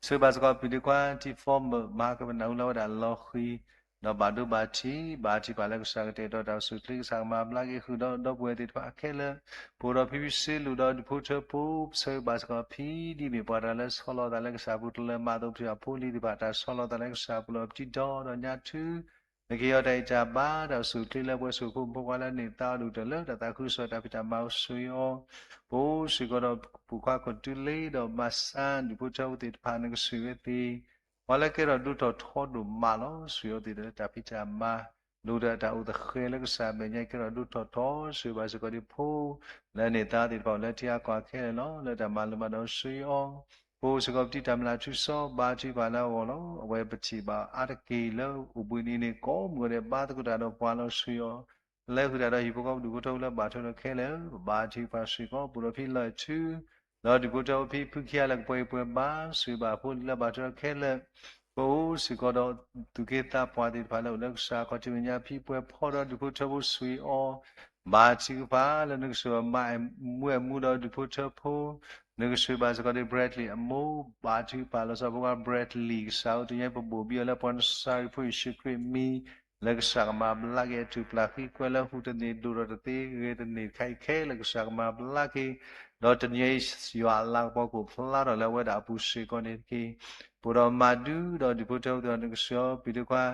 ဆိၣ်ဂ့ၤဘၣ်စ့ၢ်ကီးဖံးဒ့ခွါ ထံဖီမၢၢ် မၤကပနၢ်ဟူလၢဝဲဒၣ်လီၤဃံၤ ဒီးဘၣ်ဒိဘၣ်ထံး ဘၣ်ထံးပာ်လၢကစၢ်ကတဲာ်ကတီၤတၢ်အိၣ်ဆူၣ်ချ့ ကစၢ်ကမၤဘျါက့ၤဃုာ်ဒီးဒီပုၢ်ဝဲၢ်သ့ၣ်တဖၣ်ခဲလၢာ် ပအိၣ်ဒီးဖံဖံစ့လူးဒီးဒူၣ်ဖိထၢဖိ ပဆၢဂ့ၤဘၣ်စ့ၢ်ကီးဖံဒ်မ့ၢ်ပှၤတဂၤလၢဆီလီၤသးလၢကစၢ်ပူၤတလၢမးအသိး ပထံၣ်ဘၣ်ဖိလံၤသ့ၣ်တဖၣ် တၢ်ဆီလီၤသးလၢကစၢ်ပူၤလီၤ ပထံၣ်ဒီးဒီးညါထု နကဟ့ၣ်အီၤတၢ်အံၣ်တၢ်ဘါ တၢ်အိၣ်ဆူၣ်အိၣ်ချ့လၢပှဲၤဆူၣ်ဖိမုၣ်ဖိခွါလၢန့ၢ်သါအီၤဒိၣ်ကတၢၢ်လၢတၢ်သးခုကစီၣ်တၢ်ဖံးတၢ်မၤအိၣ်ဆူၣ်အံၤအီၤ, ပအိၣ်စ့ၢ်ကီးဒီး ပူၤခွါကီၢ်တူလ့ဒီးမၤစၢ် ဒူၣ်ဖိထၢဖိသ့ၣ်တဖၣ် နကဆှၢဝဲသ့ၣ် ပှၤလၢကဲထီၣ်ဒိၣ်ထီၣ်ထီဒိၣ်မးလီၤ. ဆှၢအီၤသ့ၣ်ဒီးတၢ်ဖံးတၢ်မၤ ဒိၣ်ဒီးတၢ်အိၣ်သဃဲၤလၢကစၢ်မဲာ်ညါ ကဲထီၣ်ဒိၣ်ထီၣ်ထီ ဆှၢဘၣ်စ့ၢ်ကီးဒ်ဖိ လၢန့ၢ်သါသ့ၣ်တဖၣ်အိၣ်လၢထံအါကီၢ်အခဲလၢာ်လီၤ. လၢတၢ်မၤလိမၤဒိးဆူၣ်အံၤအီၤ ပအိၣ်စ့ၢ်ကီးပတံၤတၢ်မျၢ်ထူစီ ဘါထုကဖၣ်လၢအဂီၢ်လီၤ. အဝဲပထံၣ်ဘၣ်အါတက့ၢ်လၢအိၣ်ဘှံးနံၤန့ၣ် ကိးမုၢ်ဂီၤဒဲး ဘါသကိးတၢ်ဒီးပှၤလီၤဆူၣ်အံၤအီၤ လဲၤဃုာ်တၢ်ဒီးဟံၣ်ဖိဃီဖိဒူၣ်ဖိထၢဖိလၢဘၣ်ထွဲဒီးခဲလၢာ်, ပဘါထုကဖၣ်စ့ၢ်ကီး ပအိၣ်ဒီးဖံလီၢ်ထူ ဒီးဒူၣ်ဖိထၢဖိဖံဖုခံဂၤလၢကပှဲၤပှဲၤဘါ ဆှၢဘၣ်ဖိလံၤလၢဘၣ်ထွဲဒီးခဲလၢာ်, ပအိၣ်စ့ၢ်ကီးဒီးသူၣ်က့သးပှၢ်သ့ၣ်တဖၣ်လၢအိၣ်လၢကစၢ်ခီၣ်ထံးမဲာ်ညါ ဖံပှဲၤဖီဒီးဒူၣ်ဖိထၢဖိဆူၣ်အံၤအီၤ ဘါထုကဖၣ်လၢနကဆှၢဘၣ်မၤမူအဲၣ်မူဒီးဒူၣ်ဖိထၢဖိ, နကဆှၢဘၣ်စ့ၢ်ကီးဒ် Bradley အမိၢ်, ဘါထုကဖၣ်လီၤဆီဖိခွါ Bradley ကစၢ်ဧၢ တနံၤအံၤပဘိၣ်ဘံအီၤလၢပှၤနစၤရ့းဖိယ့ၣ်ၡူးခရံာ်မံၤ လၢကစၢ်ကမၤဘျါက့ၤအတူၢ်ပျၢ်ဃံကွဲလၢဟူးတန့ၢ်ဒိၣ်ထီၣ်တသ့ဂ့ၤတန့ၢ်တခါအံၤခဲလၢာ် ကစၢ်ကမၤဘျါက့ၤ, ဒီးတနံၤအံၤယွၤအလၤကပီၤကအိၣ်ဖျါထီၣ်လၢအဝဲဒၣ်အပူၤစ့ၢ်ကီးန့ၣ်တက့ၢ်. ပအိၣ်ဒီးမၤဒူဒီးဒူၣ်ဖိထၢဖိသ့ၣ်တဖၣ် နကဆှၢအီၤ ပံၤဒိၣ်ခွါ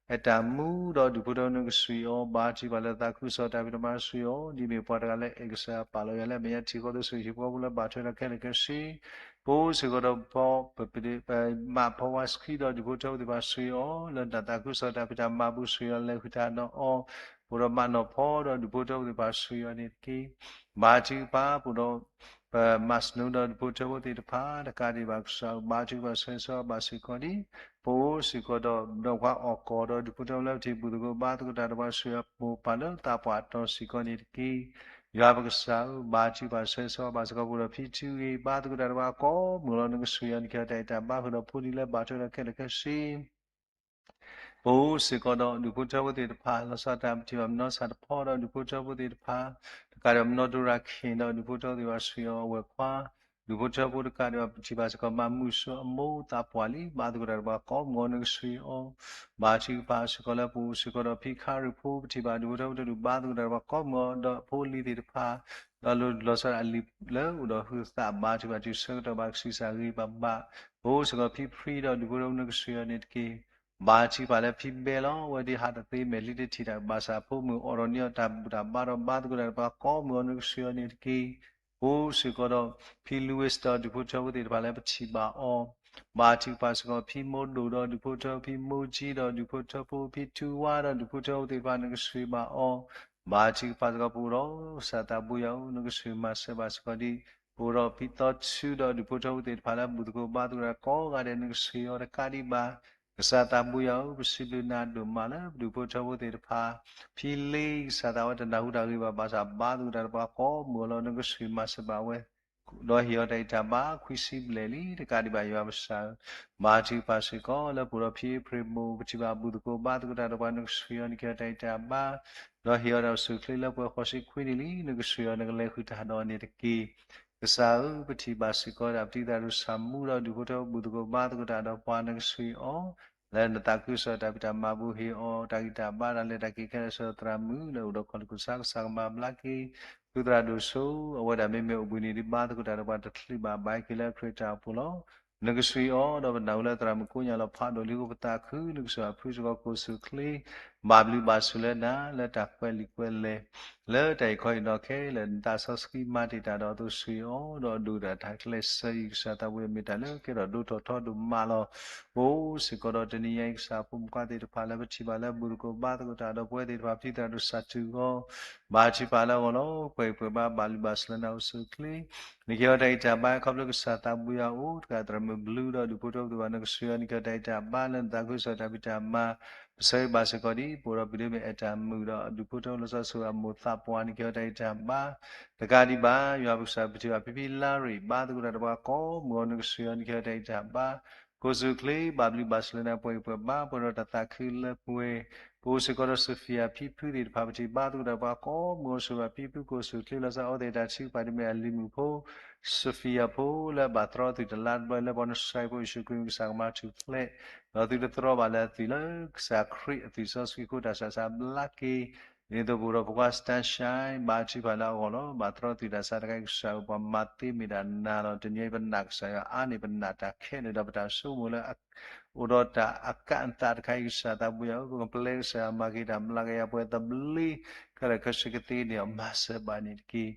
အဲၣ်တၢ်မူဒီးဒူၣ်ဖိထၢဖိ နကဆှၢအီၤ ဘါထုကဖၣ်လၢသးခုကစီၣ်တၢ်ဖံးတၢ်မၤဆှၢအီၤ ဒ်မ့ၢ်ပှၤတဂၤလၢအဲၣ်ကစၢ်ပာ်လီၤယွၤလၢအမဲာ်ညါ ထံၣ်ဃီဒီးဆူၣ်ဟံၣ်ဖိဃီဖိလၢဘၣ်ထွဲဒီးခဲလၢာ်ခဲဆ့, ပအိၣ်စ့ၢ်ကီးဒီး ပမးဖီဝါဆှံဒီးဒူၣ်ဖိထၢဖိသ့ၣ်တဖၣ်ဆှၢအီၤ လၢတၢ်သးခုကစီၣ်တၢ်ဖံးတၢ်မၤပူၤဆှၢအီၤ လဲၤဃုာ်တၢ်ဒီးအီၤ, ပအိၣ်ဒီးမးနီၢ်ဖီဒီးဒူၣ်ဖိထၢဖိသ့ၣ်တဖၣ်ဆှၢအီၤန့ၣ်တက့ၢ်. ဘါထုကဖၣ် ပအိၣ်ဒီး ပမၤစနိဒီးဒူၣ်ဖိထၢဖိသ့ၣ်တဖၣ် တကးဒံးဘၣ်ကစၢ်ဧၢ ဘါထုကဖၣ်ဆၢဂ့ၤဆၢဝါဘၣ်စ့ၢ်ကီးန့ၣ်, ပအိၣ်စ့ၢ်ကီးဒီး ဒီးပှၤအီၣ်ကီၢ်ဒီးဒူၣ်ဖိထၢဖိလၢပထံၣ်ဘူၣ်သကိးဘါသကိးတၢ်ဒီးပှၤဆှၢအီၤ မိၢ်ပၢ်လၢသးပှၢ်တီၤစ့ၢ်ကီးန့ၣ်တက့ၢ်. ယွၤပကစၢ်ဧၢ ဘါထုကဖၣ်ဆၢဂ့ၤဆၢဝါဘၣ်စ့ၢ်ကီး ပအိၣ်ဒီးဖံထုဂ့ၤ ဘါသကိးတၢ်ဒီးပှၤကိးမုၢ်လီၤ နကဆှၢအီၤ နကဟ့ၣ်အီၤတၢ်အံၣ်တၢ်ဘါဃုာ်ဒီးဖိလံၤလၢဘၣ်ထွဲဒီးခဲလၢာ်ခဲဆ့ ပအိၣ်စ့ၢ်ကီးဒီးဒူၣ်ဖိထၢဖိသ့ၣ်တဖၣ် လီၤဆီဒၣ်တၢ် ပထံၣ်ဘၣ်မနီစၢ်တဖီဒီးဒူၣ်ဖိထၢဖိသ့ၣ်တဖၣ်, တကးဒံးဘၣ်မနီဒိရၤခ့ၣ်ဒီးဒူၣ်ဖိထၢဖိသ့ၣ်တဖၣ်ဆှၢအီၤအဝဲၢ်ခွါ, ဒူၣ်ဖိထၢဖိတကးဒံးဘၣ် ပထံၣ်ဘၣ်စ့ၢ်ကီးမၤမုၢ်ဆှၢအမိၢ်သးပှၢ်လံ ဘါသကိးတၢ်ဒီးပှၤကိးမုၢ်အီၤ နကဆှၢအီၤ, ဘါထုကဖၣ်စ့ၢ်ကီးလၢပအိၣ်စ့ၢ်ကီးဒီးဖံခါရံၣ်ဖိ ပထံၣ်ဘၣ်ဒူၣ်ဖိထၢဖိတဒူၣ် ဘါသကိးတၢ်ဒီးပှၤကိးမုၢ်အီၤဒီးဖိလံၤသ့ၣ်တဖၣ်, ဒီးလီၤဆီဒၣ်အလံာ်လၢအိၣ်ဒီးဟုးသး ဘါထုကဖၣ်တုၤဆၢကတီၢ်ဘၣ် ကဆံးစၢ်ဂ့ၤဘၣ်ဘၣ်, ပအိၣ်စ့ၢ်ကီးဖံဖှံဒီးဒူၣ်ဖိထၢဖိ နကဆှၢအီၤန့ၣ်တက့ၢ်. ဘါထုကဖၣ်လၢဖံဘဲလီၤ အဝဲသ့ၣ်ဟးတသ့ မဲာ်လံတထံၣ်တၢ်ဘၣ်ဆၣ် ဖိမုၣ်အိၣ်ဒီးန့ၢ်အီၤတၢ်ဘူၣ်တၢ်ဘါဒီး ဘါသကိးတၢ်ဒီးပှၤကိးမုၢ်အီၤ နကဆှၢအီၤန့ၣ်တက့ၢ်. ပအိၣ်စ့ၢ်ကီးဒီး ဖံလူဝ့ၣ်ဒီးဒူၣ်ဖိထၢဖိသ့ၣ်တဖၣ်လၢပထံၣ်ဘၣ်အီၤ, ဘါထုကဖၣ်စ့ၢ်ကီး ဖံမိၢ်ဒိၣ်ဒီးဒူၣ်ဖိထၢ ဖံမိၢ်ကၠံဒီးဒူၣ်ဖိထၢဖိ ဖံထူဝါဒီးဒူၣ်ဖိထၢဖိသ့ၣ်တဖၣ် နကဆှၢဘၣ်အီၤ, ဘါထုကဖၣ်စ့ၢ်ကီး ပအိၣ်ဒီး ကစၢ်သးဘိယွၤဧၢ နကဆှၢမၤစၢၤဘၣ်စ့ၢ်ကီးဒ် ပအိၣ်ဒီးဖံသီထူဒီးဒူၣ်ဖိထၢဖိသ့ၣ်တဖၣ်လၢဘူၣ်သကိးဘါသကိးတၢ်ကိးဂၤဒဲး နကဆှၢအီၤတကးဒံးဘၣ်, ကစၢ်သးဘိယွၤဧၢ ပစံးဘျုးနၤဒိၣ်မးလၢဒူၣ်ဖိထၢဖိသ့ၣ်တဖၣ်, ဖံလ့ကစၢ်သးဝဲတနၢ်ဟူတၢ်ဂ့ၤဘၣ်ဘၣ်ဆၣ် ဘါသကိးတၢ်ဒီးပှၤကိးမုၢ်အီၤလီၤ နကဆှၢမၤစၢၤဘၣ်ဝဲ ဒီးဟ့ၣ်အီၤတၢ်အံၣ်တၢ်ဘါ ခွံဆံဘျဲၣ်လံ တကးဒံးဘၣ်ယွၤပကစၢ်ဧၢ, ဘါထုကဖၣ်စ့ၢ်ကီးလၢပအိၣ်ဒီးဖံအ့ဖြ့ၣ်မိၢ် ပထံၣ်ဘၣ်ဘူၣ်သကိးဘါသကိးတၢ်ဒီးပှၤ နကဆှၢအီၤ နကဟ့ၣ်အီၤတၢ်အံၣ်တၢ်ဘါ, ဒီးဟ့ၣ်အီၤတၢ်အိၣ်ဆူၣ်အိၣ်ချ့လၢပှဲၤဃိးဆံခွံနံၣ်လံ နကဆှၢအီၤ နကလဲၤဃုာ်တၢ်ဒီးအီၤန့ၣ်တက့ၢ်. ကစၢ်ဧၢ ပထံၣ်ဘၣ်စ့ၢ်ကီးဒၣ်ပတံၤသရၣ်ဒိၣ်ဆၣ်မူဒီးဒူၣ်ဖိထၢဖိဘူၣ်သကိးဘါသကိးတၢ်ဒီးပှၤ နကဆှၢအီၤ လၢနသးခုကစီၣ်တၢ်ဖံးတၢ်မၤပူၤ ဟ့ၣ်အီၤတၢ်ဂံၢ်တၢ်ဘါတၢ်လဲၤတၢ်က့ၤခဲလၢာ်ဆၢသရၣ်မုၣ်လၢအိၣ်ဒီးခီၣ်ထံးခိၣ်ဆါ ကစၢ်ကမၤဘျါက့ၤ သုသရၣ်ဒိၣ်စိ အဝဲဒၣ်မ့မ့ၢ်အိၣ်ဘှံးနံၤဒ်ဘါသကိးတၢ်ဒီးပှၤတချုးဘၣ် ဘၣ်ဟဲက့ၤလၢခရံာ်တၢ်အိၣ်ဖှိၣ်လီၤ. နကဆှၢအီၤဒီးပနၢ်ဟူလၢသရၣ်မုၣ်ကိးညါလီၤဖးဒိၣ်လံအဃိ ပသးခု နကစၢ်အဖုစ့ၢ်ကီး ကိၢ်ဆူၣ်အိၣ်ချ့ ဘၣ်ဘျုးဘၣ်ဆိၣ်လၢနၤ လၢတၢ်ကွဲးလံာ်ကွဲးလဲၢ် လၢတၢ်အံၤခီအံၤဒီးခဲလၢာ် နသးစီဆှံမၤတ့ၢ်တၢ်ဒီးအသိးဆှၢအီၤ ဒီးဒိၣ်ဒၣ်တၢ်ကျဲးစၢးအံၤ ကစၢ်သးဝံၣ်အမ့ၢ်တၢ်လၢကဲထီၣ်ဒိၣ်ထီၣ်ထီဒိၣ်မးလီၤ. ပအိၣ်စ့ၢ်ကီးဒီးတနံၤညါအံၤ ကစၢ်ဖိမုၣ်ခွါသ့ၣ်တဖၣ်လၢပထံၣ်ဘၣ် လၢဘူၣ်သကိးဘါသကိးတၢ်ဒီးပဝဲသ့ၣ်တဖၣ် ပတံၤသရၣ်ဒိၣ်ဆၣ်ထူၣ်ဂီၤ ဘါထုကဖၣ်လၢအဂီၢ်လီၤ. ပှဲၤအံၤပှဲၤဘါ ဘၣ်ဘျုးဘၣ်ဆိၣ်လၢနၤ အိၣ်ဆူၣ်အိၣ်ချ့ နကဟ့ၣ်အီၤတၢ်ဂံၢ်တၢ်ဘါ ခီဖျိကစၢ်သးဘိယွၤအအိၣ် တကးသရၣ်မုၣ်ဘျုးဒီးဒူၣ်ဖိထၢဖိသ့ၣ်တဖၣ် နကဆှၢအီၤ နကဟ့ၣ်အီၤတၢ်ဂံၢ်တၢ်ဘါ လၢနသးခုကစီၣ်တၢ်ဖံးတၢ်မၤ ပဆၢဂ့ၤဘၣ်စ့ၢ်ကီးဒ် ပအိၣ်ဒီးပဒိၣ်မ့ၢ်အဲၣ်တၢ်မုၣ်ဒီးဒူၣ်ဖိထၢဖိ လီၤဆီဒၣ်တၢ်အမိၢ်သးပှၢ် နကဟ့ၣ်အီၤတၢ်ဂံၢ်တၢ်ဘါ တကးဒံးဘၣ် ယွၤပကစၢ် ပထံၣ်ဘၣ်ဖံဖံလါရံၣ် ဘါသကိးတၢ်ဒီးပှၤကိးမုၢ်အီၤ နကဆှၢအီၤ နကဟ့ၣ်အီၤတၢ်ဂံၢ်တၢ်ဘါ ကိၢ်ဆူၣ်အိၣ်ချ့ ဘၣ်ဘျုးဘၣ်ဆိၣ်လၢနၤ ပှဲၤအံၤပှဲၤဘါ ပှဲၤဒီးတၢ်သးခုလၢပှဲၤ ပအိၣ်စ့ၢ်ကီးဒီး Sophia ဖံဖုသ့ၣ်တဖၣ် ပထံၣ်ဘါသကိးတၢ်ဒီးပှၤကိးမုၢ်အီၤ ဆိၣ်ဂ့ၤဘၣ်ဖံဖု ကိၢ်ဆူၣ်အိၣ်ချ့ လီၤဆီအဝဲသ့ၣ်တၢ်ထုကဖၣ် ဒ်မ့ၢ်အလံၤမုၣ်ဖိ Sophia ဖိလၢအဘၣ်သြီသုးတလါတဘျီ လၢပှၤနစၤရ့းဖိယ့ၣ်ၡူးခရံာ်မံၤ ကစၢ်ကမၤထူၣ်ဖျဲး ဒီးသုတသြီဘၣ်လၢအသွံၣ် လၢကစၢ်ခရံာ်အသွံၣ်စီဆှံအဃိ တၢ်ဆံးစၢ်ဘျါက့ၤ ဒ်သိးပအိၣ်ဒီးဖိခွါ sunshine ဘါထုကဖၣ်လၢအဂီၢ်လီၤ. ဘၣ်သရီသုးတၢ်ဆါတခါအံၤ ကစၢ်ဧၢ ပှၤမၤသ့မ့ၢ်တၢ်နၤလီၤ. တနံၤအံၤပနာ်ကစၢ်ယွၤအါန့ၢ်ပနာ်တၢ်ခဲလၢာ်ဒီး ပတၢ်ဆိကမိၣ်လၢ အိၣ်ဒီးတၢ်အကၣ်အသးတခါအံၤ ကစၢ်သးပူၤယွၤဧၢ ပကပျဲကစၢ်ယွၤ မၤက့ၤတၢ်မျးကယၤပှဲၤသဘျ့ ခဲလၢာ်ခဲဆ့ကသ့န့ၣ်အီၤ မၤစၢၤဘၣ်န့ၣ်တက့ၢ်.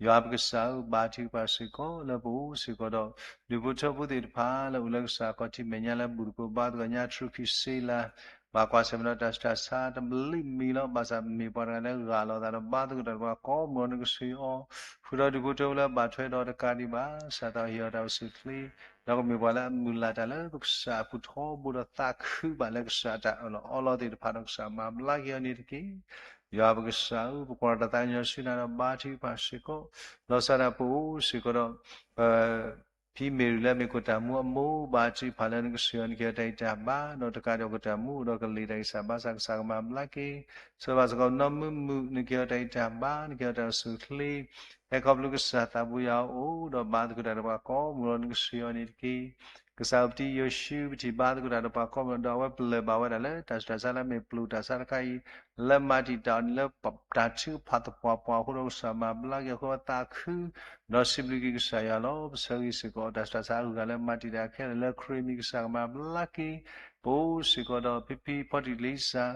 ယွၤပကစၢ်ဧၢ ဘါထုကဖၣ်စ့ၢ်ကီး လၢပအိၣ်စ့ၢ်ကီးဒီး ဒူၣ်ဖိထၢဖိသ့ၣ်တဖၣ်လၢအိၣ်လၢကစၢ်ခီၣ်ထံးမဲာ်ညါလၢဘူၣ်တကိးဘါသကိးညါ ထရူခ့ၣ်စ့လၤ ဘၣ်ကွၢ်ဆၢၣ်မဲာ်ဒီးတၢ်ဆူးတၢ်ဆါတဘျုးမံၤလီၤ. ဘၣ်ဆၣ်မ့ၢ်ပှၤတဂၤလၢဂၢ်လီၤသးဒီးဘါသကိးတၢ်ဒီးပှၤကိးမုၢ်နံၤ နကစၢ်အံၤအီၤ ဃုာ်ဒီးဒူၣ်ဖိထၢဖိလၢဘၣ်ထွဲဒီးတကးဒံးဘၣ် စးထီၣ်ဟ့ၣ်အီၤတၢ်အိၣ်ဆူၣ်အိၣ်ချ့ ဒီးကမ့ၢ်ပှၤလၢအမုၢ်လၢ်တၢ်လၢပကစၢ်အပူၤထီဘိဒီးသးခုဘၣ်လၢကစၢ်အတၢ်အၢၣ်လီၤအီလီၤသ့ၣ်တဖၣ်ဒီး ကစၢ်မၤဘျါက့ၤအီၤန့ၣ်တက့ၢ်. ယွၤပကစၢ်ဧၢ ပကွၢ်တၢ်သးကညီၤဆူနၤဒီးဘါထုကဖၣ်စ့ၢ်ကီး လီၤစၢ်ဒၣ်ပအိၣ်စ့ၢ်ကီးဒီး ပ ဖံမ့ၢ်ရံလၢအမ့ၢ်ခိၣ်တၢ်မူအမိၢ် ဘါထုကဖၣ်လၢနကစၢ်ယွၤ နကဟ့ၣ်အီၤတၢ်ဂံၢ်တၢ်ဘါ ဒီးတကးဒံးခိၣ်တၢ်မူအိၣ်ဒီးကလံၤတၢ်ဂံၢ်စၢ်ဘါစၢ် ကစၢ်ကမၤဘျါက့ၤ ဆိၣ်ဂ့ၤဘၣ်စ့ၢ်ကီးနီၢ်မုာ်မုာ် နကဟ့ၣ်အီၤတၢ်ဂံၢ်တၢ်ဘါ နကဟ့ၣ်အီၤတၢ်အိၣ်ဆူၣ်အိၣ်ချ့ ဟဲခီဖျိကစၢ်သးပူၤယွၤအအိၣ် ဒီးဘါသကိးတၢ်ဒီးပှၤကိးမုၢ်နံၤ နကစၢ်ယွၤန့ၣ်တက့ၢ်. ကစၢ်ဧၢ ပထံၣ်ယိၤၡူ ပထံၣ်ဘါသကိးတၢ်ဒီးပှၤကိးမုၢ်နံၤ ဒီးအဝဲပလၢၢ်ဘၣ်ဝဲဒၣ်လၢ တၢ်ဆူးတၢ်ဆါလၢအမ့ၢ်ပျိာ်တၢ်ဆါတခါအံၤ လၢမၤတံာ်တာ်အီၤန့ၣ်လၢတၢ်ထုကဖၣ်သပှၢ်ပှၢ်အဃိဒီး ကစၢ်မၤဘျါက့ၤအဃိ အဝဲသးခု ဒီးစံးဘျုးက့ၤကစၢ်ယွၤလီၤ. ပဆၢဂ့ၤစ့ၢ်ကီး တၢ်ဆူးတၢ်ဆါအဂုၤအဂၤလၢမၤတံာ်တာ်ခဲလၢာ်လၢခရံာ်မံၤ ကစၢ်ကမၤဘျါက့ၤ ပအိၣ်စ့ၢ်ကီးဒီးဖံဖံဖီတံၢ်လံစၢ်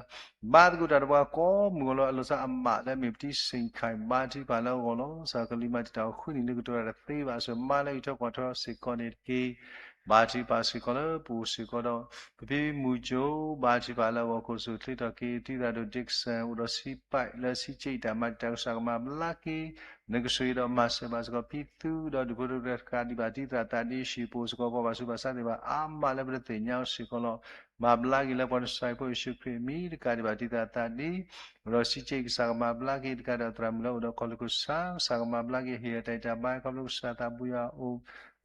ဘါသကိးတၢ်ဒီးပှၤကိးမုၢ်အဂီၢ်လၢအလီၤဆီအမးလၢအမ့ၢ်ပတံစ့ၣ်ခၣ် ဘါထုကဖၣ်လၢအဂီၢ်လီၤ. စးကလံၤမၤတံာ်တာ်အီၤဃုနံၤလၢကတိၤတၢ်တသ့ဘၣ်အစိၤ မါလၢအံးထွဲကွၢ်ထွဲစ့ၢ်ကီးန့ၣ်တက့ၢ်. ဘါထုကဖၣ်စ့ၢ်ကီးလၢပအိၣ်စ့ၢ်ကီးဒီး ပဖံမူကၠိ ဘါထုကဖၣ်လၢအဂီၢ် ခိၣ်ဆူၣ်ချ့ထီၣ်က့ၤ တံၤသရၣ်ဒိၣ် Dixon အိၣ်ဒီးဆံးပာ်လၢဆံးက့ၣ်တၢ်မၤတံာ်တာ် ကစၢ်ကမၤဘျါက့ၤ နကစၢ်ယွၤဒီးမၤစၢၤဘၣ်စ့ၢ်ကီးဖံသူဒီးဒူၣ်ဖိထၢဖိတကးဒံးဘၣ် တံၤသရၣ်သးဒ့ ဟံၣ်ပအိၣ်စ့ၢ်ကီး ပှၤဘၣ်ဆူးဘၣ်ဆါသ့ၣ်တဖၣ်အါမးလၢပတသ့ၣ်ညါအီၤစ့ၢ်ကီးလီၤ. မၤဘျါက့ၤလၢပှၤနစၢ်ဖိယ့ၣ်ၡူးခရံာ်အမံၤ တကးဒံးဘၣ်တံၤသရၣ်သးဒ့ အိၣ်ဒီးဆံးက့ၣ် ကစၢ်ကမၤဘျါက့ၤ တကးဒံးသရၣ်မုၣ်လၢအိၣ်ဒီးခီၣ်လိာ်ခိၣ်ဆါ ကစၢ်ကမၤဘျါက့ၤ ဟ့ၣ်အီၤတၢ်ဂံၢ်တၢ်ဘါ ခီဖျိကစၢ်သးပူၤယွၤအအိၣ်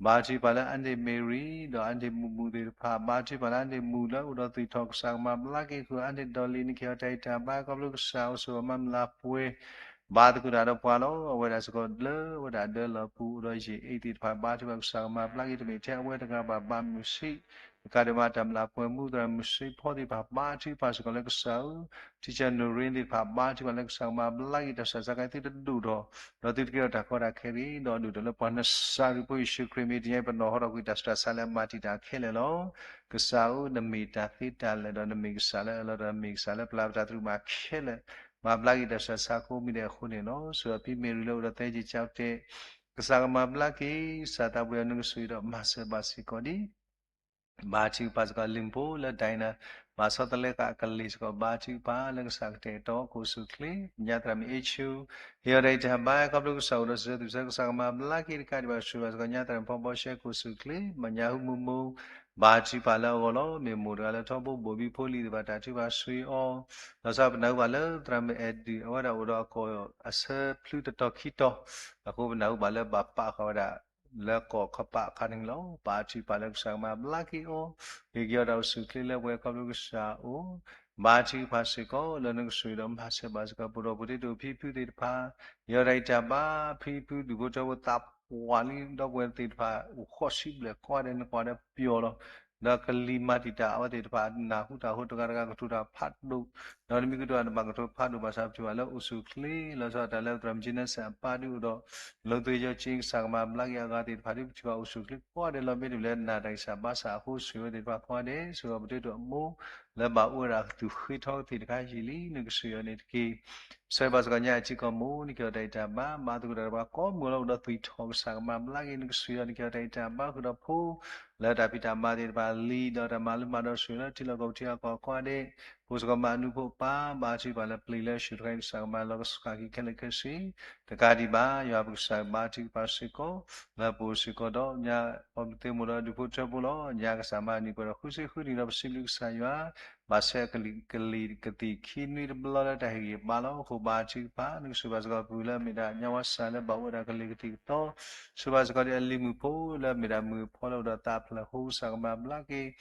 ဘါထုကဖၣ်လၢ Aunty Mary ဒီး Aunty မူးမူးသ့ၣ်တဖၣ် ဘါထုကဖၣ်လၢ Aunty မူးလၢအိၣ်ဒီးသွံၣ်ထီၣ် ကစၢ်ကမၤဘျါက့ၤ ဃုာ် Aunty Dolly နကဟ့ၣ်အီၤတၢ်ဂံၢ်တၢ်ဘါ ခီဖျိကစၢ်အိၣ်ဆိးအမါမုၢ်လၢ်ပှဲၤ ဘါသကိးတၢ်ဒီးပှၤလီၤ. အဝဲဒၣ်စ့ၢ်ကီးလၢအဝဲဒၣ်ဒၢလီၤပူၤ အိၣ်ဒီးယ့ၣ်အ့သ့ၣ်တဖၣ် ဘါထုကဖၣ် ကစၢ်ကမၤဘျါက့ၤ တမ့ၢ်ထဲအဝဲတဂၤဘၣ် ဘၣ်မုာ်ဆံး တကးဒံးဘၣ်တၢ်မုၢ်လၢ်ပှဲၤမူသရၣ်မုၣ်ဆံးဖီသ့ၣ်တဖၣ် ဘါထုကဖၣ်စ့ၢ်ကီးလၢကစၢ်ဧၢ ထံဆၢနိရ့သ့ၣ်တဖၣ် ဘါထုကဖၣ်လၢကစၢ်ကမၤဘျါက့ၤ တၢ်ဆူးတၢ်ဆါခဲအံၤ သုတဒိၣ်ထီၣ် ဒီးသုတကဲထီၣ်တၢ်ကီတၢ်ခဲတဂ့ၤ ဒီးဒိၣ်ထီၣ်လၢပှၤနစၢ်ခရံာ်ဖိယ့ၣ်ၡူးခရံာ်မံၤ တနံၤအံၤ ပနီၣ်ဟီထီၣ်ကွံာ်တၢ်ဆူးတၢ်ဆါလၢအမၤတံာ်တာ်ခဲလၢာ်လီၤ. ကစၢ်ဧၢ နမ့ၢ်တၢ်သ့တၢ်လၢာ် ဒီးနမ့ၢ်ကစၢ်လၢအအၢၣ်လီၤ ဒီးနမ့ၢ်ကစၢ်လၢပျၢ်ပတၢ်သရူးမးခဲလၢာ် မၤဘျါက့ၤတၢ်ဆူးတၢ်ဆါကိးမံၤဒဲးအဃိန့ၣ်လီၤ. ဆိၣ်ဂ့ၤဖံမ့ၢ်ရံလၢအိၣ်ဒီးသဲက့ၤကၠီတဲာ် ကစၢ်ကမၤဘျါက့ၤ ကစၢ်သးပူၤယွၤ နကစၢ်ယွၤဒီးမၤစၢၤဘၣ်စ့ၢ်ကီးဒံး ဘါထုကဖၣ်စ့ၢ်ကီး လံာ်မူးဖိလၢ ဒိးနၤ ဘၣ်ဆီတလဲဃာ်အကလ့ၢ်စ့ၢ်ကီး ဘါထုကဖၣ်လၢကစၢ်ကတဲာ်ကတီၤ ခိၣ်ဆူၣ်ချ့ ညါသရၣ်မုၣ်အ့ဆူ ဟ့ၣ်အီၤတၢ်ဂံၢ်တၢ်ဘါ ခီဖျိကစၢ်အိၣ်ဒီးစံးဆၢသုးစၢ ကစၢ်ကမၤဘျါက့ၤ တကးဒံးဘၣ်ဆိၣ်ဂ့ၤဘၣ်စ့ၢ်ကီး ညါသရၣ်မုၣ်ဖီဘီရှဲ ခိၣ်ဆူၣ်ချ့ မၤညါဟူမူမူ ဘါထုကဖၣ်လၢအဂီၢ်လီၤ. မ့ၢ်မိၢ်တဂၤလၢထီဘိဘိၣ်ဘံဖိလံၤသ့ၣ်တဖၣ် တၢ်ထုကဖၣ်ဆိၣ်ဂ့ၤအီၤ လီၤဆီပနၢ်ဟူဘၣ်လၢသရၣ်မုၣ်အဲၣ်ဒုး အဝဲဒၣ်အိၣ်ဒီးအကိာ်အဆၢဖျုးတတီၤခံတီၤ အဃိပနၢ်ဟူဘၣ်လၢဘၣ်ပာ်ဃာ်ဝဲဒၣ် လၢကိာ်ခီၣ်ပာ်အခါန့ၣ်လီၤ. ဘါထုကဖၣ်လၢကစၢ်ကမၤဘျါက့ၤအီၤ ဟ့ၣ်က့ၤအီၤတၢ်အိၣ်ဆူၣ်ချ့လၢပှဲၤ ခီဖျိကစၢ်အိၣ် ဘါထုကဖၣ်စ့ၢ်ကီး လၢနကဆိၣ်ဂ့ၤဒီးမၤစၢၤဘၣ်စ့ၢ်ကီး ပဒိၣ်ပဒ့တအိၣ် ဖံဖုသ့ၣ်တဖၣ် ဟ့ၣ်အီၤတၢ်ဂံၢ်တၢ်ဘါ ဖံဖုဒူၣ်ဖိထၢဖိသးပှၢ်လံ ဒီပုၢ်ဝဲၢ်သ့ၣ်တဖၣ် အိၣ်ဃီဆံဘျဲၣ်ကိးဂၤဒဲး နကိးဂၤဒဲးပျီၤလီၤ ဒီးကလံၤမၤတံာ်တာ်အဝဲသ့ၣ်တဖၣ် နၢ်ဟူတၢ်အဃိ တဂၤတဂၤကတိၤတၢ်ဖးဒိၣ် ဒီးနမ့ၢ်ကတိၤတၢ် နဘၣ်ကတိၤဖးဒိၣ်ဘၣ်ဆၣ် ပထံၣ်ဘၣ်လၢအိၣ်ဆူၣ်ချ့ လီၤဆီဒၣ်တၢ်လၢသရၣ်မုၣ်ကၠ့နၢစၢၣ်အပၢ်ဒုးအိၣ်ဒီး လိာ်သ့ၣ်ယီၤကၠ့ ကစၢ်ကမၤဘျါက့ၤအဂၤသ့ၣ်တဖၣ်ဒုး ပထံၣ်ဘၣ်အိၣ်ဆူၣ်ချ့ကိးဂၤဒဲးလီၤ. မ့တမ့ၢ်လၢနၤတၢ်ဂံၢ်စၢ်ဘါစၢ်အဃိ ဆိၣ်ဂ့ၤဝဲသ့ၣ်တဖၣ်ကိးဂၤဒဲး ဆိၣ်ဂ့ၤပဒိၣ်ဒိၣ်အမိၢ် လၢဘၣ်အိၣ်ဝဲဒၣ်ကသူၣ်ဃ့ထီကသ့ၣ်တခါယံာ်လံ နကစၢ်ယွၤန့ၣ်တက့ၢ်. ဆၢဂ့ၤဘၣ်စ့ၢ်ကီးညါအထံကီၢ်မိၢ် နကဟ့ၣ်အီၤတၢ်ဂံၢ်တၢ်ဘါ ဘါသကိးတၢ်ဒီးပှၤကိးမုၢ်လီၤ အိၣ်ဒီးသွံၣ်ထီၣ် ကစၢ်ကမၤဘျါက့ၤ နကစၢ်ယွၤ နကဟ့ၣ်အီၤတၢ်ဂံၢ်တၢ်ဘါ ဃုာ်ဒီးဖိ လၢတၢ်ဖံးတၢ်မၤသ့ၣ်တဖၣ် လံာ်ဒီးတၢ်မၤလၢမၤဒီးဆိၣ်ဂ့ၤလၢထံလီၢ်ကီၢ်ပူၤထံကီၢ်ကိးဂၤဒဲး အိၣ်စ့ၢ်ကီးမၤအနူဖိအပၢ် ဘါထုကဖၣ်လၢပျံၤလၢဆူၣ်တခါအံၤ ကစၢ်ကမၤလီၤကဆှၣ်က့ၤခဲလၢာ်ခဲဆ့ တကးဒံးဘၣ် ယွၤပကစၢ်ဘါထုကဖၣ်စ့ၢ်ကီး လၢပအိၣ်စ့ၢ်ကီးဒီးညါ ပှၤသ့ၣ်မိၢ်ဒီးဒူၣ်ဖိထၢဖိလီၤ. ညါကစၢ်မၤနံၣ်ပှဲၤဒီးဃုဆံဃုနံၣ်ဒီး ပစံးဘျုးကစၢ်ယွၤ ဘၣ်ဆၢကလံၤကသံၣ်ခံနွံတဘျီလၢတၢ်ဟ့ၣ်ဂံၢ်ဘါလီၤ. အဃိဘါထုကဖၣ် နကဆိၣ်ဂ့ၤဘၣ်စ့ၢ်ကီးပှၤလၢအမ့ၢ်ဒၣ်ညါဝါစၢ်လၢဘၣ်အိၣ်ဝဲဒၣ်ကလံၤကသံၣ်ကသီ ဆိၣ်ဂ့ၤဘၣ်စ့ၢ်ကီးဒ်အလံၤမုၣ်ဖိလၢအမ့ၢ်ဒၣ်မုၣ်အဖီလၢအိၣ်ဒီးသးဖျၢၣ်ဃိ ကစၢ်ကမၤဘျါက့ၤ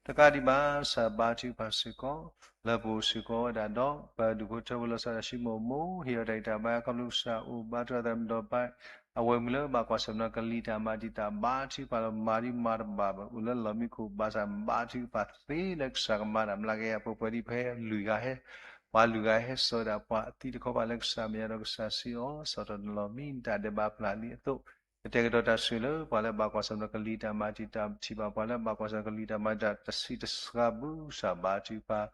တကးဒံးဘၣ် ကစၢ်ဘါထုကဖၣ်စ့ၢ်ကီး လၢပအိၣ်စ့ၢ်ကီးဝဲဒၣ်ဒီး ပဒူၣ်ဖိထၢဖိလီၤဆီဒၣ်တၢ် ရှံမိၢ်မိၢ် ဟ့ၣ်အီၤတၢ်ဂံၢ်တၢ်ဘါ ခီဖျိကစၢ်အိၣ်ဘါထုကဖၣ်သရၣ်မုၣ်ဒီးပၢ် အဝဲမုၢ်လၢဘၣ်ကွၢ်ဆၢၣ်မဲာ်ဒီးကလံၤတၢ်မၤတံာ်တာ် ဘါထုကဖၣ်လီၤ မၤဒံးမၤတဘၣ်ဘၣ် အိၣ်လၢလီၢ်မံခိၣ် ဘၣ်ဆၣ်ဘါထုကဖၣ်သ့လၢကစၢ်ကမၤတၢ်မျးကယၤပှဲၤပှဲၤဒ်ပဟဲလွံၢ်ဂၤဟဲ ပှၤလုၢ်ဂၤဟဲစိာ်ဝဲဒၣ်ပှၤအသံတခီပၤလၢကစၢ်မဲာ်ညါဒီးကစၢ်စံးအီၤ စီၤတီၤနလီၤမံ နတၢ်ဒဲးဘးပျၢ်လံအသိး, ကတဲာ်ကတီၤတၢ်ဆိၣ်ဂ့ၤလၢပှၤလၢဘၣ်ကွၢ်ဆၢၣ်မဲာ်ဒီးကလံၤတၢ်မၤတံာ်တာ် ထံၣ်ဘၣ်ပှၤလၢဘၣ်ကွၢ်ဆၢၣ်မဲာ်ကလံၤတၢ်မၤတံာ်တာ်တဆံးတစှၤဘူး ကစၢ်ဘါထုကဖၣ်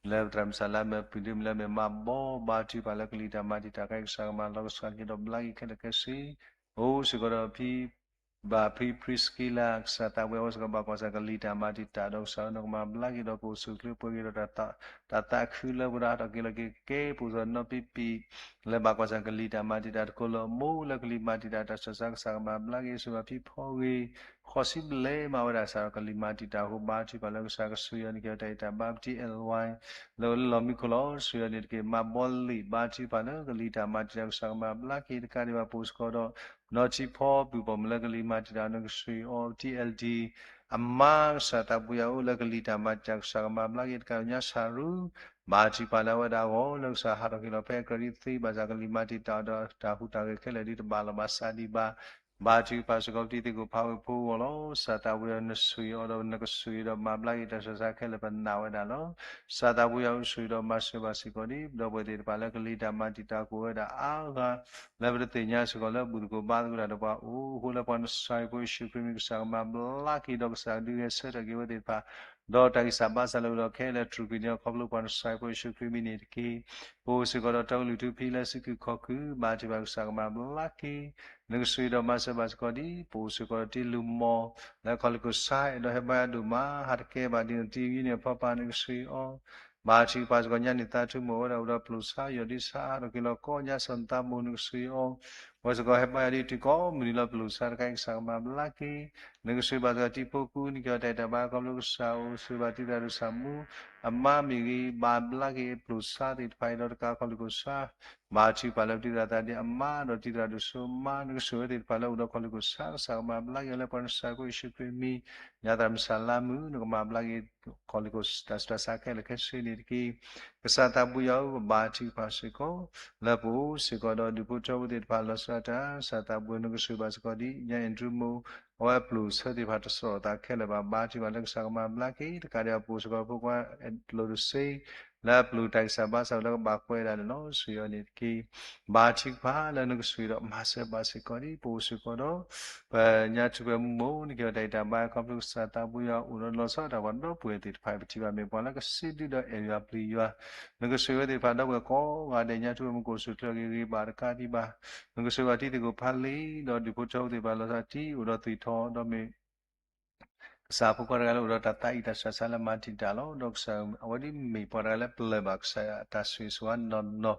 လၢပသရၣ်မုၣ်စၢ်လါမၢ် ပုၢ်ဒ့မုၣ်လၢမ့ၢ်မၤဘီ ဘါထုကဖၣ်လၢကလံၤတၢ်မၤတံာ်တာ်ခဲအံၤ ကစၢ်ကမၤလီၤကဆှးက့ၤဒီးဘျါက့ၤခဲလၢာ်ခဲဆ့ အိၣ်စ့ၢ်ကီးဒီးဖံ ဘၣ်ဖံ Priscilla ကစၢ်သးဝံၣ်အဝဲစ့ၢ်ကီးဘၣ်ကွၢ်ဆၢၣ်ကလံၤတၢ်မၤတံာ်တာ်ဒီးကစၢ်ဧၢ နကမၤဘျါက့ၤဒီးကအိၣ်ဆူၣ်အိၣ်ချ့ပှဲၤက့ၤဒီး တၢ်သးခုလၢပှဲၤဒီးဟးထီၣ်က့ၤလီၤက့ၤကဲ ပအိၣ်စ့ၢ်ကီးနီၢ်ပံပံၣ် လၢဘၣ်ကွၢ်ဆၢၣ်ကလံၤတၢ်မၤတံာ်တာ်တကိးလၢအမိၢ်လၢကလံၤမၤတံာ်တာ်တၢ်ဆူးတၢ်ဆါ ကစၢ်ကမၤဘျါက့ၤ စ့ၢ်ကီးဖံဖီဂ့ၤ ဃိးဆံဘျဲၣ်မၤဝဲဒၣ်စ့ၢ်ကီးကလံၤမၤတံာ်တာ်အဃိ ဘါထုကဖၣ်လၢကစၢ်ကဆိၣ်ဂ့ၤအီၤန့ၣ်က့ၤအီၤတၢ်အံၤတၢ်ဘါ ပတံ L Y လၢလီၢ်မံခိၣ်လီၤ ဆိၣ်ဂ့ၤအီၤန့ၣ်တက့ၢ် မၤဘီလံာ် ဘါထုကဖၣ်လၢကလံၤတၢ်မၤတံာ်တာ် ကစၢ်ကမၤဘျါက့ၤတကးဒံးဘၣ် ပအိၣ်စ့ၢ်ကီးဒီး နီၢ်ထံဖီ ပုၢ်ပိာ်မုၣ်လၢကလံၤမၤတံာ်တာ် နကဆိၣ်ဂ့ၤအီၤ ပတံ L D အမါ ကစၢ်သးဘိယွၤအိၣ်လၢကလံၤတၢ်မၤတံာ်တာ် ကစၢ်ကမၤဘျါက့ၤတကးဒံး ညါဆၣ်ရူ ဘါထုကဖၣ်လၢအဝဲဒၣ်အဂီၢ် လၢကစၢ်ဟးထီၣ်က့ၤလီၤဖဲအကြၢးဒ်သ့ ဘၣ်ဆၣ်ကလံၤမၤတံာ်တာ်ဒီးတၢ်ဟူးတၢ်ဂဲၤခဲလၢာ်ဒ်တဘၣ်လီၤဘၣ်စးဒံးဘၣ် ဘါထုကဖၣ်စ့ၢ်ကီးပတံၤသကိးဖးဝဲဖိအဂီၢ်လီၤ. ကစၢ်သးဘိယွၤနဆိၣ်ဂ့ၤအီၤဒီးနကဆိၣ်ဂ့ၤဒီးမၤဘျါက့ၤတၢ်ဆူးတၢ်ဆါခဲလၢာ်ပနာ်ဝဲဒၣ်လီၤ. ကစၢ်သးဘိယွၤအိၣ်ဆိၣ်ဂ့ၤဒီးမၤစၢၤဘၣ်စ့ၢ်ကီးဒ် ပဒီပုၢ်ဝဲၢ်သ့ၣ်တဖၣ်လၢကလံၤတၢ်မၤတံာ်တာ်ကအိၣ်ဝဲဒၣ်အါဂၤ လၢပတသ့ၣ်ညါစ့ၢ်ကီးလၢဘူၣ်သကိးဘါသကိးတၢ်ဒီးပှၤအိၣ်အဃိ လၢပှၤနစၢ်ဖိယ့ၣ်ၡူးခရံာ်မံၤ ကစၢ်ကမၤဘျါက့ၤဒီးကစၢ်ဒုးဂဲၤဆၢထၢၣ်က့ၤဝဲသ့ၣ်တဖၣ် ဒီးတၢ်ဂံၢ်စၢ်ဘါစၢ်လၢအိၣ်ဒီးခဲလၢာ် တြူာ်ကွံာ်န့ၢ်ခီဖျိပှၤနစၢ်ဖိယ့ၣ်ၡူးခရံာ်မံၤန့ၣ်တက့ၢ်. ပအိၣ်စ့ၢ်ကီးဒီးတၢ်ကလုၢ်ထူဖံးလၢစုကဝဲၤခီၣ်ခုၣ် ဘါထုကဖၣ်ကစၢ်ကမၤဘျါက့ၤ နကဆိၣ်ဂ့ၤဒီးမၤစၢၤဘၣ်စ့ၢ်ကီးဒ် ပအိၣ်စ့ၢ်ကီးဒီးတံၤလူၤမီၢ် လၢခီၣ်လ့ၣ်ခိၣ်ဆါ အဲၣ်ဒိးဟဲဘါယွၤဒိၣ်မး ဟးတကဲဘၣ်ဒ်န့ၣ် တံၤဂံၢ်န့ၣ်အဖီပာ် နကဆိၣ်ဂ့ၤအီၤ ဘါထုကဖၣ်စ့ၢ်ကီး ညါန့ၣ်သးထူမိၢ်ဝဲဒၣ်အိၣ်ဒီးပျိာ်ဆါ ယီၢ်ဒံဆါ ဟးထီၣ်က့ၤလီၤကီ ညါစီၤနသးမိၢ် နကဆိၣ်ဂ့ၤအီၤ ဝဲစ့ၢ်ကီးဟဲဘါယွၤဒ်တုၤကိးမုၢ်နံၤလၢပျိာ်ဆါတခါအံၤ ကစၢ်ကမၤဘျါက့ၤ နကဆိၣ်ဂ့ၤဘၣ်စ့ၢ်ကီးတံၤဖိကူ နက့ၤအီၤတၢ်အံၤတၢ်ဘါ ခီဖျိကစၢ်အိၣ်ဆိၣ်ဂ့ၤဘၣ်တံၤသရၣ်ဒိၣ်ဆၣ်မူ အမါမ့ၢ်ဂ့ၤ ဘၣ်ဘျါက့ၤပျိာ်ဆါသ့ၣ်တဖၣ်အံၤဒီးတကးခီၣ်လ့ၣ်ခိၣ်ဆါ ဘါထုကဖၣ်လၢပတံၤသရၣ်သးဒ့အမါ ဒီးတံၤသရၣ်ဒိၣ်စိအမါ နကဆိၣ်ဂ့ၤဝဲသ့ၣ်တဖၣ်လၢအိၣ်ဒီးခီၣ်လ့ၣ်ခိၣ်ဆါ ကစၢ်ကမၤဘျါက့ၤအီၤလၢပှၤနစၢ်ဖိယ့ၣ်ၡူးခရံာ်မံၤ ညါသရၣ်မုၣ်စၢ်လါမုၣ် နကမၤဘျါက့ၤ ခီၣ်လ့ၣ်ခိၣ်တၢ်ဆူးတၢ်ဆါခဲလၢာ်ခဲဆ့န့ၣ်တက့ၢ်. ကစၢ်သးဘိယွၤဧၢ ပဘါထုကဖၣ်စ့ၢ်ကီး လၢပအိၣ်စ့ၢ်ကီးဒီးဒူၣ်ဖိထၢဖိသ့ၣ်တဖၣ်လီၤဆီဒၣ်တၢ် ကစၢ်သးဘိယွၤ နကဆိၣ်ဂ့ၤဘၣ်စ့ၢ်ကီးဒ် ညါအဲၣ်ဒရူးမိၢ် အဝဲအပျိာ်ဆၢသ့ၣ်တဖၣ်တစိၢ်အသးခဲလၢာ်ဘၣ် ဘါထုကဖၣ်လၢကစၢ်ကမၤဘျါက့ၤ တကးဒံးဘၣ်ပအိၣ်စ့ၢ်ကီးဖိခွါအဲၣ်လိၤတဆ့ လၢအပျိာ်တၢ်ဂံၢ်စၢ်ဘါစၢ်လၢကဘၣ်ကွဲးဒၣ်န့ၣ်လီၤ. ဆိၣ်ဂ့ၤအီၤန့ၣ်တက့ၢ်. ဘါထုကဖၣ်လၢနကဆိၣ်ဂ့ၤဒီးမၤစၢၤဘၣ်စ့ၢ်ကီးဒ် ပအိၣ်စ့ၢ်ကီးဒီး ပညါထူၣ်ဖျဲးမူမိၢ် နက့ၤအီၤတၢ်အံၤတၢ်ဘါ ခီဖျိကစၢ်သးဘိယွၤအိၣ်ဒီးလီၤဆီဒၣ်တၢ်ပှၤဒီပုၢ်ဝဲၢ်သ့ၣ်တဖၣ် ပထံၣ်ဘၣ်မ့ၢ်ပှၤလၢကစံးဒုဒီးအဲၣ်ယွၤပျံၤယွၤ နကဆိၣ်ဂ့ၤဝဲသ့ၣ်တဖၣ်ဒီပုၢ်ဝဲၢ်ကိးဂၤဒဲး ညါထူၣ်ဖျဲးမူကိၣ်ဆူၣ်ချ့ဂ့ၤဂ့ၤဘၣ်တကးဒံးဘၣ် နကဆိၣ်ဂ့ၤဘၣ်တံၤသကိးဖးလံာ် ဒီးဒူၣ်ဖိထၢဖိသ့ၣ်တဖၣ်လီၤဆီဒၣ်တၢ် အိၣ်ဒီးသွံၣ်ထီၣ် ဒီးမ့ၢ် ကစၢ်ဖိခွါတဂၤလၢအိၣ်ဒီးတၢ်သးအံၣ်တၢ်ဆၢဆါလၢမၤတံာ်တာ်လီၤ. ဒီးကစၢ်အဝဲဒ်မ့ၢ်ပှၤတဂၤလၢပျၢၤဘၣ်ကစၢ်ယွၤအတၢ်ဆိၣ်ဂ့ၤဆိၣ်ဝါနီၢ်နီၢ်,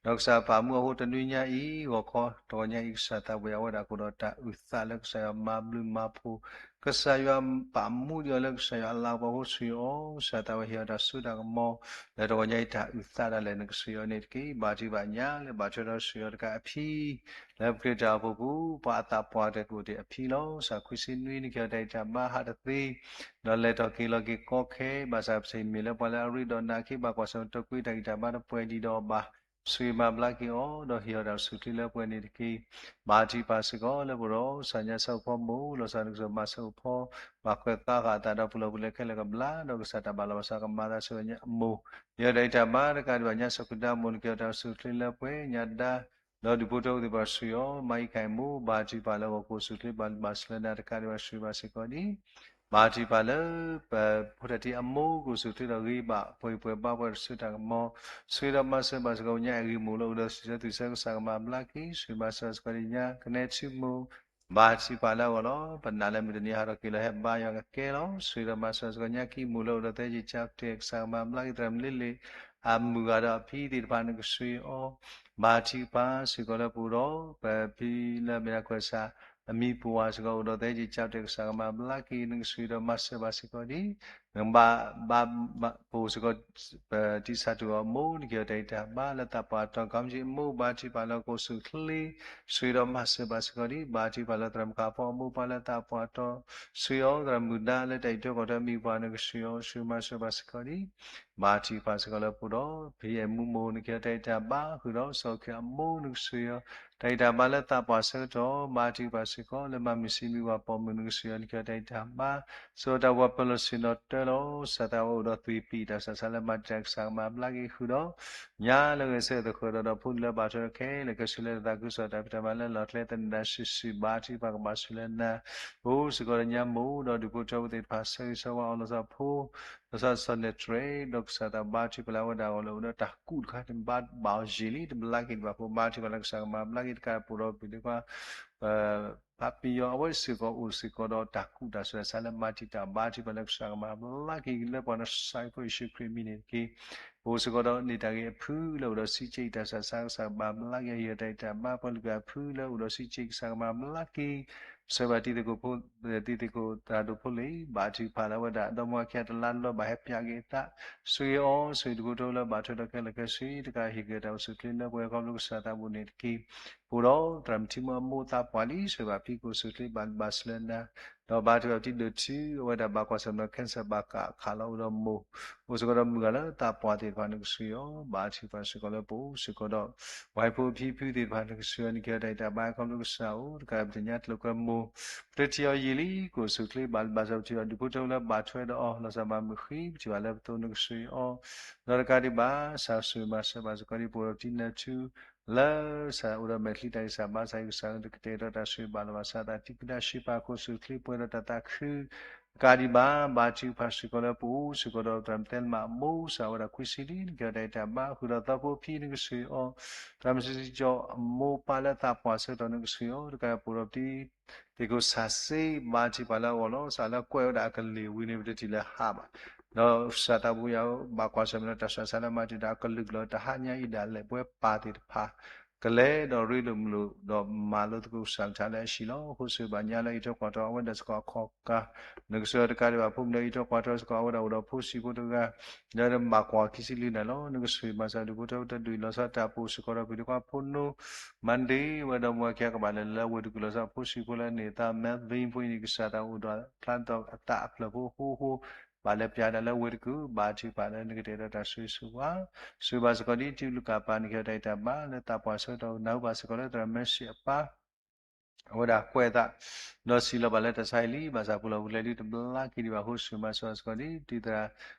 ဒီးကစၢ်ပာ်မူအဃိတနွံညါအံၤ ဂီၤခီတဂီၤညါအံၤ ကစၢ်သးဘိယွၤအဝဲဒၣ်ကအိၣ်ဒီးတၢ်အုၣ်သးလၢကစၢ်ယွၤမၤဘျုးမၤဖှိၣ်, ကစၢ်ယွၤပာ်မူဒံးအီၤလၢကစၢ်ယွၤအလၤကပီၤအဃိဆိၣ်ဂ့ၤအီၤ, ကစၢ်သးဘိယွၤဟ့ၣ်အီၤတၢ်စိတၢ်ကမီၤ လၢတဂီၤညါအံၤတၢ်အုၣ်သးဒၣ်လဲာ် နကဆိၣ်ဂ့ၤအီၤန့ၣ်တက့ၢ်. ဘါထုကဖၣ်ညါလၢဘၣ်ထွဲဒီးဆိၣ်ဂ့ၤအီၤတကးအဖံ လၢပခရံာ်တၢ်အိၣ်ဖှိၣ်ပူၤ ပှၤအသးပှၢ်တၢ်ကအိၣ်တ့ၢ်အဖံလီၤ. ကစၢ်ခွံဆံနွံ နက့ၤအီၤတၢ်အံၤတၢ်ဘါဟးတသ့, ဒီးလဲၤထီၣ်က့ၤလီၤက့ၤကီခဲ ဘၣ်ဆၣ်ပထံၣ်မ့ၢ်လၢပှၤလၢအရ့ဒီးနာ်က့ၤ ဘၣ်ကွၢ်ဆၢၣ်မဲာ်တၢ်ကွံတၢ်ဂံၢ်တၢ်ဘါတပှဲၤဒံးဒီးအီၤဘၣ်, ဆိၣ်ဂ့ၤမၤဘျါက့ၤအီၤ ဒီးဟ့ၣ်အီၤတၢ်အိၣ်ဆူၣ်အိၣ်ချ့လၢပှဲၤန့ၣ်တက့ၢ်. ဘါထုကဖၣ်စ့ၢ်ကီးလၢပအိၣ်ဒီး ကစၢ်ညါဆၢကဖီမိၢ် လီၤစၢ်နကစၢ်မၤဆၢကဖီ ဘၣ်ခွဲးဃါဃာ်အသးဒီးပူၤလီၢ်ပူၤလဲၢ်ခဲလၢာ်ကဘျါ ဒီးကစၢ်တၢ်ဘၣ်လီၤဘၣ်စးကမၤသးဆိၣ်ဂ့ၤညါအမိၢ် ယဲဒၣ်အံၤတၢ်ဘါတကးဒံးဘၣ် ညါစီၤကူဒါမိၢ် နက့ၤအီၤတၢ်အိၣ်ဆူၣ်အိၣ်ချ့လၢပှဲၤညါဒါ ဒီးဒူၣ်ဖိထၢဖိသ့ၣ်တဖၣ်ဆိၣ်ဂ့ၤအီၤ မၤအံၤခါအံၤမိၢ် ဘါထုကဖၣ်လၢဂီၤကအိၣ်ဆူၣ်အိၣ်ချ့ဘၣ်ဘၣ်ဆၢလၢနၤတကးဒံးဘၣ်ဆိၣ်ဂ့ၤဘၣ်စ့ၢ်ကီးဒ် ဘါထုကဖၣ်လၢ ပဖိတၢ်ထံအမိၢ်ကအိၣ်ဆူၣ်အိၣ်ချ့ဒီးဂ့ၤဘၣ် ပှဲၤပှဲၤဘါပှဲၤတဆၢတၢ်ကမီၤ ဆိၣ်ဂ့ၤဒီးမၤစၢၤဘၣ်စ့ၢ်ကီးညါအဲၣ်ဂ့ၤမိၢ်လၢအိၣ်ဒီးဆံးဆၢသူၣ်ဆၢကစၢ်ကမၤဘျါက့ၤ ဆိၣ်ဂ့ၤမၤစၢၤဘၣ်စ့ၢ်ကီးဒ်ညါ ကနဲထူမိၢ် ဘါထုကဖၣ်လၢအဂီၢ်လီၤ. ပနာ်လၢမုၢ်တနံၤဟးထီၣ်က့ၤလီၤဟဲဘါယွၤကကဲလီၤ. ဆိၣ်ဂ့ၤဒီးမၤစၢၤဘၣ်စ့ၢ်ကီးညါကံၢ်မိၢ်လၢအိၣ်ဒီးသဲက့ၤကၠါပတဲာ် ကစၢ်ကမၤဘျါက့ၤသရၣ်မုၣ်လ့လ့ၣ် အမုၢ်ဂၤဒီးအဖံသ့ၣ်တဖၣ် နကဆိၣ်ဂ့ၤအီၤ ဘါထုကဖၣ်စ့ၢ်ကီးလၢပအိၣ်ဒီး ပဖံလၢအမ့ၢ်ဒၣ်ကွဲးစၢ် အမံၤပဝၤစ့ၢ်ကီးအိၣ်ဒီးသဲက့ၤကၠါပတဲာ် ကစၢ်ကမၤဘျါက့ၤ နကဆိၣ်ဂ့ၤဒီးမၤစၢၤဘၣ်စ့ၢ်ကီးဒ် နကဘၣ် ဘၣ် ပအိၣ်စ့ၢ်ကီး ပတံၤဆၣ်တူၢ်အီၤအမိၢ် နက့ၤအီၤတၢ်အံၤတၢ်ဘါလၢသးပှၢ်တီၤ ကီမက့အမိၢ် ဘါထုကဖၣ်လၢကအိၣ်ဆူၣ်အိၣ်ချ့ ဆိၣ်ဂ့ၤဒီးမၤစၢၤဘၣ်စ့ၢ်ကီးဒ် ဘါထုကဖၣ်လၢသရၣ်မုၣ်ခါဖီအမိၢ်ပှၢ်လၢသးပှၢ်တီၤ ဆိၣ်ဂ့ၤအီၤသရၣ်မုၣ်ဒါလၢတၢ်အံးထွဲကွၢ်ထွဲမံၤပှၢ် နကဆိၣ်ဂ့ၤအီၤ ဆိၣ်ဂ့ၤမၤစၢၤဘၣ်စ့ၢ်ကီးဒ် ဘါထုကဖၣ်စ့ၢ်ကီးလၢပအိၣ်ဒီး ဖံအဲၣ်မူမိၢ် နက့ၤအီၤတၢ်အံၤတၢ်ဘါဃုာ်ဒီးစီၤခ့အမိၢ် နကဆိၣ်ဂ့ၤအီၤ တၢ်ဂံၢ်တၢ်ဘါလၢသးပှၢ်ဆၢကတီၢ် ဘါထုကဖၣ်စ့ၢ်ကီး လၢမၤမုာ်စံးမံဝၤပိာ်မုၣ်နကစၢ်ယွၤနကဲတၢ်ဂံၢ်တၢ်ဘါ, စံးတၢ်ဝဲပၢၤလီၢ်ဆ့ၣ်နီၤတၢလီၤ. စးထီၣ်ဝဲအိၣ်ဒီးသွံၣ်ပံာ် တၢ်ဆးဆါလၢမၤတံာ်တာ်ကစၢ်ကမၤဘျါက့ၤဃုာ်ဒီး ညါလၢအဂဲၤဆၢထၢၣ်သဃၢၤဒီး ဒီးဖိလၢဘၣ်ထွဲဒီးခဲလၢာ်ခဲဆ့လၢတၢ်သးခုကစီၣ်တၢ်ဖံးတၢ်မၤလၢလီၢ်ကျဲသနၢၣ်စုာ်စုာ် ဘါထုကဖၣ်ကဘၣ်ဆိၣ်လၢနၤ, ပအိၣ်စ့ၢ်ကီးဒီးညါမိၢ်ဒီးဒူၣ်ဖိထၢဖိသ့ၣ်တဖၣ် ဆၢဂ့ၤဆၢဝါအီၤလီၤဆီဖိ လီၤဆီဆီလဲၤတြဲၤဒီးကစၢ်သးဘါထုကဖၣ်လၢအဝဲဒၣ်အဂီၢ်လၢအိၣ်ဒီးတၢ်ကူၣ်တခါ တဘၣ်ဘၣ်အီၤယံာ်လံ တဘျါက့ၤဒံးဘၣ်အဃိ ဘါထုကဖၣ်လၢကစၢ်ကမၤဘျါက့ၤတကးအံၤ ပအိၣ်ဒီးပဒ့ခွါ ဖးပယီၤအဝဲစ့ၢ်ကီးအိၣ်စ့ၢ်ကီးဒီးတၢ်ကူၣ်တၢ်ဆူးတၢ်ဆါလၢမၤတံာ်တာ် ဘါထုကဖၣ်လၢကစၢ်ကမၤဘျါက့ၤလၢပှၤနဆှၢဖိယ့ၣ်ၡူးခရံာ်အမံၤန့ၣ်တက့ၢ်. ပအိၣ်စ့ၢ်ကီးဒီးန့ၢ်တၢ်ဂ့ၤအဖုလၢအိၣ်ဒီးစံးက့ၣ် တၢ်ဆးဆါကစၢ်ကမၤဘျါက့ၤ ဟံးတၢ်ဂံၢ်တၢ်ဘါ ပှၤလုၢ်ပှၤအဖုလၢအိၣ်ဒီးစံးက့ၣ် ကစၢ်ကမၤဘျါက့ၤ ဆၢဘၣ်တံၤသကိးဖိ တံၤသကိးသရၣ်ဒိၣ်ဖိလ့ၣ် ဘါထုကဖၣ်လၢအဝဲဒၣ် ဒီမါဝၤခံဂၤတလါတဘျီဘၣ်ဟဲပၠးက့ၤအသး ဆိၣ်ဂ့ၤအီၤ ဆိၣ်ဂ့ၤဒူၣ်ဖိထၢဖိလၢဘၣ်ထွဲဒီးခဲလၢာ်ခဲဆ့ တကးဟ့ၣ်က့ၤတၢ်အိၣ်ဆူၣ်အိၣ်ချ့လၢပှဲၤခီဖျိကစၢ်သးဘိန့ၣ်တက့ၢ်. ပအိၣ်ဒီးသရၣ်မုၣ်ထံမီအမိၢ်သးပှၢ်လံ ဆိၣ်ဂ့ၤဘၣ်ဖံကိၣ်ဆူၣ်အိၣ်ချ့ဘၣ်လုၢ်ဘၣ်ဆှၢလၢနၤ ဒီးဘါထုကဖၣ်တံၤဒိၣ်ထူ အဝဲဒၣ်ဘၣ်ကွၢ်ဆၢၣ်မဲာ်ဒီး cancer ဘၣ်ကးခးလီၤအိၣ်ဒီးမိၢ် အိၣ်စ့ၢ်ကီးဒီးမုၢ်ဂၤလၢသးပှၢ်သ့ၣ်တဖၣ်နကစၢ်ယွၤ ဘါထုကဖၣ်စ့ၢ်ကီးလၢပအိၣ်စ့ၢ်ကီးဒီး ပှၤဟံၣ်ဖိဖံဖုသ့ၣ်တဖၣ်နကစၢ်ယွၤ နကဲတၢ်ဂံၢ်တၢ်ဘါခီဖျိကစၢ်အိၣ် တကးပသ့ၣ်ညါတလိာ်ကွဲမိၢ် ပတထံၣ်အီၤယံာ်လံ ကိၣ်ဆူၣ်အိၣ်ချ့ဘၣ်လုၢ်ဘၣ်ဆှၢ ပထံၣ်ဘၣ်ဒူၣ်ဖိထၢဖိလၢဘၣ်ထွဲဒီးအီၤ လီၤစၢ်မၤမုာ်ဃံ ပထံၣ်ဘၣ်လၢပသိးနကစၢ်ယွၤ ဒီးတကးဒံးဘၣ် စၢ်ဆိၣ်ဂ့ၤမၤစၢၤဘၣ်စ့ၢ်ကီးဒ်ပအိၣ်ဒီးပတံၤနၢၤထူ လၢစးအိၣ်ဒီးမဲာ်ချံတၢ်ဂံၢ်စၢ်ဘါစၢ်အံၤ ကစၢ်ကတဲာ်ဒီးတၢ်ဆိၣ်ဂ့ၤဘၣ်လီၤဘၣ်စးသး တံၤကုဒၢ်ဆံးပာ်ခိၣ်ဆူၣ်အိၣ်ချ့ပှဲၤဒီးတၢ်သးခု တကးဒံးဘၣ် ဘါထုကဖၣ်စ့ၢ်ကီးလၢပအိၣ်စ့ၢ်ကီးဒီး သရၣ်မုၣ်သဲလမးအမိၢ် စးဝဲဒၣ်ခွံဆံလံ နကဲတၢ်ဂံၢ်တၢ်ဘါ ဃုာ်ဒီးသီဖိဖံနကစၢ်ယွၤ သရၣ်မုၣ်စံစံကၠီအမိၢ်ပၢ်လၢသးပှၢ်ဆၢကတီၢ်နကစၢ်ယွၤ တကးပအိၣ်ဒီးပတံၤ သ့ၣ်ခိၣ်စၢ်စ့ ဘါထုကဖၣ်လၢအဂီၢ်လီၤ. စးလၢကွဲးဝဲဒၣ်အကလုၢ်ဝံၤန့ၣ် ပတထံၣ်လၢဟးဘၣ် ဒီးစၢ်သးဘိယွၤဘၣ်ကွၢ်ဆၢၣ်မဲာ်ဒီးတၢ်ဆးဆါလၢမၤတံာ်တာ်အကလုၢ်ကလၢၤ တဟါညါအံၤဒၣ်လဲာ် ပဝဲပၢ်သ့ၣ်တဖၣ် ကလဲၤဒီးရ့လိာ်မုာ်လိာ် ဒီးမၤလိသကိးကစၢ်ကလုၢ်ကထါလၢအဟံၣ်လီၤ. အဃိစံးဘၣ်ညါလၢအံးထွဲကွၢ်ထွဲအဝဲဒၣ်စ့ၢ်ကီးအခီၣ်ကါ နကစၢ်ယွၤတကးဒံးဘၣ် ဖိမုၣ်လၢအံးထွဲကွၢ်ထွဲစ့ၢ်ကီးအဝဲဒၣ်အိၣ်ဒီးဖိဆံးဖိတဂၤ လၢဘၣ်ကွၢ်ခံဆံလွံၢ်နံၣ်လီၤ. နကစၢ်ယွၤမၤစၢၤဒူၣ်ဖိထၢဖိတဒူၣ်အံၤ လီၤဆီတၢ်ပူၤစ့ၢ်ကီးဒီး ပဒ့ခွါဖိနိ မၤဒ့ဝဲဒီးမါဝၤခံဂၤကဘၣ်လဲၤလၢဝ့ၢ်တကူၣ် လီၤဆီဖိဆံးဖိလၢန့ၢ်သါ Melvin ဖိအံၤန့ၣ် ကစၢ်သးအိၣ်ဒီးဖျါဒီးအသးအဖျၢၣ်ဖိအဃိ ဘၣ်လဲၤပၠးဒၣ်လၢဝ့ၢ်တကူၣ် ဘါထုကဖၣ်လၢနကတဲာ်ဒီးတၢ်ဆိၣ်ဂ့ၤဆိၣ်ဝါ စံးဘၣ်စ့ၢ်ကီးဒ်တံၤလူၤကၣ်ပၢ် နကဲတၢ်ဂံၢ်တၢ်ဘါလၢသးပှၢ်ဆၢကတီၢ် နၢ်ဟူဘၣ်စ့ၢ်ကီးလၢသရၣ်မၢစံၣ်အပၢ် အဝဲဒၣ်ကွဲးအသး ဒီးစံးလီၤဘၣ်လၢတၢ်ဆါဟံၣ်လံ ဘၣ်ဆၣ်ပူၤလီၤပူၤလဲၤဒ်တဘျါက့ၤဒံးဘၣ်အဃိ စံးဘၣ်စ့ၢ်ကီးဒ်တံၤ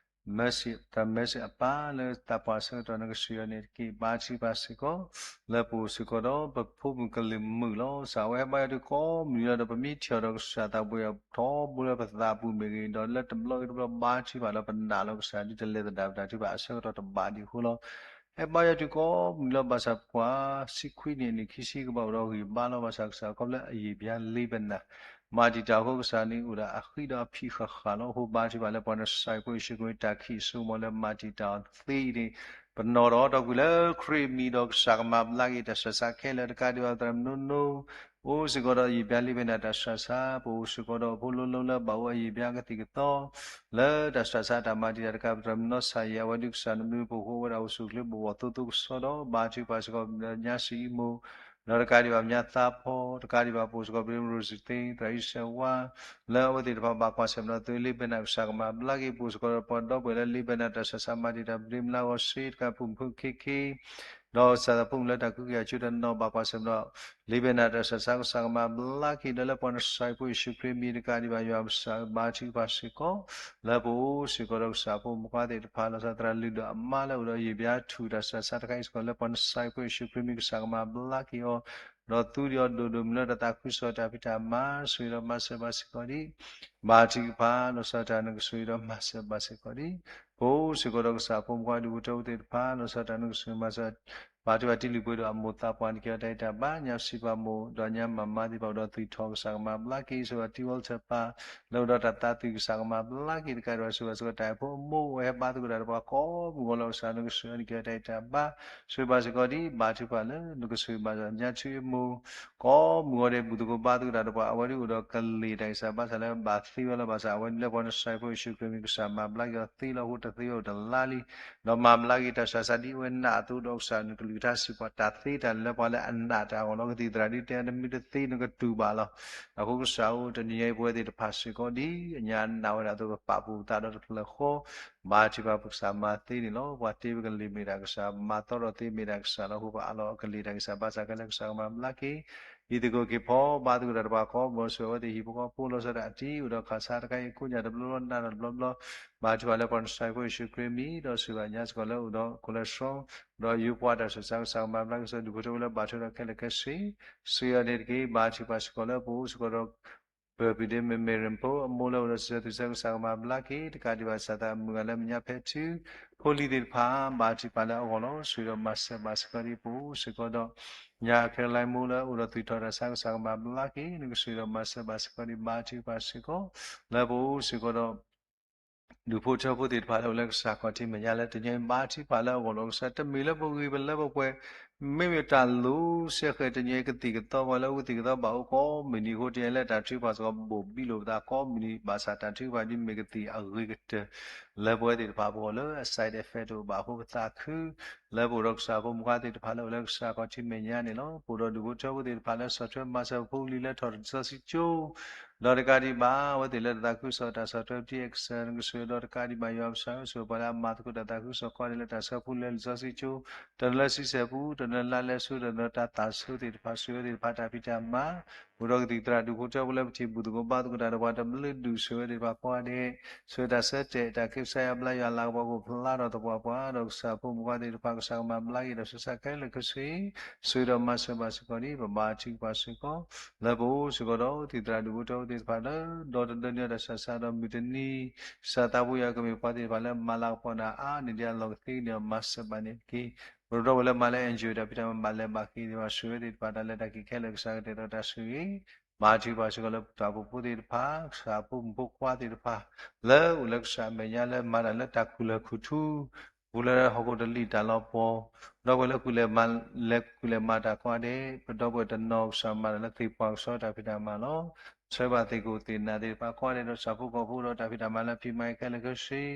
သရၣ် သရၣ်မၢစံၣ်အပၢ်လၢသးပှၢ်ဆၢကတီၢ် နကစၢ်ယွၤန့ၣ်တက့ၢ်. ဘါထုကဖၣ်စ့ၢ်ကီး လၢပအိၣ်စ့ၢ်ကီးဒီးပဖိမုၣ်ကလုာ်မုာ်လီၤ. စးဝဲဟဲဘါယွၤတုၤကိးမုၢ်နံၤလီၤဒီး ပမ့ၢ်ထံၣ်အီၤဒီးကစၢ်သးဘိယွၤထီဘိလၢပသးပူၤမ့ၢ်ဂ့ၤ ဒီးလၢတဘျီဂ့ၤတဘျီဘါထုကဖၣ်လၢပနာ်လီၤကစၢ် ဒ်တလဲၤသဒၣ်ပတၢ်ထုကဖၣ်အဆၢကတီၢ်တဘၣ်ဒံးအဃိလီၤ. ဟဲဘါယွၤတုၤကိးမုၢ်နံၤလီၤ ဘၣ်ဆၣ်ပှၤဆံခွံနံၣ်န့ၣ် ခံဆံကဘၣ်အိၣ်ဒီးဂံၢ်ဘါလီၤ. ဘၣ်ဆၣ်ကစၢ်ခီဖျိအယံာ်ဘျါလ့ဘနၣ် မၤတံာ်တာ်အဃိ ကစၢ်န့ၣ်အိၣ်ဒၣ်အဃံဒီးအဖံးဃာ်ဃာ်လီၤ. အဃိဘါထုကဖၣ်လၢပှၤနဆှၢဖိယ့ၣ်ၡူးခရံာ် တၢ်ခံးစိမီၤလၢမၤတံာ်တာ်အီၤသ့အံၤန့ၣ် ပနီၣ်ထီၣ်အီၤတီၢ်ကွံာ်လၢခရံာ်အမံၤဒီး ကစၢ်ကမၤဘျါက့ၤတၢ်ဆးဆါခဲလၢာ် တကးဒံးဘၣ်သရၣ်မုၣ်နိနိ အိၣ်စ့ၢ်ကီးဒီးယံာ်ဘျါလ့ဘနၣ်တၢ်ဆးဆါ ပအိၣ်စ့ၢ်ကီးဒီးဖိလိၤလိၤလၢဘၣ်အိၣ်အယံာ်ဘျါကသံၣ်ကသီ လၢတၢ်ဆးဆါတၢ်မၤတံာ်တာ်တကး သရၣ်မုၣ်နီၢ်စၢ်ယဲၢ် အဝဲဒုးကစၢ်နဘျုးပဃိဝဲဒၣ်အိၣ်ဆူၣ်အိၣ်ချ့ဘၣ်ဝီၤသိသိကစီဒီ ဘါထုကဖၣ်စ့ၢ်ကီးညါစံအံၤမိၢ် ဒီးတကးဒံးဘၣ်ညါသးဖီ တကးဒံးဘၣ်ပအိၣ်စ့ၢ်ကီးပဒ့မုၣ်ရိစံသ့ သရၣ်အံၣ်စၢဝါ လၢအဝဲသ့ၣ်တဖၣ်ဘၣ်ကွၢ်ဆၢၣ်မဲာ်ဒီးသုးလ့ဘနၣ် ကစၢ်ကမၤဘျါက့ၤ ပအိၣ်စ့ၢ်ကီးဒီးပှၤဒီပုၢ်ဝဲၢ်လၢလ့ဘနၣ်တၢ်ဆးဆါမၤတံာ်တာ် ပဒ့မုၣ်လါဂီၤစ့ တကးဖိမုၣ်ဖိခဲခဲ ဒီးကစၢ်သးဖိမုၣ်လၢတၢ်ကူၣ်က့ၤအကၠိတနီၤ ဘၣ်ကွၢ်ဆၢၣ်မဲာ်ဒီး လ့ဘနၣ်တၢ်ဆးဆါ ကစၢ်ကမၤဘျါက့ၤ ဒီးလၢပှၤနဆှၢဖိယ့ၣ်ၡူးခရံာ်အမံၤ တကးဒံးဘၣ်ယွၤကစၢ်ဘါထုကဖၣ်စ့ၢ်ကီး လၢပအိၣ်စ့ၢ်ကီးဒီးကစၢ်ဖိမုၣ်ခွါသ့ၣ်တဖၣ် လီၤဆီသရၣ်လုၢ်ဒီးအမါလၢအိၣ်ဒီးယံာ်ဘျါထူၣ်တၢ်ဆးဆါတခါအံၤစ့ၢ်ကီး လၢပှၤနဆှၢဖိယ့ၣ်ၡူးခရံာ်အမံၤ ကစၢ်ကမၤဘျါက့ၤအီၤ ဒီးသူဒံးအီၤဒိၣ်ဒိၣ်မုၢ်လၢတၢ်သးခုကစီၣ်တၢ်ဖံးတၢ်မၤ ဆိၣ်ဂ့ၤဒီးမၤစၢၤဘၣ်စ့ၢ်ကီးဒံး ဘါထုကဖၣ် လီၤဆီတၢ်နကဆိၣ်ဂ့ၤဒီးမၤစၢၤဘၣ်စ့ၢ်ကီးဒံး ပအိၣ်စ့ၢ်ကီးဒီးကစၢ်ဖိမုၣ်ခွါဒူၣ်ဖိထၢဖိသ့ၣ်တဖၣ် လီၤဆီတၢ်နကဆိၣ်ဂ့ၤမၤစၢၤ ဘါထုကဖၣ်တံၤလုၢ်ပှ့ၤဒီးအမိၢ်သးပှၢ် နကဲတၢ်ဂံၢ်တၢ်ဘါ ညါပစံးပာ်မိၢ် ဒီးညါမၤမါသ့ၣ်တဖၣ်အိၣ်ဒီးသွံၣ်ထီၣ် ကစၢ်ကမၤဘျါက့ၤ စံးဘၣ်တံၤဝီလထၢၣ်ပၢ် လၢအိၣ်ဒီးတၢ်သးသွံၣ် ကစၢ်ကမၤဘျါက့ၤ တကးဒံးဘၣ် စံးဘၣ်စ့ၢ်ကီးတၢ်အဲၣ်ဖိအမိၢ် အိၣ်ဟဲဘါသကိးတၢ်ဒီးပှၤကိးမုၢ်ဂီၤလီၤ ကစၢ်နကဆိၣ်ဂ့ၤ နကဲတၢ်ဂံၢ်တၢ်ဘါ ဆိၣ်ဂ့ၤဘၣ်စ့ၢ်ကီးဒံး ဘါထုကဖၣ်လၢ နကဆိၣ်ဂ့ၤမၤစၢၤညါဆူအမိၢ် ကိးမုၢ်ဂီၤဒဲး ဘူၣ်သကိးဘါသကိးတၢ်ဒီးပှၤ အဝဲဒၣ်အိၣ်ဒီးကလ့ၢ်တၢ်ဂံၢ်စၢ်ဘါစၢ်လၢဘၣ်သ့ဝဲလီၤ ဘၣ်ဆၣ်အဝဲဒၣ်လၢပှၤနဆှၢဖိယ့ၣ်ၡူးခရံာ်အမံၤ ကစၢ်မၤဘျါက့ၤအီၤသ့လီၤ အဃိတသ့ဝဲအိၣ်တလါလံ ဒီးမၤဘျါက့ၤတၢ်ဆးဆါဒ်အဝဲနာ်အသိးဒီးကစၢ် ကလုၢ်ကထါစံးပှၤတၢ်သ့တၢ်လၢပှၤလၢအနာ်တၢ်အဂီၢ်လီၤ. ကသံၣ်သရၣ်ဒ်တဲ နမ့ၢ်တသ့နကတူၢ်ဘၣ်လီၤ. အဃိကစၢ်အိၣ်တနံၤညါအံၤ ပဝဲသ့ၣ်တဖၣ်စ့ၢ်ကီး ဒ်အညါနာ်ဝဲဒၣ်အသိး ပပာ်ပူၤပသးဒီးတဖျၢၣ်ဃီ ဘါထုကဖၣ်ပကစၢ်မၤသ့န့ၣ်လီၤ. ပှၤတ့ပကလံၤမ့ၢ်ဒၣ်ကစၢ်, မၤသီထီၣ်သ့မ့ၢ်ဒၣ်ကစၢ်လီၤ. အဃိပအးလီၤအကလံၤတၢ်ကစၢ် ဘၣ်ဆၣ်ခဲလၢာ်ကစၢ်ကမၤဘျါက့ၤ ဟံၣ်သကိးက့ၤဖီ ဘါသကိးတၢ်တဖၣ်ကိးဘျီ ဆိၣ်ဂ့ၤအဝဲသ့ၣ်ဟံၣ်ဖိဃီဖိလီၤဆီဒၣ်တၢ်အတံၤ အိၣ်ဒီးခးဆါတခါအံၤ ကိးညၣ်တဘျီဘျီ နးတဘျီဘျီ ဘါထုကဖၣ်လၢပှၤနဆှၢဖိယ့ၣ်ၡူးခရံာ်အမံၤ ဒီးဆိၣ်ဂ့ၤဘၣ်ညါစ့ၢ်ကီးလၢအိၣ်ဒီး ကိးလၢဆှီဒီးယိၤပှၤတၢ်ဆၢစါ ကစၢ်ကမၤဘျါက့ၤ ဒူၣ်ဖိထၢဖိလၢဘၣ်ထွဲဒီးခဲလၢာ်ခဲဆ့ ဆိၣ်ဂ့ၤအီၤန့ၣ်တက့ၢ်. ဘါထုကဖၣ်စ့ၢ်ကီးလၢပအိၣ်စ့ၢ်ကီးဒီး ပၢၤပူၤဒ့မ့ၢ် မ့ၢ်ရ့ၣ်ဖိအမိၢ်လၢအိၣ်ဒီးဆံးဆၢသူၣ်ဆၢ ကစၢ်ကမၤဘျါက့ၤ တကးဒံးဘၣ် စၢ်သးမုၢ်ဂၤလၢမဲာ်ညါဖဲထူ ဖိလံၤသ့ၣ်တဖၣ် ဘါထုကဖၣ်လၢအဂီၢ်လီၤ. ဆိၣ်ဂ့ၤဒီးမၤစၢၤဘၣ်စ့ၢ်ကီးဒ်ပအိၣ်စ့ၢ်ကီးဒီး ညါခဲလၢာ်မိၢ်လၢအိၣ်ဒီးသွံၣ်ထီၣ်တၢ်ဆါ ကစၢ်ကမၤဘျါက့ၤ နကဆိၣ်ဂ့ၤဒီးမၤစၢၤဘၣ်စ့ၢ်ကီးဒ် ဘါထုကဖၣ်စ့ၢ်ကီး လၢပအိၣ်စ့ၢ်ကီးဒီး ဒူၣ်ဖိထၢဖိသ့ၣ်တဖၣ်လၢအိၣ်လၢကစၢ်ခီၣ်ထံးမဲာ်ညါလၢတနံၤညါအံၤ ဘါထုကဖၣ်လၢအဂီၢ်လီၤ. ကစၢ်တမ့ၢ်လၢပဂ့ၤပလၢပပှဲၤ မ့မ့ၢ်တၢ်လိၤစဲဃဲၤတနံၤအံၤ ကသံၣ်ကသီပှၤလၢအကသံၣ်ကသီဘၣ်အိၣ်ကိးမုၢ်နံၤအဃိ တနံၤအံၤလၢတၢ်ထုကဖၣ်စ့ၢ်ကီး ဘိၣ်ဘံလိာ်ပသးကိးမုၢ်နံၤ ဘၣ်ဆၣ်တၢ်ထုကဖၣ်ဒ်မ့ၢ်ကသံၣ်အဂ့ၤကတၢၢ် လၢပဝဲသ့ၣ်တဖၣ်အဂီၢ်လၢအ side effect တအိၣ်ဘၣ်အဃိ ပသးခု လၢပအိၣ်ဒီးကစၢ်ဖိမုၣ်ခွါသ့ၣ်တဖၣ်လၢအိၣ်လၢကစၢ်ခီၣ်ထံးမဲာ်ညါန့ၣ်လီၤ. ပအိၣ်ဒီးဒူၣ်ဖိထၢဖိသ့ၣ်တဖၣ်လၢဆီၣ်ထွဲမၤစၢၤဖိလံၤ လၢထီၣ်တၢ်လံာ်စီဆှံကၠိ ဒီးတကးဒံးဘၣ် အဝဲသ့ၣ်လၢတၢ်သးခုကစီၣ်တၢ်ဆီၣ်ထွဲပတံၤအဲၣ်ကစၢ် နကဆိၣ်ဂ့ၤဒီးတကးဒံးဘၣ် ယွၤပကစၢ် ဆိၣ်ဂ့ၤပှၤလၢအမၤသကိးတၢ်သးခုကစီၣ်ကိးဂၤဒဲးလၢတၢ်ဆၢဖှိၣ်လၢလံာ်စီဆှံကၠိ တနၢၤလၢဆံဆဲၣ်ပူၤ တနၢၤလၢလၢ်ဆိ တနၢၤတၢ်သၣ်ဆိသ့ၣ်တဖၣ် ဆိၣ်ဂ့ၤဝဲသ့ၣ်တဖၣ်တၢ်ဖံးတၢ်မၤ အိၣ်ဒီးကသံၣ်သရၣ်ဒူၣ်ဖိထၢဖိလၢပထံၣ်ဘူၣ်သကိးဘါသကိးတၢ်ဒီးပှၤတဘျုးဒူၣ် ဆိၣ်ဂ့ၤဝဲသ့ၣ်တဖၣ်ကိးဂၤဒဲး ဆိၣ်ဂ့ၤတၢ်ဆၢတဲာ်တၢ်ခ့ကစၢ်ယွၤဘျါယွၤလၤကပီၤကအိၣ်ဖျါထီၣ်သပှၢ်ပှၢ် ဒီးကစၢ်ဖိမုၣ်ခွါသ့ၣ်တဖၣ် ကစၢ်ကမၤဘျါက့ၤဒီးဆၢဆၢခဲလၢာ်ခဲဆ့ ဆိၣ်ဂ့ၤဒီးမၤစၢၤဘၣ်စ့ၢ်ကီးဒ် ပဘါထုကဖၣ်စ့ၢ်ကီး လၢပအိၣ်စ့ၢ်ကီးဒီးကသံၣ်သရၣ်ဒူၣ်ဖိထၢဖိသ့ၣ်တဖၣ်လၢ ဒီတဒၢနံၤအတၢ်ဆၢဆါဒီးမုၢ်တနံၤ ကစၢ်သးပူၤယွၤကမ့ၢ်ပှၤသ့ၣ်တဖၣ်လၢမၤလၤကပီၤနၤအါန့ၢ်ဒံးအလီၢ်ကသ့န့ၣ် မၤစၢၤဘၣ်န့ၣ်တက့ၢ်. ပတြီဝဲလၢမၤလၢ NGO တၢ်ဖံးတၢ်မၤဘၣ်လဲၤဘၣ်က့ၤသ့ၣ်တဖၣ် ဆိၣ်ဂ့ၤသ့ၣ်တဖၣ် တၢ်လဲၤတၢ်က့ၤခဲလၢာ်ကစၢ်ကတဲာ်ဒီးတၢ်ဆိၣ်ဂ့ၤ ဘါထုကဖၣ်စ့ၢ်ကီးလၢပတၢ်အိၣ်ဖှိၣ်ဖိသ့ၣ်တဖၣ် ကစၢ်ဖိမုၣ်ဖိခွါသ့ၣ်တဖၣ် လၢအိၣ်လၢကစၢ်အမဲာ်ညါလၢမၤတၢ်လၢတၢ်ခူၣ်လၢၢ်ခူၣ်ထူ ပူၤလၢဟီၣ်ခိၣ်တလံၣ်တၢ်လီၤပှီၤ ဒီပုၢ်ဝဲၢ်လၢ လဲၤဃုာ်လဲၤမၤတၢ်ကိးဂၤဒဲး ပဒီပုၢ်ဝဲၢ်တနီၤကစၢ်မၤတၢ်လၢသ့ၣ်ပှၢ်ကဆှီတၢ်ဖံးတၢ်မၤလီၤ. ဆှၢဘၣ်သ့ၣ်ကိၣ်သ့ၣ်နၢ်သ့ၣ်တဖၣ်ကိးဂၤဒဲးဒီး ကစၢ်ဖိကီၢ်ဖိဒီးတၢ်ဖံးတၢ်မၤလၢဖံးမၤခဲလၢာ်ခဲဆ့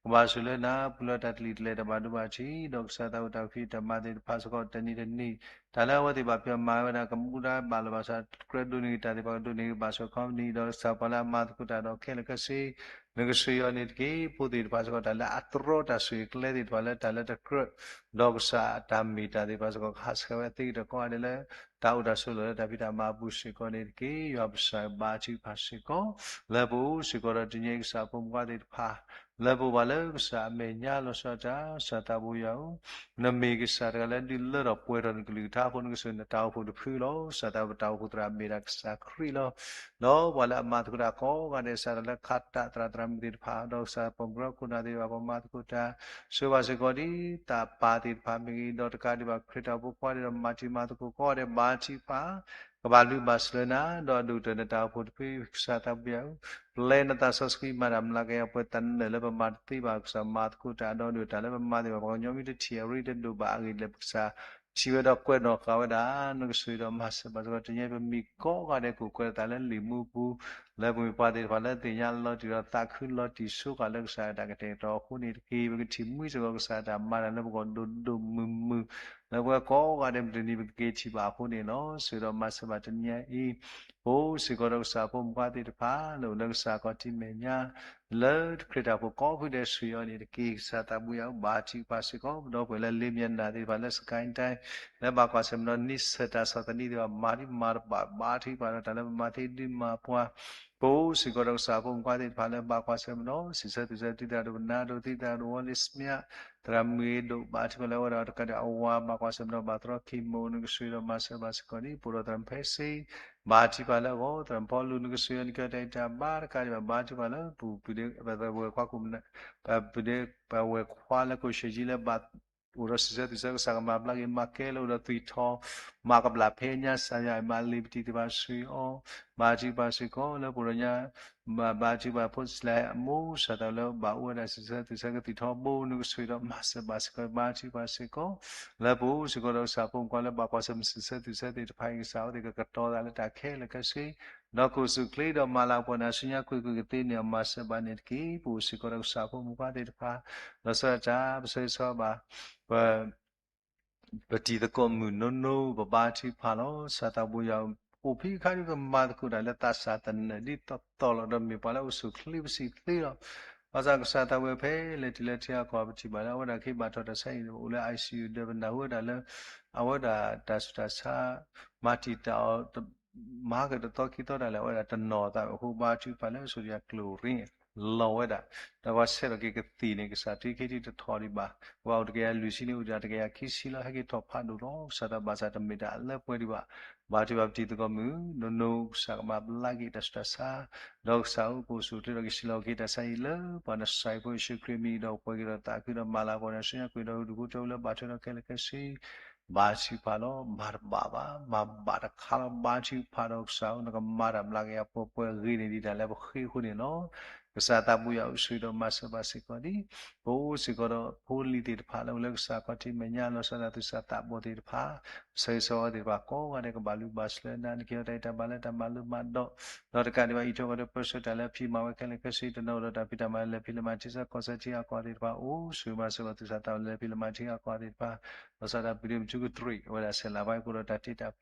ကဘၣ်ဆိၣ်လၢနၤ ပူၤလၢတၢ်တလံၣ်တလဲၢ်တၢ်ဘၣ်ဒိဘၣ်ထံး ဒီးကစၢ်သးဝဲတၢ်ဖံးတၢ်မၤသ့ၣ်တဖၣ်စ့ၢ်ကီးတနံၤတနံၤ တၢ်လၢအဝဲသ့ၣ်ဘၣ်ဖံးမၤဝဲဒၣ် ကမူဒါဘၣ်လီၤဘၣ်ဆၣ် ကြၢးဒိးန့ၢ်က့ၤတၢ်သ့ၣ်တဖၣ်ကဒိးန့ၢ်က့ၤဘၣ်ဆိၣ်ခီပနံၣ် ဒီးကစၢ်ပှၤလၢအမၤသကိးတၢ်ဒီးခဲလၢာ်ခဲဆ့ နကဆိၣ်ဂ့ၤအီၤန့ၣ်တက့ၢ်. ဖိသ့ၣ်တဖၣ်စ့ၢ်ကီး တၢ်လၢအတြီတၢ်ဆိၣ်ဂ့ၤကျဲသ့ၣ်တဖၣ်လၢတၢ်လၢတကြၢး ဒီးကစၢ်အတၢ်မ့ၢ်တၢ်သ့ၣ်တဖၣ်စ့ၢ်ကီး ကဟးဆှဲးဝဲသ့ကတၢၢ်ကိးဂၤဒဲးလၢ တၢ်အိၣ်တၢ်ဆိးလီၢ်လၢတၢ်ဖံးတၢ်မၤအပူၤစ့ၢ်ကီးန့ၣ်တက့ၢ်. ယွၤပကစၢ်ဘါထုကဖၣ်စ့ၢ်ကီး လၢပအိၣ်စ့ၢ်ကီးဒီးတနံၤအံၤ ကစၢ်ဖိမုၣ်ခွါသ့ၣ်တဖၣ် လၢပအိၣ်ဘၣ်လၢကစၢ်အမဲာ်ညါလီၤဆီဒၣ်တၢ် ကစၢ်သးပူၤယွၤဧၢ, နမ့ၢ်ကစၢ်တဂၤလၢဒုးလၢထီၣ်ပှဲၤထီၣ်နကလုၢ်ကထါအဃိ နကဆိၣ်ဂ့ၤနတၢ်အိၣ်ဖှိၣ်တဖုလီၤ. ကစၢ်သးပတၢ်အိၣ်ဖှိၣ်သရၣ်မ့ၢ်ဒၣ်ကစၢ်ခရံာ်လီၤ. ဒီးပှၤလၢအမၤသကိးတၢ်ကိးဂၤဒဲး ကစၢ်တၢ်လၢခးတၢ်သရၣ်သရၣ်မုၣ်သ့ၣ်တဖၣ် ဒီးကစၢ်ပိာ်မုၣ်ခိၣ်နၢ်သ့ၣ်တဖၣ် ပှၤမၤသကိးတၢ် ဆိၣ်ဂ့ၤဘၣ်စ့ၢ်ကီးဒ်တၢ်ပာ်သ့ၣ်တဖၣ်မ့ၢ်ဂ့ၤ, ဒီးတကးဒံးဘၣ်ခရံာ်တၢ်အိၣ်ဖှိၣ်ဖိကိးဂၤဒဲးဒီး မၤတံၤမၤသကိးကိးဂၤဒဲး ဘါထုကဖၣ် ကဘၣ်ဘျုးဘၣ်ဆိၣ်လၢနၤ, ဒီးဒိၣ်ကတၢၢ်နတၢ်အိၣ်ဖှိၣ်တဖု ကစၢ်သးပူၤယွၤဧၢ, ပျဲနသးစီဆှံမၤတၢ်မျးကယၤပှဲၤ တၢ်နၢၣ်လၢပမၤတသ့ဘၣ် ကစၢ်မၤသကိးတၢ်ဒီးဒိၣ်တၢ်လၢပမၤသ့ၣ်တဖၣ် ပှၤကညီမ့ၢ်တထံၣ်အရ့တဒိၣ်ဘၣ်အဂ့ၢ်လၢ ပကစၢ်ထံၣ်ဝဲဒီးကွဲးနီၣ်ဃာ်ဝဲဒၣ် နကဆိၣ်ဂ့ၤဒီးမၤစၢၤဘၣ်စ့ၢ်ကီး တနံၤအံၤ ပမ့ၢ်ကိးဂၤဒဲး ကအိၣ်ကွဲးသးလၢလံာ်မူပူၤ လၢပမ့ၢ်ပှၤသ့ၣ်တဖၣ်လၢသ့ၣ်ညါလီၤတံၢ်ဒီးသးခုလီၤတံၢ်ဆိဃာ်လၢကစၢ်အတၢ်ကတဲာ်ကတီၤအဃိန့ၣ်တက့ၢ်. ပကထံၣ်မှံစ့ၢ်ကီးကစၢ်အတၢ်မၤတၢ်လၢပဂီၢ်ဒိၣ်ဒိၣ်မုၢ်မုၢ် လၢပဝဲကိးဂၤဒဲးမုၢ်တနံၤပကက့ၤထံၣ်ဘၣ်အဃိန့ၣ်လီၤ. ဆိၣ်ဂ့ၤဒီးမၤစၢၤဘၣ်တနံၤအံၤ ပအိၣ်စ့ၢ်ကီးဒီးကစၢ်ဖိမုၣ်ခွါသ့ၣ်တဖၣ် လၢအိၣ်လၢကစၢ်ခီၣ်ထံးမဲာ်ညါ လၢခရံာ်တၢ်အိၣ်ဖှိၣ်ကိးဖုဒဲး ဆိၣ်ဂ့ၤအီၤန့ၣ်တက့ၢ်. ကစၢ်သးပူၤယွၤဧၢ ဘါထုကဖၣ်စ့ၢ်ကီး ပဒီပုၢ်ဝဲၢ်လၢလ့မဲာ်နၢ်သ့ၣ်တဖၣ်လၢ စကဲၣ်တဲၣ် လၢဘၣ်ကွၢ်ဆၢၣ်မဲာ်ဒီးန့ဆၢၣ်တၢ်ဆီၣ်သနံးသ့ၣ်တဖၣ် မၤဒံးမၤတဘၣ် ဘါထုကဖၣ်ဒီးတၢ်လၢပမၤသ့ဒုးမၤပှၤ ပအိၣ်စ့ၢ်ကီးဒီးကစၢ်ဖိမုၣ်ခွါသ့ၣ်တဖၣ်လၢဘၣ်ကွၢ်ဆၢၣ်မဲာ်ဒီး စံးဆၢသုးဆၢသုသရၣ်ဒိၣ်ပနၢ်ဒိၣ်သံသရၣ်ဒိၣ်ဝီလ့ၣ်စမံး သရၣ်မုၢ်ဂ့ၤဒိၣ် ဘါထုကဖၣ်လၢအဝဲဒၣ်တကးဒံးအဝၤဘၣ်ကွၢ်ဆၢၣ်မဲာ်ဒီးဘၣ်သရီခံမုၣ် နကဆိၣ်ဂ့ၤဒီးမၤစၢၤဘၣ်စ့ၢ်ကီးန့ၣ် ပအိၣ်ဒီးသရၣ်ဖဲစ့ ဘါထုကဖၣ်လၢအဂီၢ် သရၣ်ဖီလူၤ နကဆိၣ်ဂ့ၤအီၤ နကဲတၢ်အံၤတၢ်ဘါတကးဒံးဘၣ် ဘါထုကဖၣ်လၢပူၤ ပဝဲၢ်ခွါခိၣ် ပဝဲၢ်ခွါလၢကိၣ်ၡ့ၣ်ကၠံလၢဘၣ် အိၣ်ဒီးစံးဆၢသုးဆၢ ကစၢ်ကမၤဘျါက့ၤ မၤကဲလၢအိၣ်ဒီးသွံၣ်ထီၣ် မၤကဘျၣ်ဖဲညါ စၢ်ယွၤအံၤမၤလ့ၤပတံၤသ့ၣ်တဖၣ် ဆိၣ်ဂ့ၤအီၤ ဘါထုကဖၣ်စ့ၢ်ကီး လၢပအိၣ်ဒီးညါ ဘါထုကဖၣ်ဖိစလဲ အမိၢ်စၢ်သးလၢဘၣ်အိၣ်ဝဲဒၣ်စံးဆၢသုးဆၢကသံၣ်ထီဘိ နကဆိၣ်ဂ့ၤဒီးမၤစၢၤဘၣ်စ့ၢ်ကီး ဘါထုကဖၣ်စ့ၢ်ကီး လၢပအိၣ်စ့ၢ်ကီးဒီးကစၢ်ဖိမုၣ်ခွါလၢဘၣ်ကွၢ်ဆၢၣ်မဲာ်စံးဆၢသုးဆၢသ့ၣ်တဖၣ်အံၤ ကစၢ်အဝဲသ့ၣ်ကကတီၤသးလၢတၢ်ခဲလၢာ်ခဲဆ့ ဒီးကိၣ်စူၣ်ချ့ဒီးမၤလၤကပီၤနၤဆူညါကွ့ၢ်ကွ့ၢ်ကသ့န့ၣ် မၤစၢၤဘၣ်န့ၣ်တက့ၢ်. ပအိၣ်စ့ၢ်ကီးဒီးကစၢ်ဖိမုၣ်ခွါသ့ၣ်တဖၣ် လီၤဆီဒၣ်တၢ် ပဆၢဂ့ၤဆၢဝါဘၣ် ပ ပတံၤသကိးမုၣ်နိနိ ပဘါထုကဖၣ်လီၤ. ကစၢ်သးဘိယွၤ အိၣ်ဖဲခါဒ်ပမၤသကိးတၢ်လၢသးစၢ်သနၢၣ်ဒ်သိးသိးလီၤ ဒီးမ့ၢ်ပှၤလၢအိၣ်ဆူၣ်အိၣ်ချ့ပစံးသ့လီၤ. ဘၣ်ဆၣ်ကစၢ်သးဘိယွၤ ဖဲလဲၤတုၤလၢထံအကီၢ် ပထံၣ်ဘၣ်လၢအဝဲဒၣ်က့ၤဘၣ်ထီၣ်တၢ်ဆါအံၤန့ၣ် အိၣ်လၢ I C U ဒီးပနၢ်ဟူဝဲဒၣ်လၢ အဝဲဒၣ်တၢ်ဆူးတၢ်ဆါ မၤတံာ်တာ်အီၤ မၤကတသီခံသီဒၣ်လဲာ် အဝဲဒၣ်တနီၤသးအဃိ ဘါထုကဖၣ်လၢ စိတယၤကျိၤရ့ လီၤဝဲဒၣ်, ဒီးပှၤဆဲးထီၣ်က့ၤကသံၣ်န့ၣ် ကစၢ်တုၤခဲအံၤတထီၣ်ဒံးဘၣ်, ပှၤအိၣ်တကယၤလွံၢ်ဆံန့ၣ် အိၣ်ဒံးတကယၤခံဆံလီၤ, ဟဲက့ၤထီၣ်ဖးဒိၣ်လီၤ. ကစၢ်သးဘၣ်ဆၣ်တမ့ၢ်တၢ်အလၢပှဲၤဒံးဘၣ်. ဘါထုကဖၣ်ပတံၤသကိးမုၣ် နိနိ ကစၢ်ကမၤဘျါက့ၤတၢ်ဆူးတၢ်ဆါ, ဒီးကစၢ်အိၣ်ကအိၣ်ဆူၣ်အိၣ်ချ့ဒီးကစံးလီၤက့ၤတၢ်ဆါအံၤလၢ ပှၤနစၢ်ဖိယ့ၣ်ၡူးခရံာ်အမံၤ ဒီးပှဲၤက့ၤဒီးသးခုဒီးမၤလၤကပီၤန့ၣ် ဆူညါကွံာ်ဒီးဒူၣ်ဖိထၢဖိလၢဘါထုဒီးခဲလၢာ်ခဲဆ့ ဘါထုကဖၣ်လီၤ. မၤတဘၣ်ဘၣ်, မၤဘၣ်တခါလီၤ. ဘါထုကဖၣ်ဒီးကစၢ်ဧၢ နကမၤတၢ်ဘျါက့ၤအပှဲၤပှဲၤဂ့ၤန့ၢ်ဒံးတၢ်လၢပဃ့အဃိန့ၣ်လီၤ. ကစၢ်သးဘိယွၤအိၣ်ဆိးဒီးမၤစၢၤဘၣ်စ့ၢ်ကီးဒံး ပအိၣ်စ့ၢ်ကီးဒီးဖိလံၤသ့ၣ်တဖၣ်လၢအိၣ်လၢကစၢ်ခီၣ်ထံးမဲာ်ညါ လီၤဆီဒၣ်တၢ်သူၣ်စၢ်သးဘီၣ်သ့ၣ်တဖၣ်, ပဆၢဂ့ၤဆၢဝါသ့ၣ်တဖၣ်ကိးဂၤဒဲး ကဘၣ်လူၤဘၣ်စၢၤနၤ နကဟ့ၣ်အီၤတၢ်ဂံၢ်တၢ်ဘါလၢတၢ်မၤလိမၤဒိး, ဒီးတကးဒံးဘၣ် အံးထွဲကွၢ်ထွဲပၢဆှၢတၢ်လၢအဖံးမၤဝဲခဲလၢာ်ခဲဆ့ တနီၤဒီးတၢ်ဖံးတၢ်မၤလၢဖံးလၢမၤထံဆၢကီၢ်ဆၢထံအကီၢ်သ့ၣ်တဖၣ် အိၣ်ဆိးမၤစၢၤဘၣ်သူၣ်စၢ်သးဘီၣ်လၢဖံးလၢမၤထံအကီၢ်သ့ၣ်တဖၣ်, လီၤဆီဒၣ်တၢ်ပတုာ်မုၢ်ထူကတြံး အဝဲဒၣ်ဆဲးလၤဘၣ်အံၤကိးဒီးတၢ်တ့တၢ်ဖျီ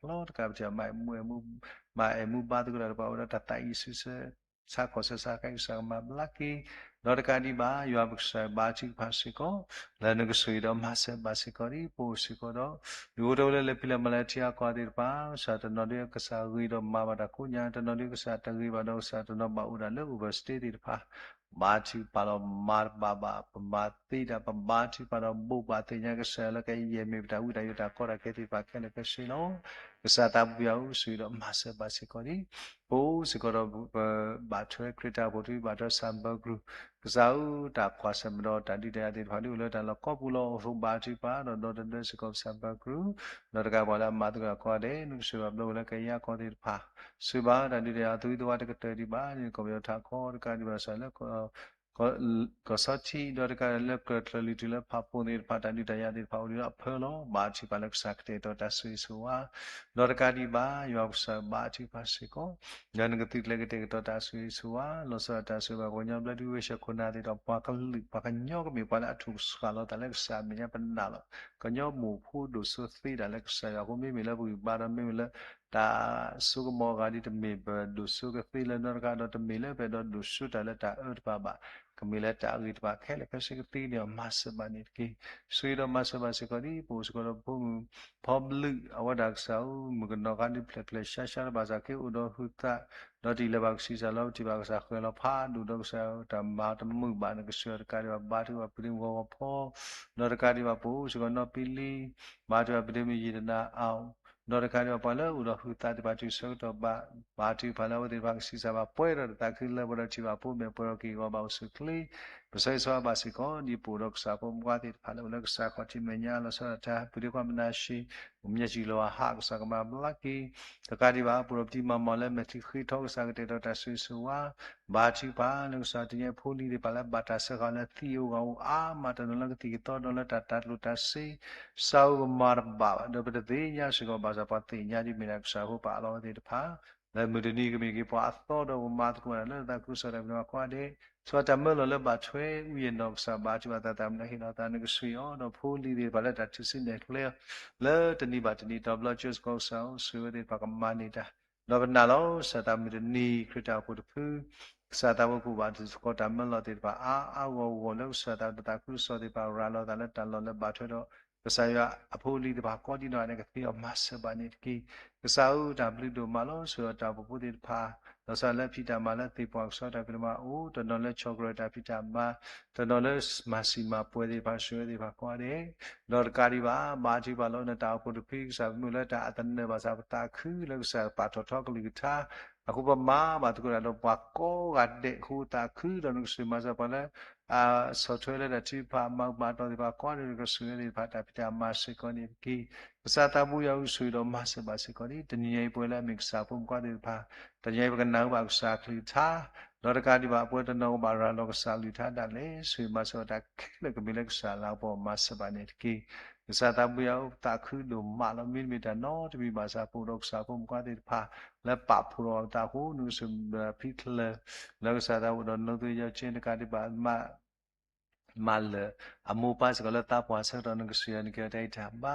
တကးပတံၢ် မၤအဲၣ်မူ မၤအဲၣ်မူဘါသကိးတၢ်တဖၣ် အိၣ်ဒီးတၢ်သးအံၤဆူၣ်ဆၢ ဆါခီၣ်ဆၢဆါကဲ ကစၢ်ကမၤဘျါက့ၤ, ဒီးတကးဒံးဘၣ် ယွၤပကစၢ်ဘါထုကဖၣ်စ့ၢ်ကီး လၢနကဆိၣ်ဂ့ၤဒီးမၤစၢၤဘၣ်စ့ၢ်ကီးဒံး ပအိၣ်စ့ၢ်ကီးဒီး ဒူၣ်ဖိထၢဖိလၢလဲၤဖံးလၢမၤလၢထံအကီၢ်သ့ၣ်တဖၣ် ကစၢ်တနီၤဒုးကစၢ်ဂ့ၤဒီးမၤဘၣ်တၢ်ကိးညါ တနီၤဒုးကစၢ်တဂ့ၤဘၣ်ဒီးကစၢ်တနီၤဘၣ်အိၣ်ဒၣ်လၢ overstay သ့ၣ်တဖၣ် ဘါထုကဖၣ်လီၤ. မၤတဘၣ်ဘၣ် ပမၤသ့တၢ် ပဘါထုကဖၣ်ဒီးဘိးဘၣ်သ့ၣ်ညါကစၢ်လၢကယဲၢ်မ့ၢ်ပတၢ်ဝံတၢ်ယိးတၢ်ကီတၢ်ခဲသ့ၣ်တဖၣ်ခဲလၢာ်ခဲဆ့လီၤ. ကစၢ်သးဘိယွၤအိၣ်ဆိးဒီးမၤစၢၤဘၣ်စ့ၢ်ကီးဒံး ပအိၣ်စ့ၢ်ကီးဒီးပဘါထုကဖၣ်ခရံာ်တၢ်အိၣ်ဖှိၣ်တဖု ဘါထုကဖၣ် Santa Barbara ကစၢ်ဧၢ တၢ်ကွၢ်ဆၢၣ်မဲာ်ဒီးတၢ်ဒုးတၢ်ယၤသ့ၣ်တဖၣ်ဒ်အိၣ်လၢတၢ်လီၢ်ကိးပူၤလီၤ အိၣ်ဆိးဘါထုကဖၣ်ဒီးဒီတဒၢစ့ၢ်ကီး Santa Barbara ဒီးတကးပှၤလၢအမၤသကိးတၢ်ကိးဂၤဒဲး နကဆိၣ်ဂ့ၤဘၣ်ဘျီဝဲလၢကယၤကီၢ်သ့ၣ်တဖၣ် ဆိၣ်ဂ့ၤဘၣ်တၢ်ဒုးတၢ်ယၤအသဝံသဝါတကတၢၢ်ဒံးဘၣ်န့ၣ် ကီၢ်ပယီၤထးခီတကးဒံးဘၣ်စၢ်လၢ ကီၢ်ဆီထံး ဒီးတကးလၢကြၢးကျၢၤလုၢ်တုၤလၢဖးပိၣ်သ့ၣ်တဖၣ် တၢ်ဒုးတၢ်ယၤသ့ၣ်တဖၣ်အိၣ်ဒံးလၢအဖၢလီၤ. ဘါထုကဖၣ်လၢကစၢ်ကတဲာ်ကတီၤတၢ်ဆိၣ်ဂ့ၤဆိၣ်ဝါ ဒီးတကးဒံးဘၣ် ယွၤကစၢ်ဘါထုကဖၣ်စ့ၢ်ကီး ဒီးနကသုးကျဲၤကတဲာ်ကတီၤတၢ်ဆိၣ်ဂ့ၤဆိၣ်ဝါ လီၤဆီဒၣ်တၢ်ဆိၣ်ဂ့ၤဘၣ် ကညီဘျၢထံဝ့ၢ်ဆှၢခိၣ်နၢ်သ့ၣ်ဒီးပှၤကလုာ် ပှၤကညီကမ့ၢ်ပှၤလၢအထိၣ်ကစှၤလီၤသးလၢကစၢ်အမဲာ်ညါပနာ်လီၤ. ကညီမိၢ်ဖိဒိၣ်စိသ့တၢ်လၢကစၢ်ယွၤအဃိ မ့မ့ၢ်လၢပဂံၢ်ဘါဒီးမ့မ့ၢ်လၢ တၢ်စိကမီၤအဂၤဒ်တမ့ၢ်ပဒိၣ်စိကသ့လၢၤနီတဂၤ ဒီးတမ့ၢ်လၢပအဲၣ်ဒိးဒိၣ်စိတၢ်လၢတၢ်အၢတဖၣ်ဘၣ်. ကမ့ၢ်လၢတၢ်အဂ့ၤတဖၣ်ခဲလၢာ်ခဲဆ့ကသ့န့ၣ် မၤစၢၤဘၣ်န့ၣ်တက့ၢ်. ဆိၣ်ဂ့ၤဒီးမၤစၢၤဘၣ်စ့ၢ်ကီးဒ် ပအိၣ်စ့ၢ်ကီးဒီးဖိမုၣ်ဖီဘျုး အဝဲဒၣ်ကစၢ်ဧၢ မုၣ်ကနီၤခါဒ်ဖျဲၣ်ဖျဲၣ်ဆှါဆှါတဘၣ်စၢ် က့ၤအိၣ်ဒီးဟုသး ဒီးတအံၤလၢၤဘၣ်ကဆံးစၢ်လီၤ ပထံၣ်ဘၣ်ကစၢ်ဃဲၤလီၤဖးဒိၣ်ဒီးကစၢ်တၢ်မၤတမုာ်ဘၣ် နကဆိၣ်ဂ့ၤတကးဒံးဘၣ် ဘါထုကဖၣ်ပှၤဒ့မုၣ်ဂီၤဂီၤဖီ ဒီးတကးဒံးဘၣ် ပအိၣ်စ့ၢ်ကီးနီၢ်ပံလံ ဘါထုကဖၣ်ပှၤဒ့မုၣ်ယံာ်တနၤအါ ဒီးတကးဒံးဘၣ် ပှၤလၢအိၣ်ဒီးဟုသးသ့ၣ်တဖၣ် တုၤဆၢကတီၢ်ဘၣ် ဘါထုကဖၣ်လၢအဝဲသ့ၣ်တဖၣ်ကဆံးစၢ်ဘၣ် ပှဲၤဒီးတၢ်သးခုလၢပှဲၤဒီးထံၣ်ဘၣ်ဖိမဲာ်ပှဲၤဒီးက့ၢ်ဂီၤဘၣ်အိၣ်ဆူၣ်ချ့ ပဆၢဂ့ၤဆၢဝါဘၣ်စ့ၢ်ကီး ဒ်ပအိၣ်ဒီးကစၢ်ဖိမုၣ်ဖိခွါသ့ၣ်တဖၣ်လၢအိၣ်လၢကစၢ်ခီၣ်ထံးမဲာ်ညါ လီၤဆီဒၣ်တၢ် ပုၢ်ဒ့ခွါမနၤၡ့ မုၢ်မၠဲၣ်စံၣ်လီၤဟး ကစၢ်ကမၤဘျါက့ၤ တကးဒံးဘၣ် ပအိၣ်ဒီးပတံၤမၤမီၢ်လၢမဲာ်ချံဃ့ထီ ကစၢ်ကတဲာ်ကတီၤတၢ်ဆိၣ်ဂ့ၤဆိၣ်ဝါ ဘါထုကဖၣ်လၢကစၢ်တနံၤအံၤဖိလံၤသ့ၣ်တဖၣ်လၢဘၣ်တၢ်စၢဃာ်လၢသံအဂီၢ်အိၣ်အါမး တနီၤလၢကသံၣ်ကသီ တနီၤလၢတၢ်တၤကျိၣ်တၤစ့ ကစၢ်ဧၢ ပမၤတဘၣ်ဘၣ် ဒီးပတသ့ၣ်ညါစ့ၢ်ကီး ဘၣ်ဆၣ်ပှၤသ့ၣ်ညါဒ်မ့ၢ်ဒၣ်ကစၢ်ဖိပာ်အလီၢ်ဝဲသ့ၣ်တဖၣ် လၢမုၢ်တနံၤကမ့ၢ်က့ၤပှၤအသီဒီးပမၤသကိးတၢ်လၢတၢ်သးခုကစီၣ်တၢ်ဖံးတၢ်မၤကိးဂၤဒဲး ဆိတၢ်မၢလီၤလၢဘၣ်ထွဲ ဝံယဲၢ်နီၢ်ကစၢ်ဘါထုကဖၣ်သးသမူဟ့ၣ်လီၤသးနကဆိၣ်ဂ့ၤအီၤ ဒီးဖိလံၤသ့ၣ်တဖၣ်လၢတၢ်ထုးစုနဲၣ်ကျဲအီၤ လၢတနံၤဘၣ်တနံၤတီၤဘျီ ကၠိစ့ၢ်ကီးကစၢ်အိၣ်ဆိၣ်ဂ့ၤဝဲသ့ၣ်တဖၣ်ကမၤန့ၢ်တၢ် ဒီးပနာ်လီၤ ကစၢ်သးမုၢ်တနံၤ ခရံာ်တၢ်အိၣ်ဖှိၣ်တဖု ကစၢ်သးဝဲကအိၣ်ဘၣ်စ့ၢ်ကီးတၢ်မၢလီၤသ့ၣ်တဖၣ် အါအါဂီၢ်ဂီၢ်လၢကစၢ်သးတၢ်သးခုကစီၣ်သ့ၣ်တဖၣ် ရၤလီၤသးလၢတၢ်လီၢ်လၢဘၣ်ထွဲဒီး ကစၢ်ယွၤအဖိအလံၤသ့ၣ်တဖၣ်ကိးဒံနီၢ်ဂၤန့ၣ် ကသ့အီၤမၤစၢၤဘၣ်န့ၣ်တက့ၢ်. ကစၢ်ဧၢ တၢ်ဘျုးဒိၣ်မးလီၤ. ဆိၣ်ဂ့ၤဒီးတၢ်အိၣ်ဖှိၣ်ဖိသ့ၣ်တဖၣ် လီၤဆီလၢဖံးတၢ်မၤလၢသ့ၣ်ပှၢ်ကစီၣ်တၢ်ဖံးတၢ်မၤအိၣ် တနီၤလၢဆီၣ်ကြၢးတၢ်ဖံးတၢ်မၤ တနီၤလၢမၤစံၣ်မၤပှဲၤသ့ၣ်တဖၣ် ဆိၣ်ဂ့ၤသ့ၣ်တဖၣ်ကိးဂၤဒဲး ဒီးတကးဒံးဘၣ် ဘါထုကဖၣ်လီၤ နတၢ်အိၣ်ဖှိၣ်တဖု ကစၢ်မုၢ်လၢတၢ်အသနၢၣ်ဘၣ်ဆၣ်ပသးခုလၢကစၢ်ပာ်ထီၣ်ထီကလုၢ်ကထါ အဃိပမၤဘၣ်သကိးတၢ်ဒီးပှၤကိးဂၤဒဲးအဃိ သးခုဒီးနကဆိၣ်ဂ့ၤမၤစၢၤပှၤလၢ အဆီၣ်ထွဲလၢတၢ်ထုကဖၣ် မၤဘၣ်တီၢ်သ့ၣ်တဖၣ်ကိးဂၤဒဲး နကဆိၣ်ဂ့ၤသ့ၣ်တဖၣ်တၢ်ဖံးတၢ်မၤစ့ၢ်ကီးန့ၣ်တက့ၢ်. ကစၢ်သးဘိယွၤအိၣ်ဆိၣ်ဂ့ၤဒီးမၤစၢၤဘၣ်စ့ၢ်ကီးန့ၣ် တနံၤညါအံၤပဝဲလၢအမ့ၢ်ကစၢ်ဖိမုၣ်ဖိခွါသ့ၣ်တဖၣ် တနံၤညါအံၤပကနၢ်ဟူဘၣ်ကစၢ်ကလုၢ်ကထါ ဒီးတကးဒံးဘၣ် ပဝဲတနီၤကဘၣ်ရၤလီၤကစၢ်ကလုၢ်ကထါဒၣ်လဲာ် ဆိၣ်ဂ့ၤမၤစၢၤတၢ်ခဲလၢာ်ကမ့ၢ်လၢကစၢ်လၤကပီၤမၤစၢၤဘၣ်န့ၣ်တက့ၢ်. ကစၢ်သးဘိယွၤအိၣ်သးခုဒိၣ်မးလီၤ. မ့တမ့ၢ်တၢ်နီတမံၤဘၣ်ဆၣ် ပအိၣ်ဒီးကစၢ်ဖိမုၣ်ဖိခွါသ့ၣ်တဖၣ် လၢပာ်ဖှိၣ်ထီၣ်အသးအဃိ နကဆိၣ်ဂ့ၤဖံချၢၣ် လၢကစၢ်သးအိၣ်ဒီးနီၢ်သုယီၤကၠ့တကးဒံးဘၣ်မး မၤလၢာ်အမိၢ်ပၢ်စ့ၢ်ကီးလၢသးပှၢ်ဆၢကတီၢ် နကစၢ်ယွၤနကဲထီၣ်တၢ်အံးတၢ်ဘါ,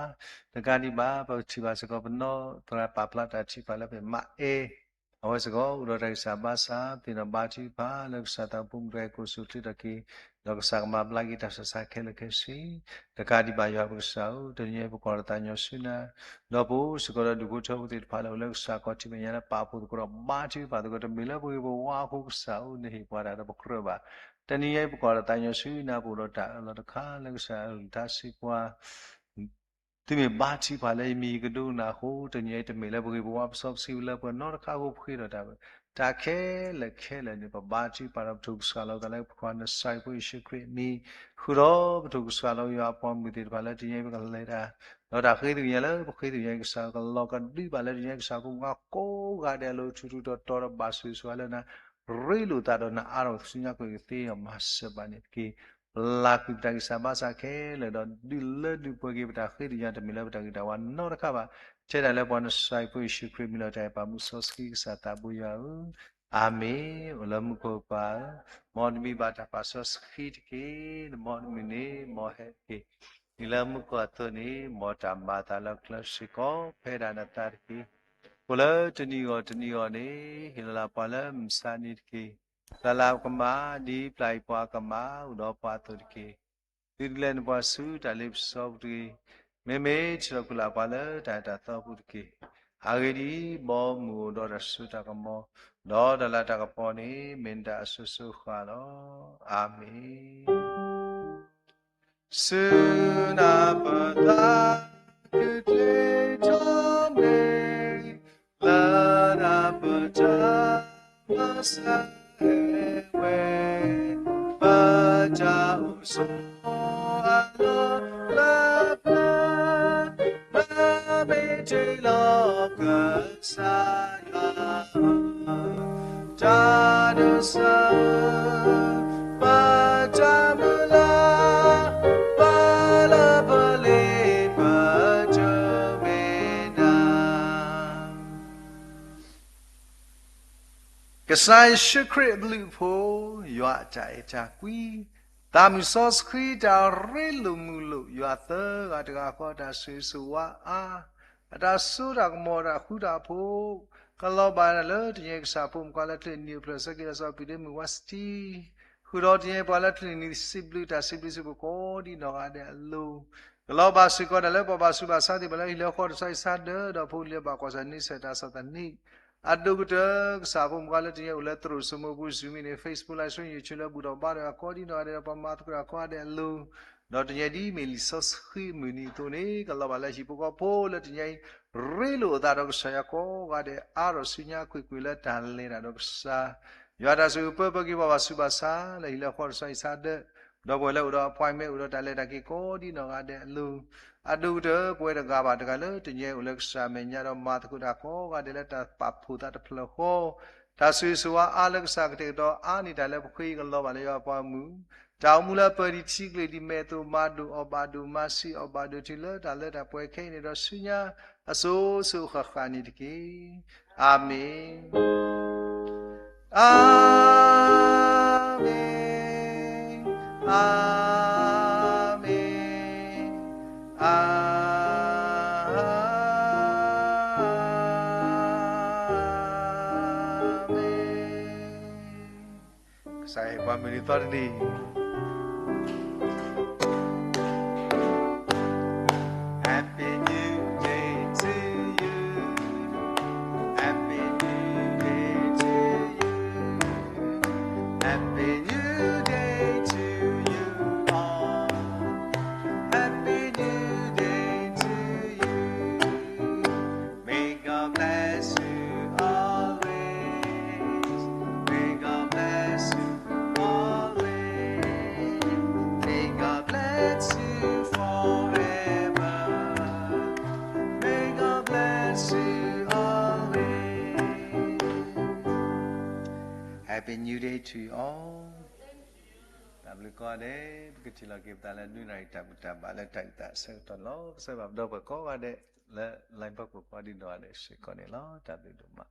တကးဒံးဘၣ် ပကထံၣ်ဘၣ်စ့ၢ်ကီး ပနီၢ်သရၣ်ပာ်ဖျါတၢ်ထံၣ်ဖးလၢပမၤအဲၣ် အဝဲစ့ၢ်ကီး အိၣ်ဒီးတၢ်ဂံၢ်စၢ်ဘါစၢ် သ့ၣ်နီၣ်ဘါထုကဖၣ်လၢကစၢ်သးဖိမုၣ်တဂၤအံၤ ကိးဆူၣ်ချ့ထီၣ်က့ၤ, ဒီးကစၢ်ကမၤဘျါက့ၤတၢ်ဆူးတၢ်ဆါခဲလၢာ်ခဲဆ့, တကးဒံးဘၣ်ယွၤပကစၢ်ဧၢ, တနံၤအံၤပကိးဒီးသးညီဆူနၤ, ဒီးပအိၣ်စ့ၢ်ကီးဒီးဒူၣ်ဖိထၢဖိသ့ၣ်တဖၣ်လၢအိၣ်လၢကစၢ်ခီၣ်ထံးမဲာ်ညါလၢပာ်ဖှိၣ်သကိးဒီးဘါထုကဖၣ်သကိး တမ့ၢ်လၢပဂ့ၢ်ပဝါအဃိ ကစၢ်ဧၢ နဟ့ၣ်ပှၤတၢ်ဒီးပကြၢးဘၣ်. တနံၤအံၤပကိးဒီးသးညီဆူနၤ ပအိၣ်ဒီးတၢ်အၢၣ်လီၤတခါလၢကစၢ်အကလုၢ်ကထါစံးပှၤ သုမ့ၢ်ဘါထုကဖၣ်လၢယမံၤယကဒိကနၣ်အဃိ တနံၤအံၤတမ့ၢ်လၢပဂ့ၢ်ပဝါပစီပဆှံလၢပနီတခါအဃိပဃ့ထီၣ်တၢ်ဘၣ်, တၢ်ခဲလၢာ်ခဲလၢာ်န့ၣ် ပဘါထုကဖၣ်ဒီးပထိၣ်ကစှၤလီၤသးလၢပကစၢ်ယ့ၣ်ၡူးခရံာ်အမံၤ, ဃုာ်ဒီးပထိၣ်ကစှၤလီၤယွၤအပှၤမုၣ်သ့ၣ်တဖၣ်လၢတနံၤအံၤပကလဲၤတၢ်, ဒီးတၢ်ဃ့သ့ၣ်ညါလၢပဃ့သ့ၣ်ညါကစၢ်ကလီၤကဒုဘၣ်လၢတနံၤအံၤ ကစၢ်ဖိမုၣ်ကိးဂၤဒဲးအလိၤ ထူးထူးတီၤတီၤဒီးဘၣ်ဆိၣ်ဂ့ၤဆိၣ်ဝါလၢနၤ ရ့လိာ်သးဒီးနၤအါထီၣ်ဆူညါကွံာ်ကသ့အီၤမၤစၢၤဘၣ်န့ၣ်တက့ၢ်. ပျၢ်ကွံာ်ပတၢ်ဂံၢ်စၢ်ဘါစၢ်ခဲလၢာ်ဒီး ဒုးလၢဒုးပှဲၤက့ၤပတၢ်ဃ့သ့ၣ်ညါ တမ့ၢ်လၢပတၢ်ဂ့ၤတၢ်ဝါနီတခါဘၣ်. ထဲဒၣ်လၢပှၤနစၢ်ဖိယ့ၣ်ၡူးခရံာ်မံၤလီၤ တၢ်အဲၣ်ပာ်မူစီဆှံကစၢ်သးဘိယွၤဧၢ, အၤမ့ၣ်. အိၣ်လၢမူခိၣ်ပၢ်ဧၢ, မ်နမံၤဘၣ်တၢ်ပာ်စီဆှံတက့ၢ်. နမ်နမုၢ်န့ၣ်မ်ဟဲတက့ၢ်. ဒ်လၢမူခိၣ်အသိးန့ၣ် မ်တၢ်မၤအသးလၢကျဲစ့ၢ်ကီး ဖဲဒၣ်နသးတက့ၢ်. အိၣ်လၢတနံၤဂီၢ်တနံၤဂီၢ်န့ၣ် ဟ့ၣ်လီၤလၢပှၤလၢမုၢ်ဆါနံၤတက့ၢ်. ပျၢ်လၢပကမၢ် ဒ်ပျၢ်အံၤပှၤကမၢ်အိၣ်ဒီးပှၤအသိးတက့ၢ်. သုတလဲၤနပှၤဆူတၢ်လ့ပစီပူၤတဂ့ၤ. မ့မ့ၢ်ထံၣ်လိာ်ကွံာ်လၢပှၤလၢတၢ်အဲၣ်တၢ်သီပူၤတက့ၢ်. အဂ့ၢ်ဒ်အံၤ, ဘီမုၢ်အိၣ်ဒီးတၢ်စိတၢ်ကမီၤ, ဒီးတၢ်လၤတၢ်ကပီၤန့ၣ် မ့ၢ်နတၢ်အစိၤစိၤဃၣ်လီၤ. အၤမ့ၣ်. ဆူနၤပသးခုချ့ထီၣ်န့ၣ်, လၢနၤပတၢ်မၤစၢၤဝဲ, ပတၢ်အိၣ်ဆိးအလီၢ်လၢပျၢၤ, မၤမ့ၢ်တ့ၢ်လီၤကစၢ်ယွၤ တၢ်ဒိးစၢၤ, ပတၢ်မုၢ်လၢ်, ပလၢပလ့ပတၢ်မ့ၢ်နၤ. ကစၢ်ယ့ၣ်ၡူးခရံာ်အဘျုးအဖှိၣ်, ယွၤအတၢ်အဲၣ်တၢ်ကွံ, သးမုၢ်စီဆှံတၢ်ရ့လိာ်မုာ်လိာ်, ယွၤသၢဂၤတဂၤဃီတၢ်ဆိၣ်ဂ့ၤဆိၣ်ဝါအါ, အတၢ်စိတၢ်ကမီၤတၢ်ဃူတၢ်ဖိး, ကလီၤဘၣ်လၢတနံၤအံၤကစၢ်ဖိမုၣ်ခွါလၢချ့နံၤအိၣ်ဖျဲၣ်ဆၢက့ၤလီၤစီၤပံၤဒ့မုၣ်ဝါစတံ, ဃုာ်ဒီးတနံၤအံၤပှၤလၢချ့နံၤစံးဘျုးတၢ်စံးဘျုးစံးဖှိၣ်ကိးဒံနီၢ်ဂၤဒဲးအလိၤ, ကလီၤဘၣ်စ့ၢ်ကီးဒၣ်လၢပှၤဘၣ်ဆူးဘၣ်ဆါသ့ၣ်တဖၣ်လၢဟံၣ်လၢဃီတၢ်ဆါဆါဒၢး ဒီးဖိလံၤဘၣ်ကွၢ်ဆၢၣ်န့ဆၢၣ်တၢ်ဆၢသးန့ၣ်, အဒိၣ်ကတၢၢ်ကစၢ်ဖိမုၣ်ခွါလၢတနံၤအံၤအိၣ်လၢသရိာ်စိမိၢ်ပူၤ Zoom မံၤန့ၣ် Facebook Live Stream YouTube လၢဘူၣ်ထီၣ်ဘါထီၣ်အကိးဒံနီၢ်ဂၤဒဲးဒီး ပှၤမၤသကိးတၢ်ကိးဂၤဒဲးအလိၤ, ဒီးတနံၤအံၤဒ်မ့ၢ်လံာ်စီဆှံအမုၢ်နံၤအသိးန့ၣ် ကလီၤဘၣ်လၢဟံၣ်ဖိဃီဖိလၢတနံၤအံၤ ရ့လိာ်အသးဒီးကစၢ်ယွၤကိးဂၤဒဲး အါထီၣ်ဆူညါကွ့ၢ်ကွ့ၢ်လၢတၢ်လဲၤတၢ်ဒီးကစၢ်, ယွၤတၢ်ဆိၣ်ဂ့ၤပၢပှဲၤက့ၤပှၤဘၣ်ဆူးဘၣ်ဆါလၢဟံၣ်လၢဃီတၢ်ဆါဟံၣ်ဆါဒၢး, ဒီးပဝဲလၢအိၣ်ဒီး appointment အိၣ်ဒီးတၢ်လဲၤတၢ်က့ၤကိးဒံနီၢ်ဂၤဒဲးအလိၤ, အဒိၣ်ကတၢၢ်ပဝဲတဂၤဘၣ်တဂၤလၢတနံၤအံၤအိၣ်လၢကစၢ်မဲာ်ညါဒီးမၤသကိးတၢ်ကိးဂၤဒဲးလၢတၢ်ပာ်ဖှိၣ်သးတဖျၢၣ်ဃီ, တၢ်ဆိၣ်ဂ့ၤဆိၣ်ဝါအါလၢကစၢ်ကတဲာ်ကတီၤအါန့ၢ်တၢ်လၢပဃ့ကလီၤဘၣ်လၢယွၤအပှၤမုၣ်, တၢ်အိၣ်မူလၢပၢၤဒံးထံကျိၤဒံးမဲာ်အသိး မၤဒိၣ်အီၣ်ဘၣ်ဒိၣ် မၤဆံးအီၣ်ဘၣ်ဒိၣ်တုၤလၢတၢ်လၢတၢ်ပှဲၤခဲအံၤန့ၣ်ဒီးဆူညါ အစိၤစိၤဃၣ်ဃၣ်န့ၣ်တက့ၢ်. အၤမ့ၣ်. အၤမ့ၣ်, အၤမ့ၣ်, အၤမ့ၣ်. ကစၢ်ယွၤဟ့ၣ်ပှၤမုၢ်နံၤသီတနံၤ. Happy new day to you. Happy new day to you. Happy new day to you all. Happy new day to you. May God bless you always. May God bless you always. May God bless you forever. May God bless you always. Happy New Day to you all. တၢ်ဘျုးကိးဂၤဒဲး, ပကထံၣ်လိာ်က့ၤပသးလၢနွံနၣ်ရံၣ်တၢ်ဘူၣ်တၢ်ဘါလၢတၢ်အုၣ်သးဆၢကတီၢ်လီၤ. ကစၢ်ယွၤပာ်ပနီၣ်ပှၤကိးဂၤဒဲး လၢ line ပူၤကိးဒံနီၢ်ဂၤဒဲးစ့ၢ်ကီးန့ၣ်လီၤ. တၢ်ဘျုးဒိၣ်မး.